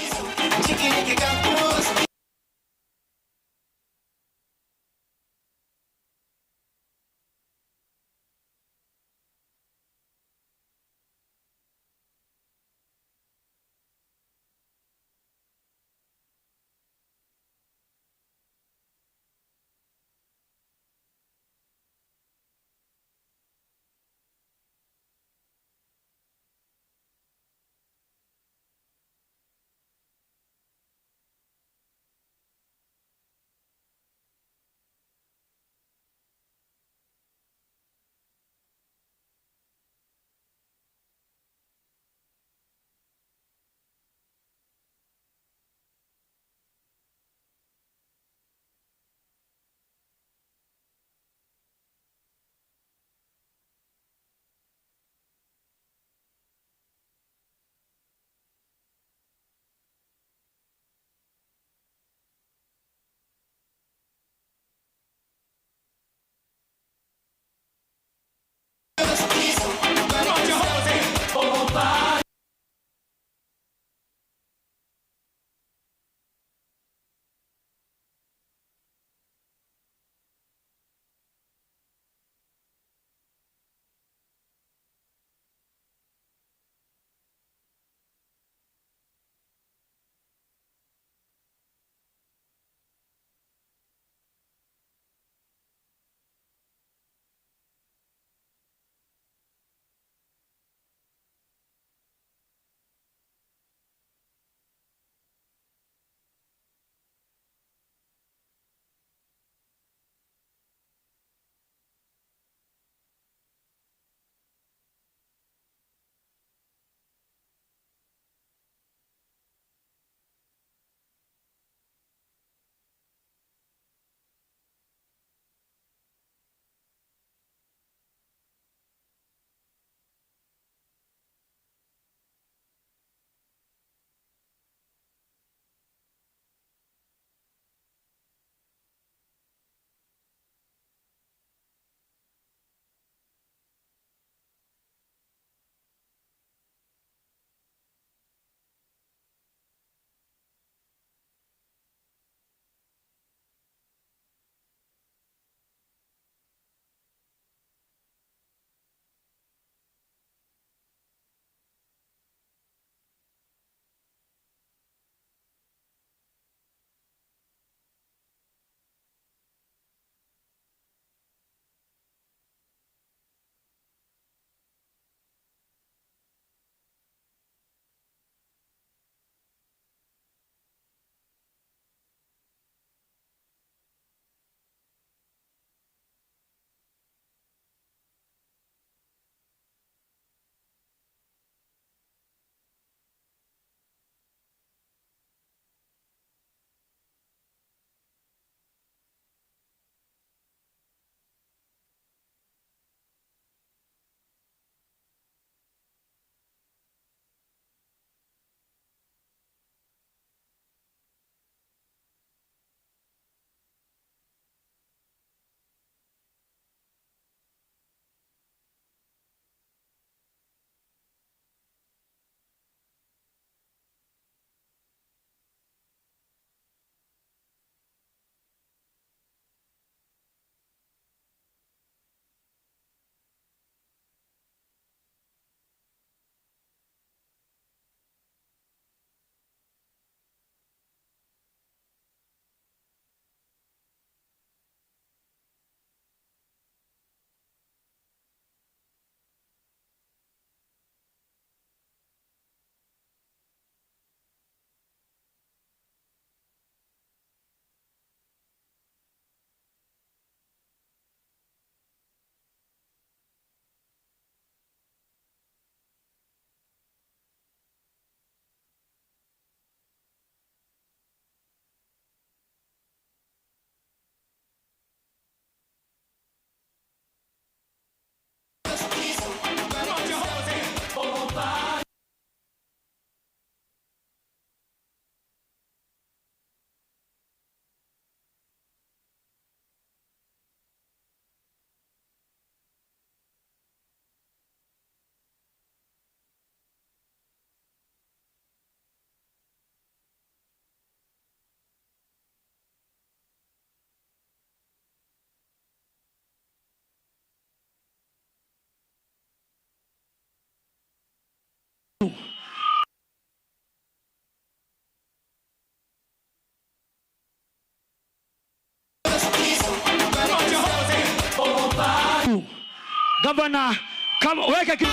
Gavana, kama weka ki-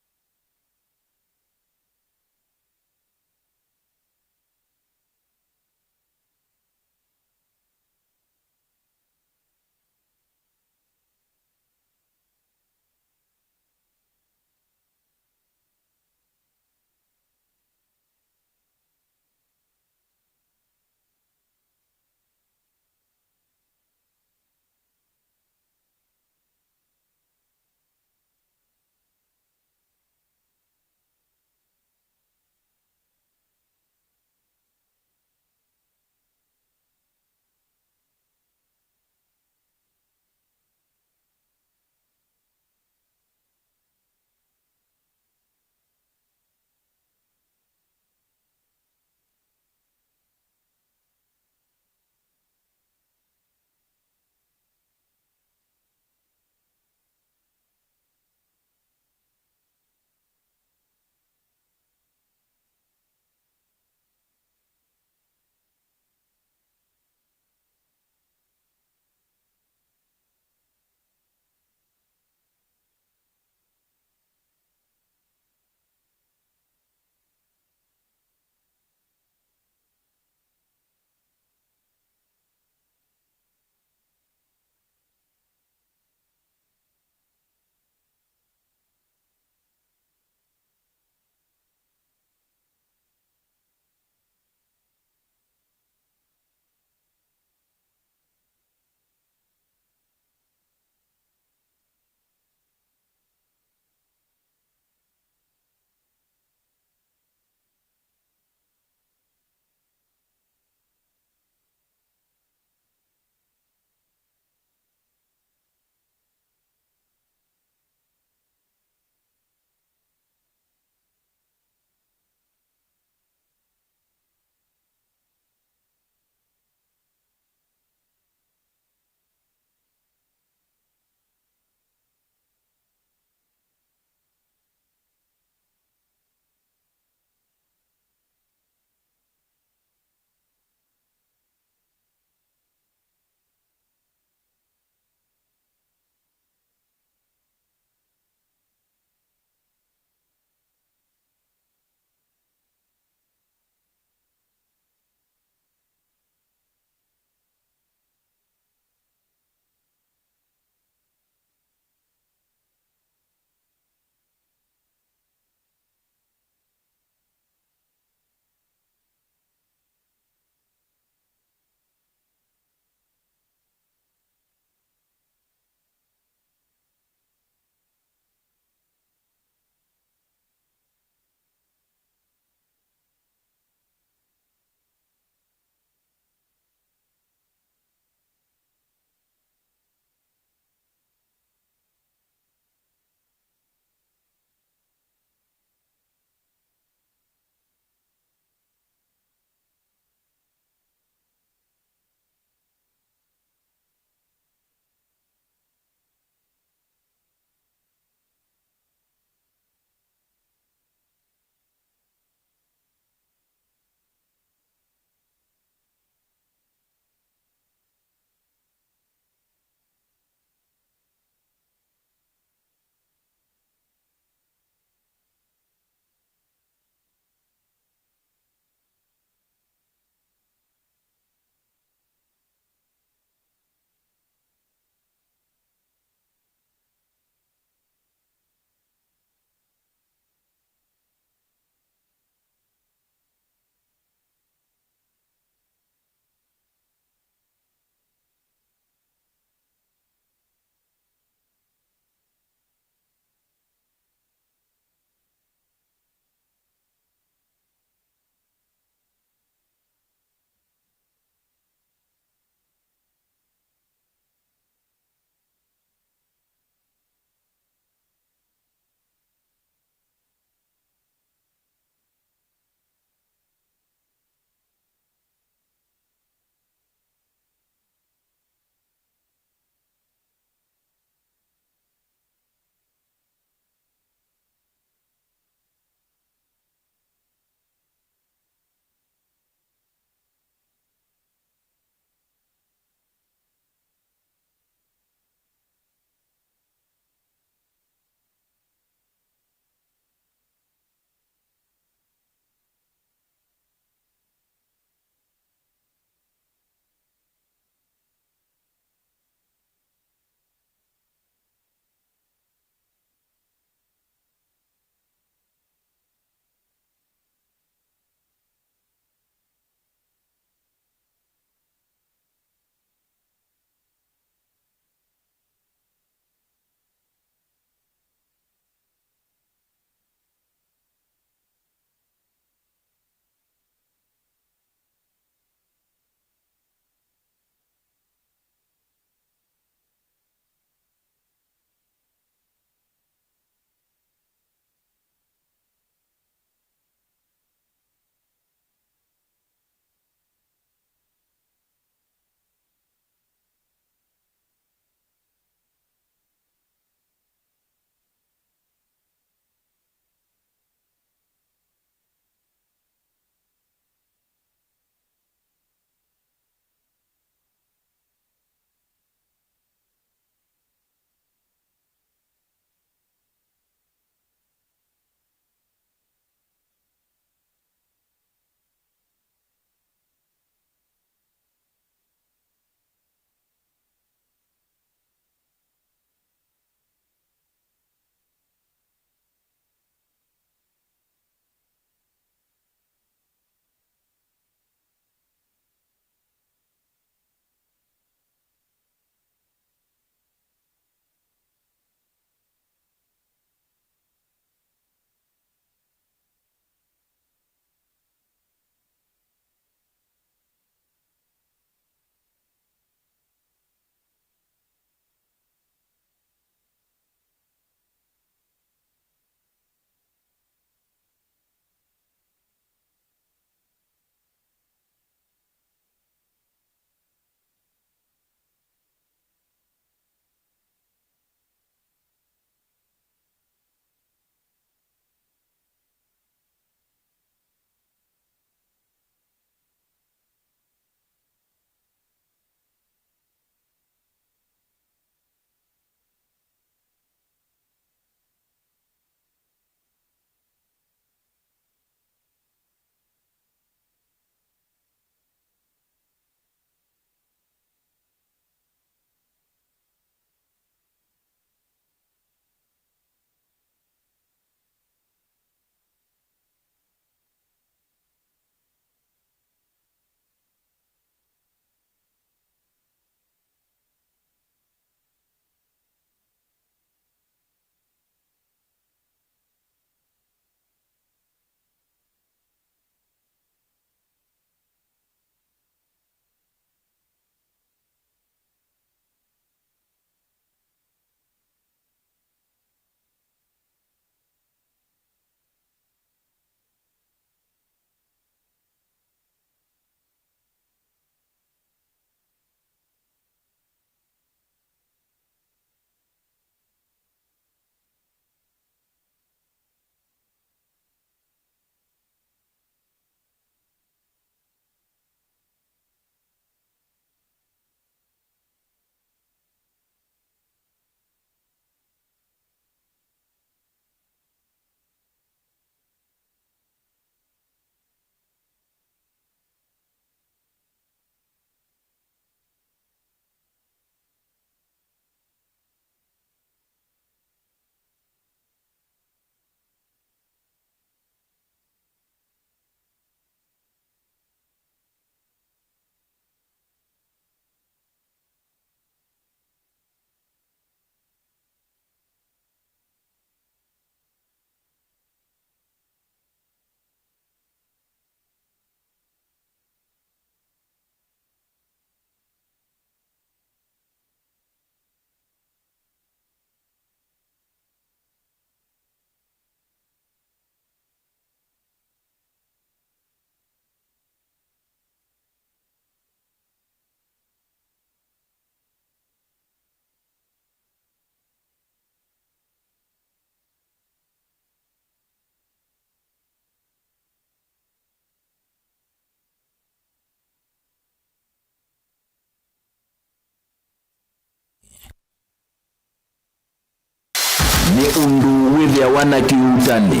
Ũndũ wĩthĩawa na kĩuutani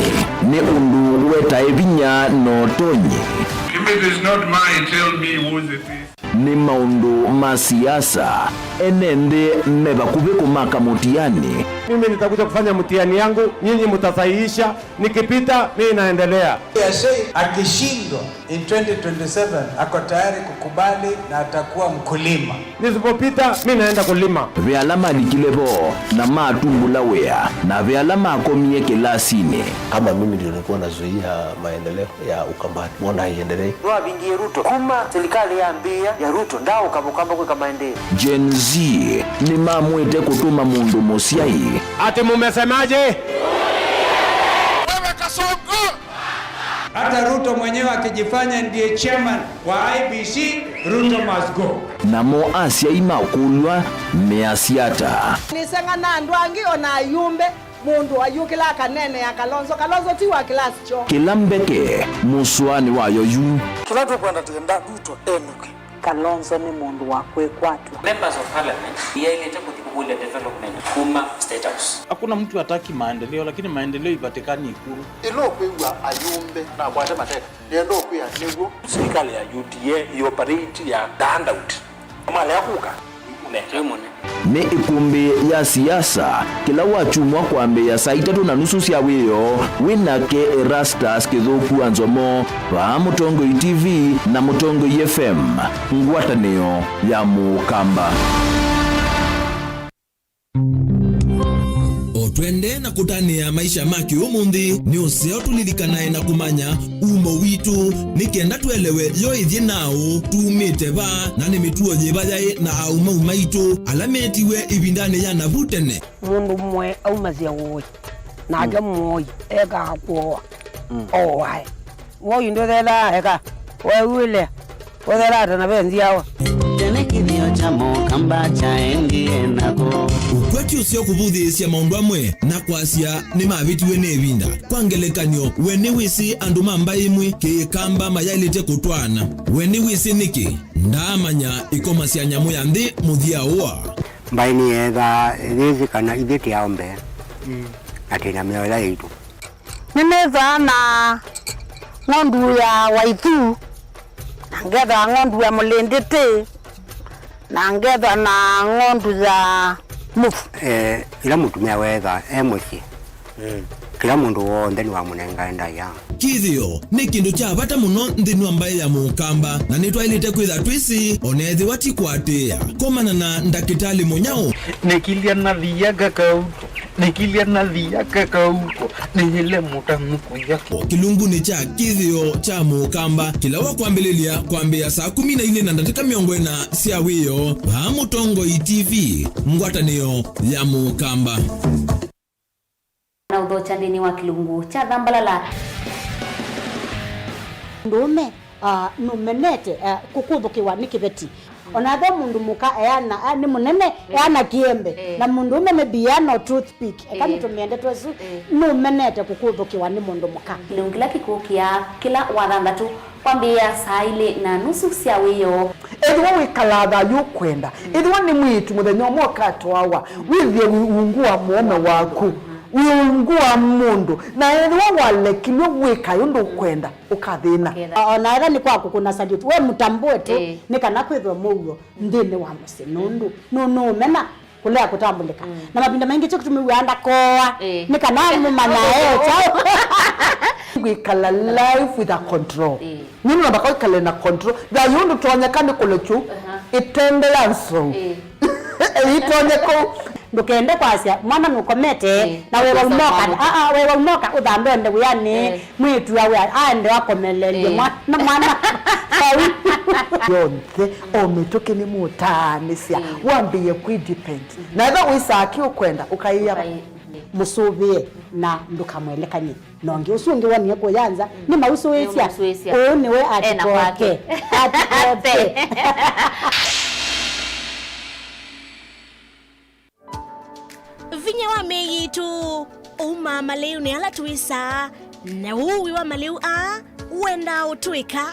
nĩ ũndũ wetae vinya na ũtonyi. If it is not mine, tell me whose it is. Nĩ maũndũ ma siasa, ene nthĩ me vakuvĩ kũmaka mũtiani. Mimi nitakuja kufanya mtihani yangu, nyinyi mtasahihisha, nikipita, mimi naendelea. Yasei akishindwa in twenty twenty-seven, ako tayari kukubali na atakuwa mkulima. Nisipopita, mimi naenda kulima. Ve ala malikile vo na matumbũla wĩa, na ve ala makomie kĩlasinĩ. Kama mimi ndio nilikuwa nazuia maendeleo ya Ukambani, mbona haiendelei? Nĩwavingie Ruto. Kuma serikali yambĩĩa ya Ruto, ndaaũka Mũkamba kwĩka maendeeo. Gen Z nĩmamwĩte kũtũma mũndũ mũsyai. Ati mumesemaje? Wewe Kasongo! Hata Ruto mwenyewe akijifanya ndiye chairman wa I E B C, Ruto must go. Namo asyai makũlw'a measya ata? Nĩseng'a na andũ angĩ, o na ayumbe. Mũndũ ayũkĩla akaneenea Kalonzo. Kalonzo ti wa class kyoo. Kĩla mbeke mũsũanĩ wayo yu. Kĩla tũkwenda, tũkwenda Ruto enũke. Kalonzo nĩ mũndũ wa kwĩkwatw'a. Members of Parliament yaĩlĩte kũthi kũkũlya development kuma State House. Hakuna mtu hataki maendeleo, lakini maendeleo ipatikani Ikulu. Ĩla ũkwĩw'a ayumbe na akwate mateka, nĩenda ũkwĩa nĩw'o. Serikali ya U D A ĩoperate ya the handout. Malea kũka, nĩkĩ mũne. Nĩ ĩkũmbĩ ya siasa kĩla wakyumwa kwambĩĩa saa itatũ na nusu sya wĩoo, wĩ nake Erastus Kĩthũku wa Nzomo, vaa Mũtongoi T V na Mũtongoi F M, ngwatanĩo ya Mũkamba. O twende na kũtanĩa maisha ma kĩũmũnthĩ, nĩ ũseo tũlilikanae na kũmanya umo witũ, nĩ kenda twelewe yo ĩthyĩ naaũ, tumĩte va, na nĩ mĩtuo yĩva yaĩ na aũmau maitũ ala metiwe ĩvindanĩ ya navu tene. Mũndũ ũmwe aumasya ũĩ, nake mũoi ekaa kũoa, ooae. Woi ndũthelaa eka, weew'ĩle, ũthelaa ta na ve nzyawa. Tene kĩthĩo kya Mũkamba kyaendie nako. Ũkwati ũseo kũvũthĩĩsya maũndũ amwe na kwasya nĩmavĩtiwe nĩ ĩvinda. Kwa ngelekany'o, we nĩwĩsĩ andũ ma mbaĩ ĩmwe, Kĩkamba, mayaĩlĩte kũtwaana? We nĩwĩsĩ nĩkĩ? Ndaamanya ĩkoma sya nyamũ ya nthĩ mũthya ũa. Mbaĩ nĩyeethaa yĩsĩ kana ithyĩ tĩ aũmbe, na twĩ na mĩao ĩla yaitũ. Nĩnĩthaa na ng'ondu ya waithu, na ngethwa ng'ondu ya mũlĩndĩtĩ, na ngethwa na ng'ondu ya mũvu. Eh, ĩla mũtumĩa weetha e mũsyĩ, kĩla mũndũ w'onthe nĩwamũnengae ndaĩa. Kĩthĩo nĩ kĩndũ kya vata mũno nthĩnĩ wa mbaĩ ya Mũkamba, na nĩtwaĩlĩte kwĩtha twĩsĩ, o na ethĩwa ti kũatĩĩa. Komana na ndakĩtalĩ mũnyaũ. Nĩkilya na thia kakau. Nĩkilya na thia kakauko, nĩyĩle mũtanu kũya. Kĩlungunĩ kya kĩthĩo kya Mũkamba, kĩla wakwambĩlĩlya kwambĩĩa saa kũmi na ilĩ na ndatĩka mĩongo ĩna sya wĩoo, vaa Mũtongoi T V, ngwatanĩo ya Mũkamba. Na ũthokya nthĩnĩ wa kĩlungu kya Thambalala. Mũndũũme, ah, nũmenete, ah, kũkũthũkĩwa nĩ kĩveti. O na ethĩwa mũndũ mũka eana, ah, nĩ mũnene, eh, eana kĩembe. Eh. Na mũndũũme maybe eana o toothpick. Eka, eh, nĩtũmĩe ndeto ĩsu, eh, nũmenete kũkũthũkĩwa nĩ mũndũ mũka. Kĩlungu kĩla kĩkũkĩa kĩla wathanthatũ kwambĩĩa saa ilĩ na nusu sya wĩoo. Ethĩwa wĩkalaa thayũ ũkwenda, mm, ethĩwa nĩ mwĩĩtu mũthenya ũmwe ũkatwawa, mm, wĩthĩe wĩ ungu wa mũũme waku, mm, wĩ ungu wa mũndũ, na ethĩwa walekilw'e wĩkae ũndũ ũkwenda, ũkathĩna. Ũkethĩa. O na ethĩwa nĩ kwa kũkũna salute, we mũtambũe tu, eh, nĩ kana kwĩthwe mũuo nthĩnĩ wa mũsyĩ, nũndũ nũ-, nũũmena kũlea kũtambũlĩka. Mm. Na mavinda maingĩ kyo kĩtũmĩw'aa ndakoa, eh, nĩ kana mũmanya e kyaũ. Kwĩkala life with a control. Eh. Nĩ nũndũ namba kwĩkala na control. Thayũ ndũtonyeka nĩ kũlekyu, aha, ĩtende ya nzou. Eh. Ĩtonye kũu. Ndũkende kwasya mwana nũkomete, eh, na wewa ũmoka, ah, ah, wewa ũmoka ũthambe ende wĩanĩ, eh, mwĩĩtu awe aende akomeleelye, eh, mwana, mwana vau. Yonthe, o mĩtũkĩ nĩmũtaanĩsya, mm, wambĩĩe kwĩ depend. Na ethĩwa wĩsaa kĩ ũkwenda, ũkaĩa, ũkaĩ-, mũsũvĩe na ndũkamwelekany'e na ũngĩ. Ũsu ũngĩ wonie kũya nza, mm, nĩmausũĩsya. Nĩmausũĩsya. Ũũ nĩwe ena atikoke kwake. Atikoke. Vinya wa mĩĩ yitũ ũumaa malĩunĩ ala twĩsaa, na ũĩ wa malĩu aa wendaa ũtwĩka,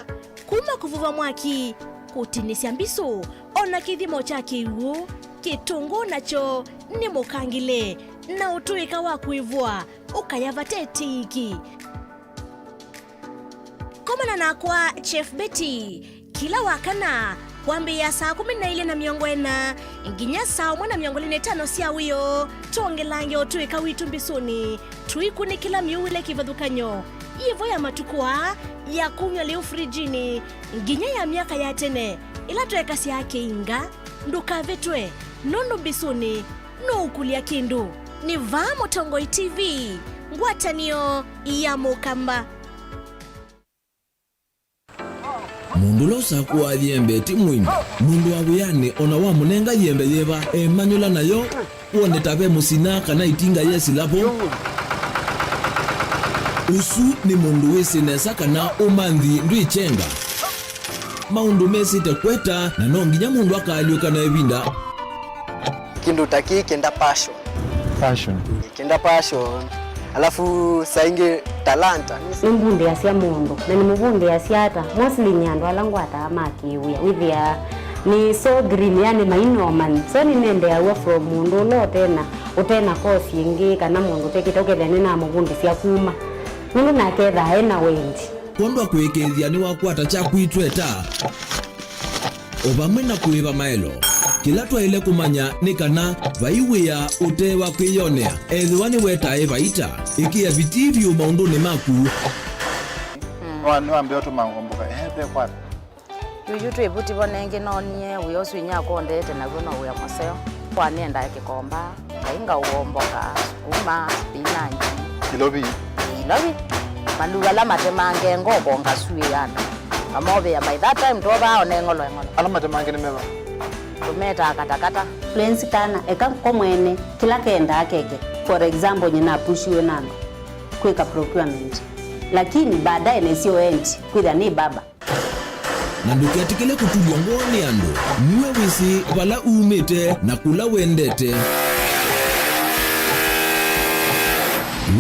kuma kũvuva mwaki, kũtinĩsya mbisũ, o na kĩthimo kya kĩw'ũ, kĩtũngũũ nakyo nĩ mũkangĩle. na ũtũĩka wa kwĩvũa ũkaya vate tĩiki. Komana nakwa Chef Betty kĩla wakana kwambĩĩa saa kũmi na ilĩ na mĩongo ĩna nginya saa ũmwe na mĩongo ĩlĩ na ĩtano sya wĩoo, twongelange ũtũĩka witũ mbisũnĩ, tũikunĩkĩla mĩuĩle kĩvathũkany'o, yĩvoya matukũ aa ya kumya lĩu frijinĩ, nginya ya myaka ya tene ĩla twekasya kĩinga. Ndũkavĩtwe, nũndũ mbisũnĩ nũũkũlya kĩndũ. Nĩ vaa Mũtongoi T V, ngwatanĩo ya Mũkamba. Mũndũ ũla ũsakũaa yembe ti mũimi. Mũndũ wa wĩanĩ o na wamũnenga yembe yĩva, emanyũla nayo, wone ta ve mũsina kana ĩtinga yesĩla vo. Ũsu nĩ mũndũ wĩsĩ nesa kana ũmanthi ndwĩkyenga. Maũndũ mesĩte kweta, na no nginya mũndũ akaalyũka na ĩvinda. Kĩndũ ta kĩĩ kĩenda passion. Passion. Kĩenda passion. Alafu saa ingĩ talanta. Nĩmbundĩasya mũndũ, na nĩmũvundĩasya ata? Mostly nĩ andũ ala ngwataa ma kĩwĩa. Wĩthĩaa nĩ so green, yani mainomani. So nĩnendeaw'a from mũndũ ũla ũtena, ũtena course ĩngĩ, kana mũndũ ũtekĩte, ũkethĩa nĩnamũvundĩsya kuma. Nũndũ nake ethaa ena wendi. Kwondũ wa kũĩkĩĩthya nĩwakwata kyaku itweta, o vamwe na kũĩva maelo. Kĩla twaĩle kũmanya nĩ kana vai wĩa ũte wa kwĩyonea, ethĩwa nĩwetae vaita. Ĩkĩa vitii vyũ maũndũnĩ maku. Nĩwa-, nĩwambĩa ũtũma ngomboka, ehe, ve kwata. Yuyu twĩ vuti vo nengĩ noonie wĩa ũsu inyakwa ũndeete naw'o no wĩa mũseo. Kwa nĩendaa kĩkomba, kainga ũomboka, sukuma, spinach. Ilovi. Ilovi. Malugu ala matemange ngoko ngasuĩana. Mamovĩa by that time twovaa one ng'olo eng'olo. Ala matemange nĩ meva? Tũmetaa katakata. Lens kana eka ko mwene kĩla kendaa keke. For example, nyina apushiwe na andũ kwĩka procurement. Lakini baadaye nĩsyo endi kwĩthĩa nĩ baba. Na ndũketĩkĩle kũtulw'a ngoo nĩ andũ. Nue wĩsĩ vala umĩte na kũla wendete.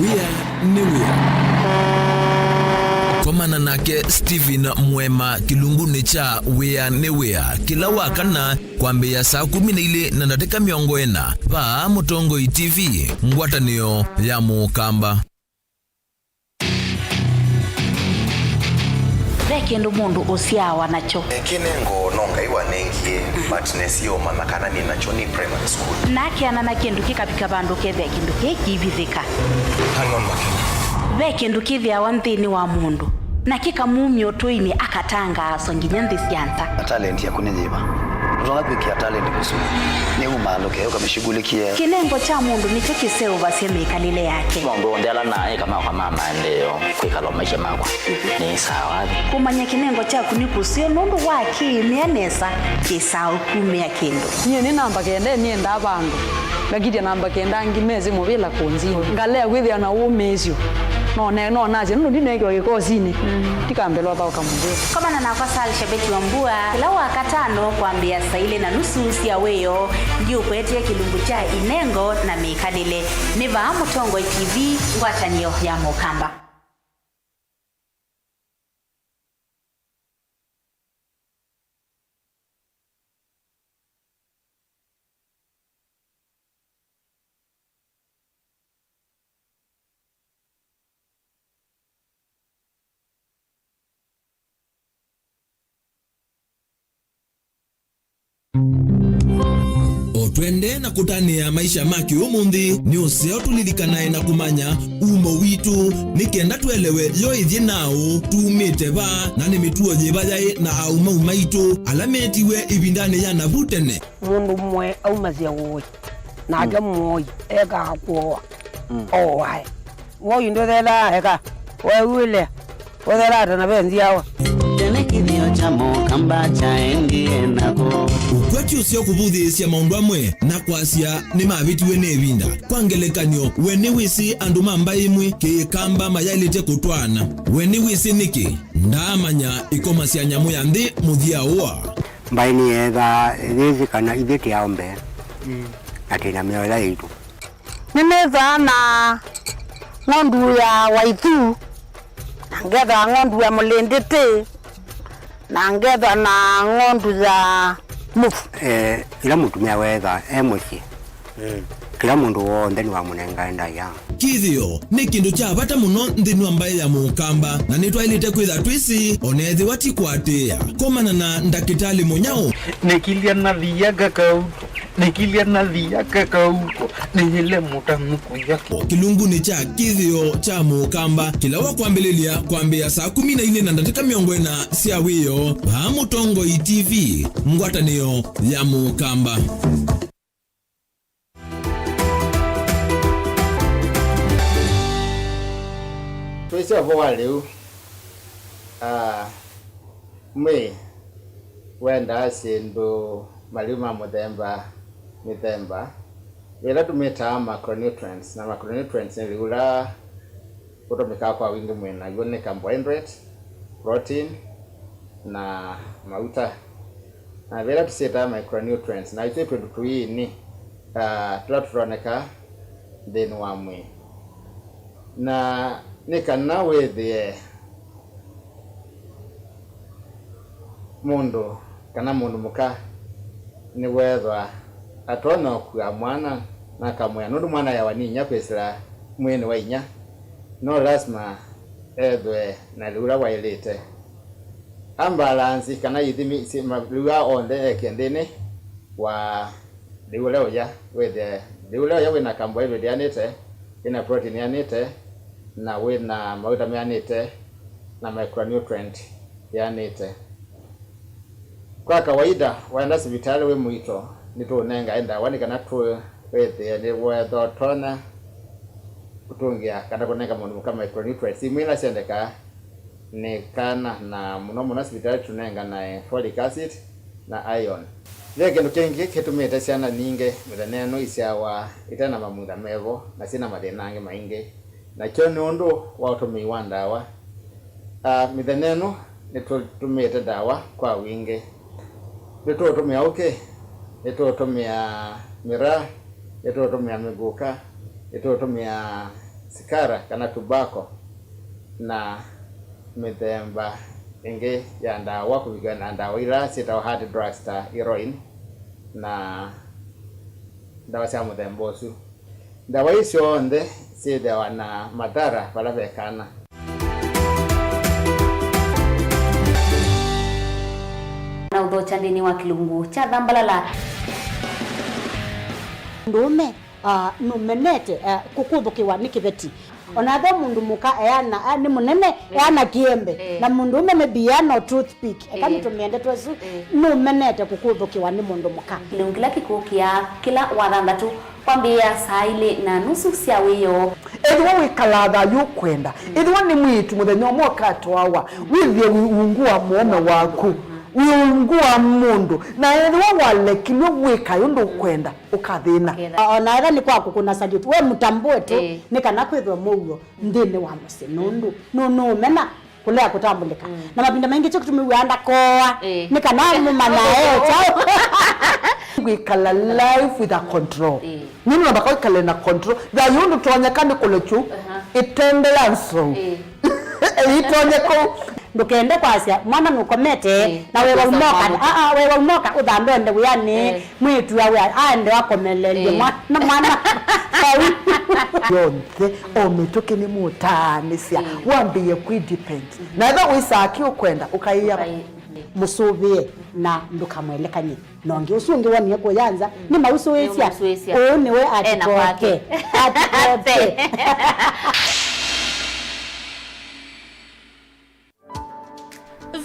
Wĩa nĩ wĩa. Komana nake Stephen Mwema kĩlungunĩ kya Wĩa nĩ Wĩa kĩla wa kana kwambĩĩa saa kũmi na ilĩ na ndatĩka mĩongo ĩna vaa Mũtongoi T V, ngwatanĩo ya Mũkamba. Ve kĩndũ mũndũ ũsyaawa nakyo. Kĩnengo no Ngai wanengie, but nesie ũmanya kana nĩ nakyo nĩ primary school. Na akeana na kĩndũ kĩkavika vandũ ũkethĩa kĩndũ kĩĩ kĩivithĩka. Hang on, Makena. Ve kĩndũ kĩthĩawa nthĩnĩ wa mũndũ, na kĩkamumya ũtũinĩ, akatangaaswa nginya nthĩ sya nza. Na talent yaku nĩ yĩva? Ndũtonya kwĩkĩa talent kũsua. Nĩ umaalũke, ũkamĩshughulikie. Kĩnengo kya mũndũ nĩkyo kĩseũvasya mĩkalĩle yake. Maũndũ onthe ala naĩka makwa ma maendeeo, kwĩkala o maisha makwa, nĩ sawa. Kũmanya kĩnengo kyaku nĩ kũseo nũndũ wa kĩĩmĩa nesa kĩsaa ũkumĩa kĩndũ. Nyie nĩ namba kenda, nĩendaa vandũ. Ngakitya namba kenda angĩ mesĩ mũvĩla kũnzinĩ. Ngalea kwĩthĩa na ũmĩĩsyo. No ne-, no nasye nũndũ ndineekiwa kĩkosinĩ. Ndikambĩlwa thaũka mũvĩla. Komana nakwa Sal Shabeti wa Mbua, kĩla wa katano kwambĩĩa saa ilĩ na nusu sya wĩoo, ndiũkwetee kĩlungu kya inengo na mĩkalĩle. Nĩ vaa Mũtongoi T V, ngwatanĩo ya Mũkamba. O twendee na kũtanĩa maisha ma kĩũmũnthĩ, nĩ ũseo tũlilikanae na kũmanya umo witũ, nĩ kenda twelewe yo ĩthyĩ naaũ, tumĩte va, na nĩ mĩtuo yĩva yaĩ na aũmau maitũ ala meetiwe ĩvindanĩ ya navu tene. Mũndũ mũe aumasya ũĩ, nake mũoi ekaa kũoa, ooae. Woi ndũthethaa eka, weew'ĩle, ũthethaa ta na ve nzyawa. Tene kĩthĩo kya Mũkamba kyaendie nako. Ũkwati ũseo kũvũthĩĩsya maũndũ amwe na kwasya nĩmavĩtiwe nĩ ĩvinda. Kwa ngelekany'o, we nĩwĩsĩ andũ ma mbaĩ ĩmwe Kĩkamba mayaĩlĩte kũtwaana? We nĩwĩsĩ nĩkĩ? Ndaamanya ĩkoma sya nyamũ ya nthĩ mũthya ũa. Mbaĩ nĩyeethaa yĩsĩ kana ithyĩ tĩ aũmbe, na twĩ na mĩoyo yaitũ. Nĩnĩthaa na ng'ondu ya Waithu, na ngethaa ng'ondu ya Mũlĩndĩtĩ, na ngethaa na ng'ondu ya Mũvu. Eh, ĩla mũtumĩa weethaa e mũsyĩ, mm, Kĩla mũndũ w'onthe nĩwamũnengae ndaĩa. Kĩthĩo nĩ kĩndũ kya vata mũno nthĩnĩ wa mbaĩ ya Mũkamba, na nĩtwaĩlĩte kwĩtha twĩsĩ, o na ethĩwa ti kũatĩĩa. Komana na ndakĩtalĩ mũnyaũ. Nĩkilya na thia kakau, nĩkilya na thia kakau, nĩyĩle mũtanu kũya. Kĩlungunĩ kya Kĩthĩo kya Mũkamba, kĩla wa kwambĩlĩlya kwambĩĩa saa kũmi na ilĩ na ndatĩka mĩongo ĩna sya wĩoo, vaa Mũtongoi T V, ngwatanĩo ya Mũkamba. Twĩsĩ ũvoo wa lĩu, ah, mwĩĩ wendaa syĩndũ, malĩu ma mũthemba mĩthemba, ĩla tũmĩtaa macronutrients, na macronutrients nĩ lĩu ũla ũtũmĩkaa kwa wingĩ mwĩĩ, naw'o nĩ carbohydrate, protein, na mauta. Na ve ĩla tũsyĩtaa micronutrients, na isu nĩ tũindo tũini, ah, tũla tũtoneka nthĩnĩ wa mwĩĩ. Na nĩ kana wĩthĩe mũndũ kana mũndũ mũka nĩweethwa atonya ũkua mwana na akamwĩa, nũndũ mwana eawa nĩ inyia kwĩsĩla mwĩĩnĩ wa inyia, no lasima ethwe na lĩu ũla waĩlĩte. Ambalansi kana ithimi syĩ malĩu aa onthe eke nthĩnĩ wa lĩu ũla ũya, wĩthĩe lĩu ũla ũya wĩ na carbohydrate yanĩte, wĩ na protein yanĩte, na wĩ na mauta meanĩte, na micronutrient yanĩte. Kwa kawaida, waenda sivitalĩ wĩ mũito, nĩtũũnengae ndawa nĩ kana tũĩthĩe nĩweethwa ũtonya kũtũngĩa kana kũnenga mũndũ mũka micronutrients imwe ila syendekaa nĩ kana, na mũno mũno sivitalĩ tũnenganae folic acid na iron. Ve kĩndũ kĩngĩ kĩtumĩte syana nyingĩ mĩthenya ĩno isyawa ite na mamutha mevo na syĩ na mathĩna angĩ maingĩ, nakyo nĩ ũndũ wa ũtũmĩi wa ndawa. Ah, mĩthenya ĩno nĩtũtũmĩĩte ndawa kwa wingĩ. Nĩtũũtũmĩa ũkĩ, nĩtũũtũmĩa mĩraa, nĩtũũtũmĩa mĩguka, nĩtũũtũmĩa sikara kana tobacco, na mĩthemba ĩngĩ ya ndawa, kũvikĩwa na ndawa ila syĩtawa hard drugs ta heroin na ndawa sya mũthemba ũsu. Ndawa ii syonthe syĩthĩawa na mathara vala ve kana. Na ũthokya nthĩnĩ wa kĩlungu kya thambalala. Mũndũũme, ah, nũmenete, ah, kũkũthũkĩwa nĩ kĩveti. O na ethĩwa mũndũ mũka eana, ah, nĩ mũnene, eh, eana kĩembe, eh, na mũndũũme maybe eana o toothpick, eka, eh, nĩtũmĩe ndeto ĩsu, eh, nũmenete kũkũthũkĩwa nĩ mũndũ mũka. Kĩlungu kĩla kĩkũkĩa kĩla wathanthatũ kwambĩĩa saa ilĩ na nusu sya wĩoo. Ethĩwa wĩkalaa thayũ ũkwenda, mm, ethĩwa nĩ mwĩĩtu mũthenya ũmwe ũkatwawa, mm, wĩthĩe wĩ ungu wa mũũme waku, mm, wĩ ungu wa mũndũ, na ethĩwa walekilw'e wĩkae ũndũ ũkwenda, ũkathĩna. Ũkethĩa. O na ethĩwa nĩ kwa kũkũna salute, we mũtambũe tu, ĩĩ, nĩ kana kwĩthwe mũuo nthĩnĩ wa mũsyĩ, nũndũ nũ-, nũũmena kũlea kũtambũlĩka. Mm. Na mavinda maingĩ kyo kĩtumi wĩaa ndakoa, ĩĩ, nĩ kana mũmanya e kyaũ. Kwĩkala life with a control. Ĩĩ. Nĩ namba kwĩkale na control. Thayũ ndũtonyeka nĩ kũlekyu. Aha. Ĩtendea nzou. Ĩĩ. Ĩtonye kũu. Ndũkende kwasya mwana nũkomete, ĩĩ, na wĩwa ũkosa ũmoka. Mwana. Aa, wĩwa ũmoka ũthambe ũende wĩanĩ. Ĩĩ. Mwĩĩtu awe aende akomelelye, ĩĩ, mwana, mwana. Vau. Yonthe, o mĩtũkĩ nĩmũtaanĩsya, ĩĩ, wambĩĩe kwĩ depend. Mhm. Na ethĩwa wĩsaa kĩ ũkwenda, ũkaĩa. Ũkaĩ-, mũsũvĩe na ndũkamwelekany'e. Na ũngĩ ũsu ũngĩ wonie kũya nza, mm, nĩ mausũĩsya. Nĩ mausũĩsya. Ũũ nĩwe ena atikoke. Kwake. Atikoke.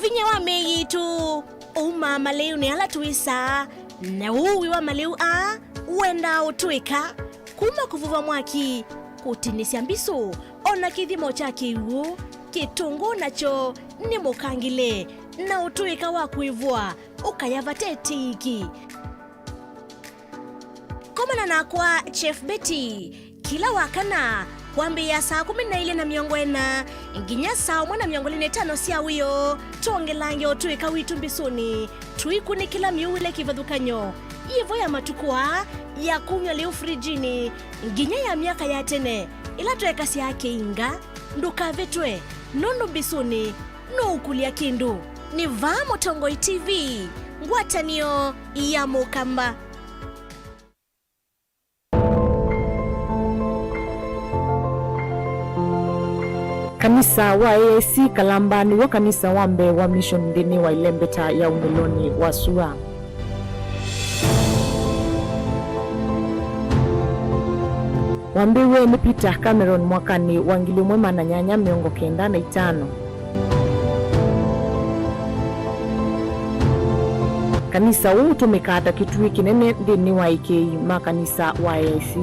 Vinya wa mĩĩ yitũ ũumaa malĩunĩ ala twĩsaa, na ũui wa malĩu aa ũendaa ũtũĩka kuma kũvuva mwaki, kũtinĩsya mbisũ, o na kĩthimo kya kĩw'ũ, kĩtũngũ nakyo nĩ mũkangĩle, na ũtũĩka wa kwĩvwa ũkaya vate tĩiki. Komana nakwa Chef Betty kĩla wakana kwambĩĩa saa kũmi na ilĩ na mĩongo ĩna nginya saa ũmwe na mĩongo ĩlĩ na ĩtano sya wĩoo, twongelange ũtũĩka witũ mbisũnĩ, tũikunĩkĩla mĩuĩle kĩvathũkany'o, yĩvo ya matukũ aa ya kumya lĩu frijinĩ nginya ya myaka ya tene ĩla twekasya kĩinga. Ndũkavĩtwe, nũndũ mbisũnĩ nũũkũlya kĩndũ. Nĩ vaa Mũtongoi T V, ngwatanĩo ya Mũkamba. Kanisa wa A I C Kalamba nĩw'o kanisa wa mbee wa mission nthĩnĩ wa ĩlembeta ya ũmĩlonĩ wa sua. Wambĩĩwe nĩ Peter Cameron mwakanĩ wa ngili ĩmwe maana nyanya mĩongo kenda na itano. Kanisa ũũ ũtũmĩkaa ta kĩtuĩ kĩnene nthĩnĩ wa ekĩi ma kanisa wa A I C.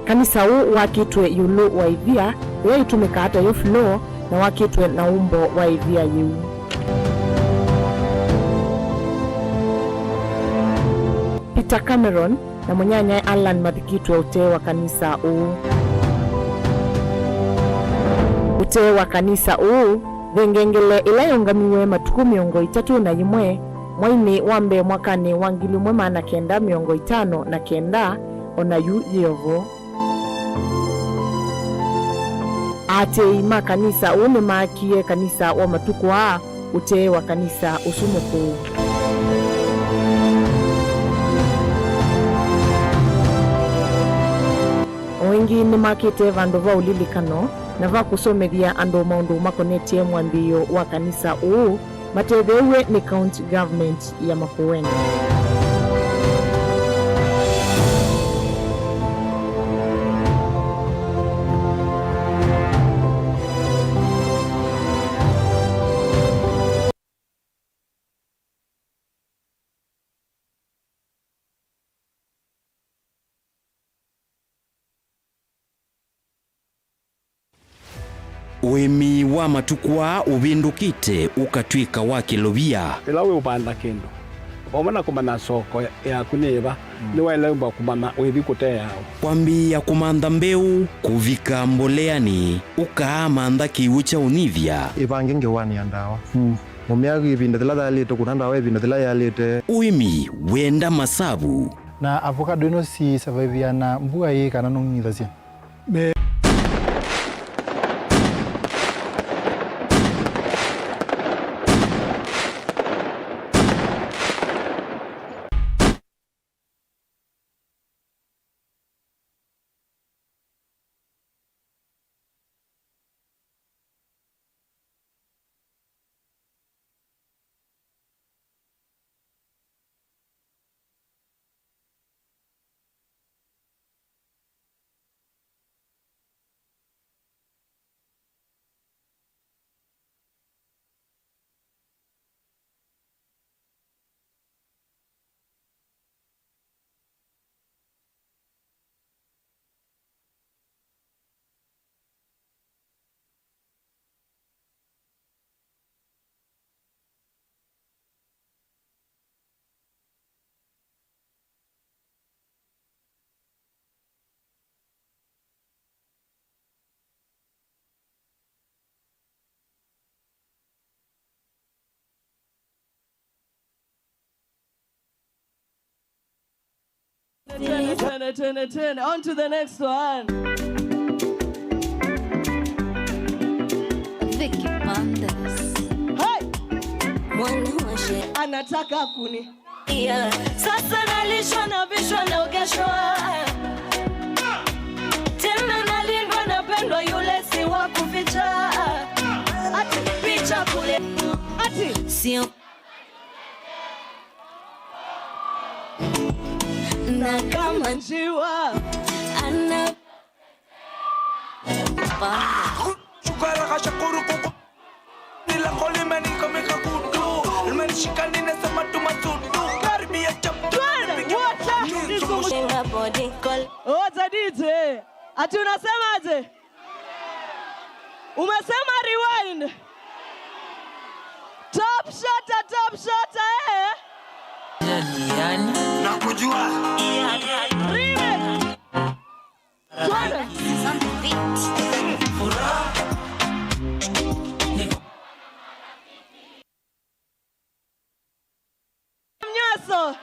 Kanisa ũũ wakĩtwe ĩũlũ wa ĩvia, ĩla ĩtũmĩkaa ta yo floor, na wakĩtwe na ũmbo wa ĩvia yĩu. Peter Cameron na mũnyanyae Allan mathikĩtwe ũtee wa kanisa ũũ. Ũtee wa kanisa ũũ, ve ngengele ĩla yaũngamiwe matukũ mĩongo ĩtatũ na yĩmwe, mwainĩ wa mbee mwakanĩ wa ngili ĩmwe maana kenda mĩongo ĩtano na kenda, o na yu yĩ o vo. Aatĩĩi ma kanisa ũũ nĩmaakie kanisa wa matukũ aa ũtee wa kanisa ũsu mũkũũ. O ĩngĩ nĩmakĩte vandũ va ũlilikano na va kũsomethya andũ maũndũ makonetye mwambĩĩo wa kanisa ũũ, matetheew'e nĩ County Government ya Makueni. Ũĩmi wa matukũ aa ũvĩndũkĩte ũkatw'ĩka wa kĩlovia. Ĩla wĩũvanda kĩndũ, vamwe na kũmanya soko yaku nĩ ĩva, nĩwaĩle ũmba kũmanya wĩthi kũteea ũ. Kwambĩĩa kũmantha mbeũ, kũvika mboleanĩ, ũkaamantha kĩw'ũ kya ũnyivya. Ĩvange ngewanĩa ndawa. Mũmĩa ĩvinda yĩla yaĩlĩte, kũna ndawa ĩvinda yĩla yaĩlĩte. Ũĩmi wenda masavu. Na avocado ĩno si survive na mbua ĩĩ kana nũng'ithasya? Me- Twende, twende, twende, twende. On to the next one. Vicky Bandes. Hey! Mwana wa she- Anataka kuni- Yeah. Sasa nalishwa, navishwa, naogeshwa. Tena nalindwa, napendwa, yule si wa kuficha. Ati picha kule. Ati sio. Na kama njiwa ana- Shukara kasha kuru kuku. Nila koli meni kamika kutu. Meni shikani na sema tu matutu. Karibia chaptu. Twende, wacha, nizungushe. Shinga body call. Oza D J. Ati unasemaje? Umesema rewind. Top shot, top shot, eh? Nakujua. Remix. Twende. Mnyaso.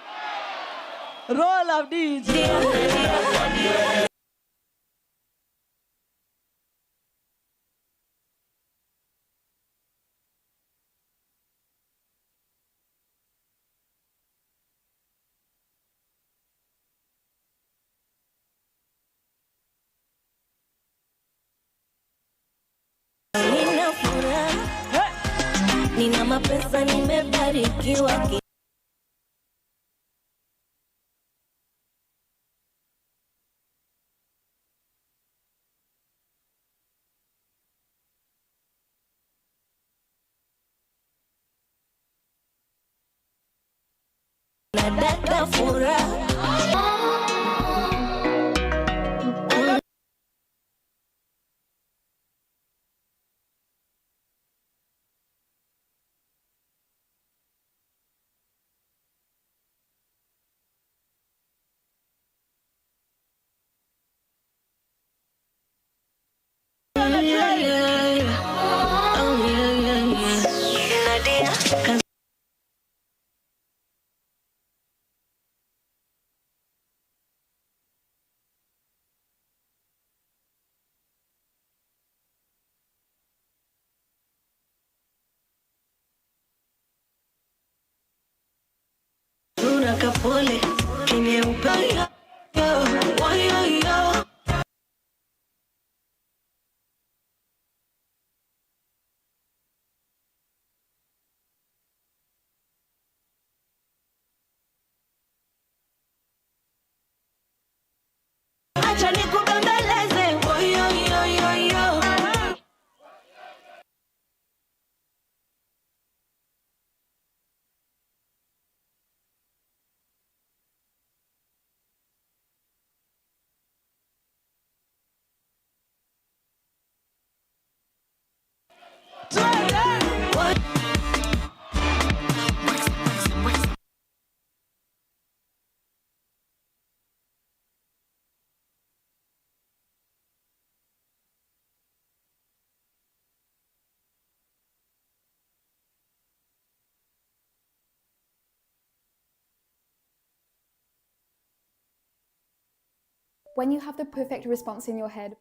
Roll up D J. Nina mapesa, nimebarikiwa ki- Na dada furaha. Una kapole kenye upendo. Yo, yo, yo. Acha nikubembeleze. Woyo, yo, yo, yo. When you have the perfect response in your head,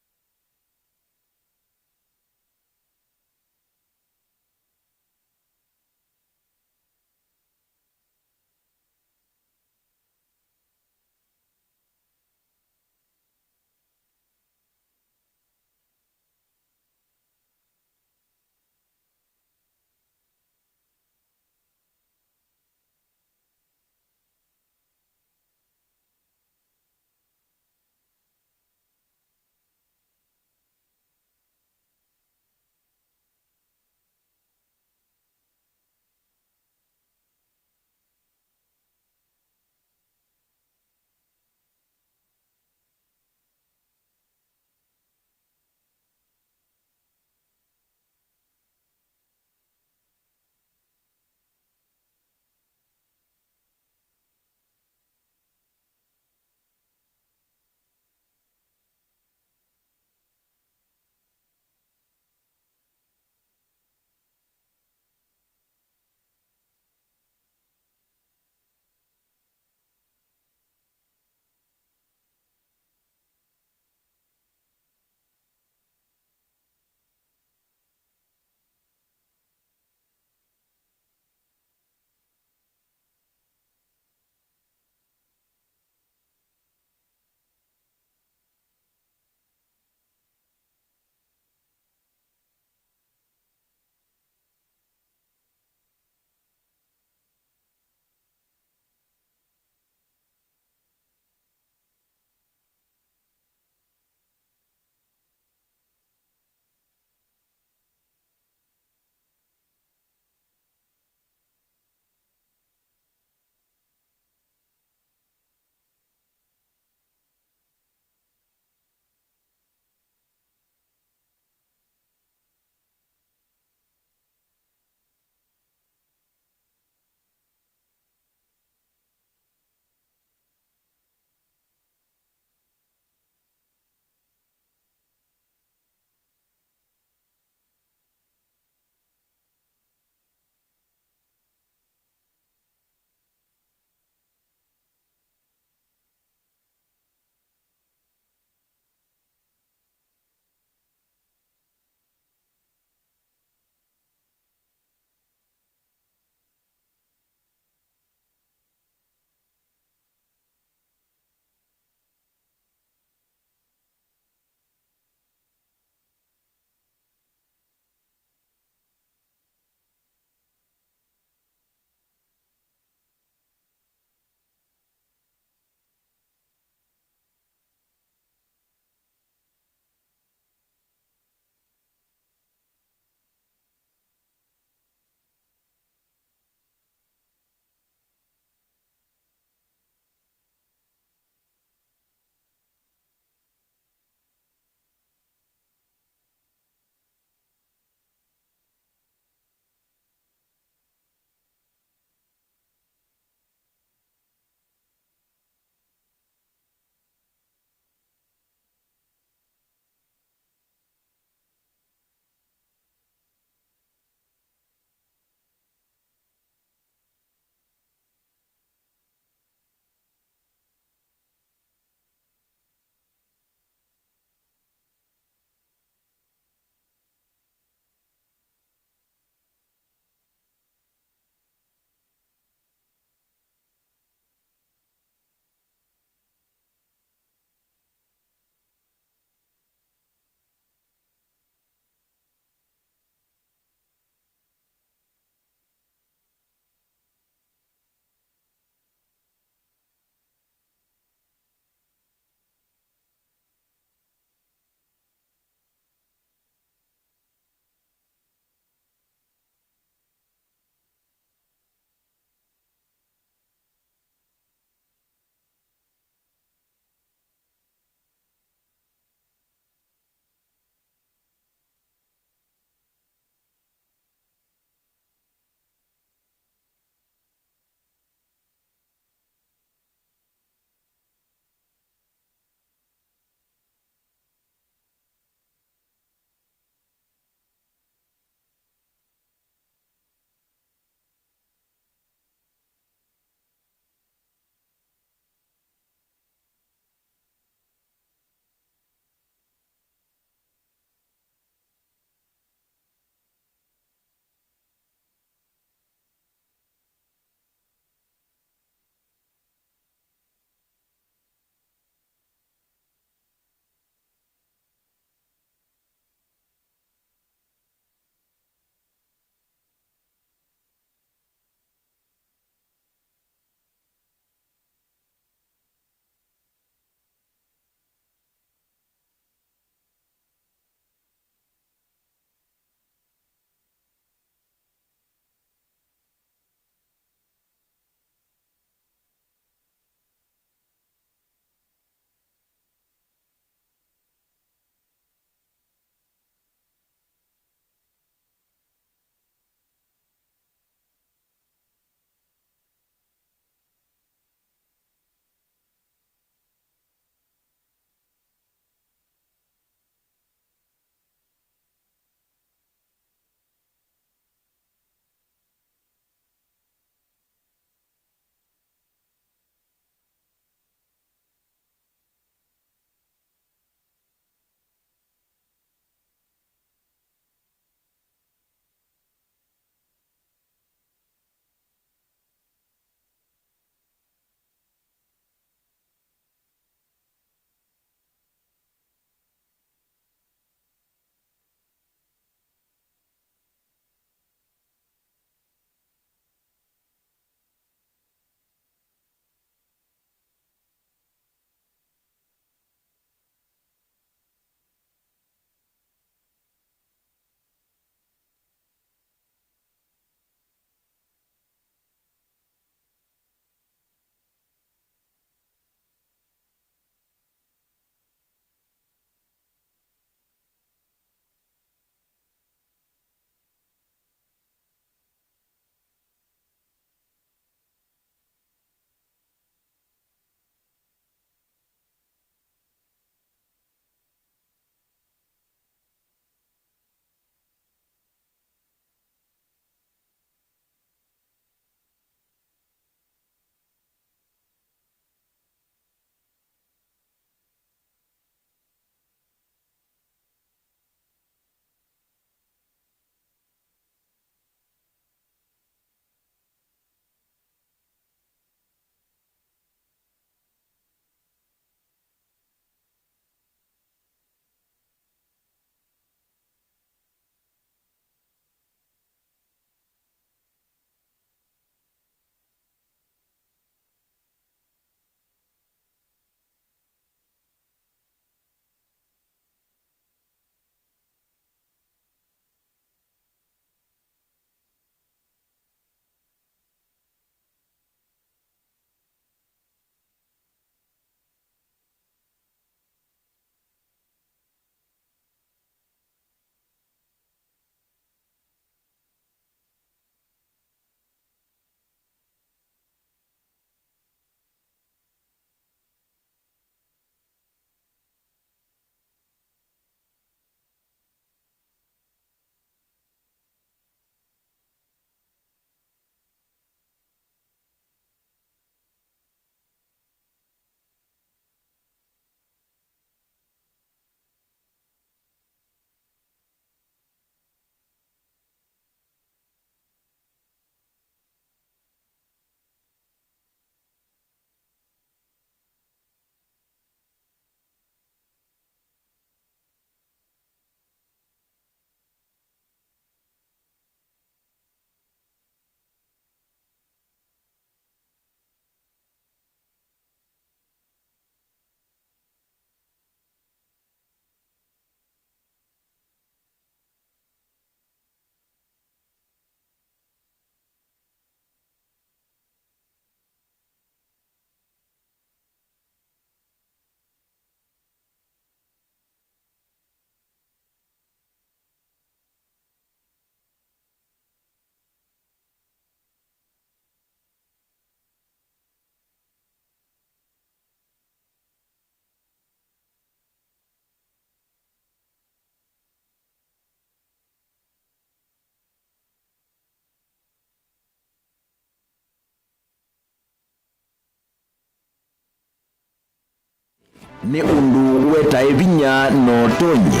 Nĩ ũndũ wetae vinya na ũtonyi.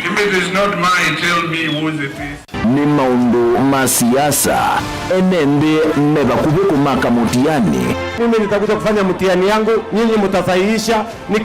If it is not mine, tell me whose it is. Nĩ maũndũ ma siasa. Ene nthĩ me vakuvĩ kũmaka mũtiani. Mimi nitakuja kufanya mtihani yangu, nyinyi mtasahihisha. Niki-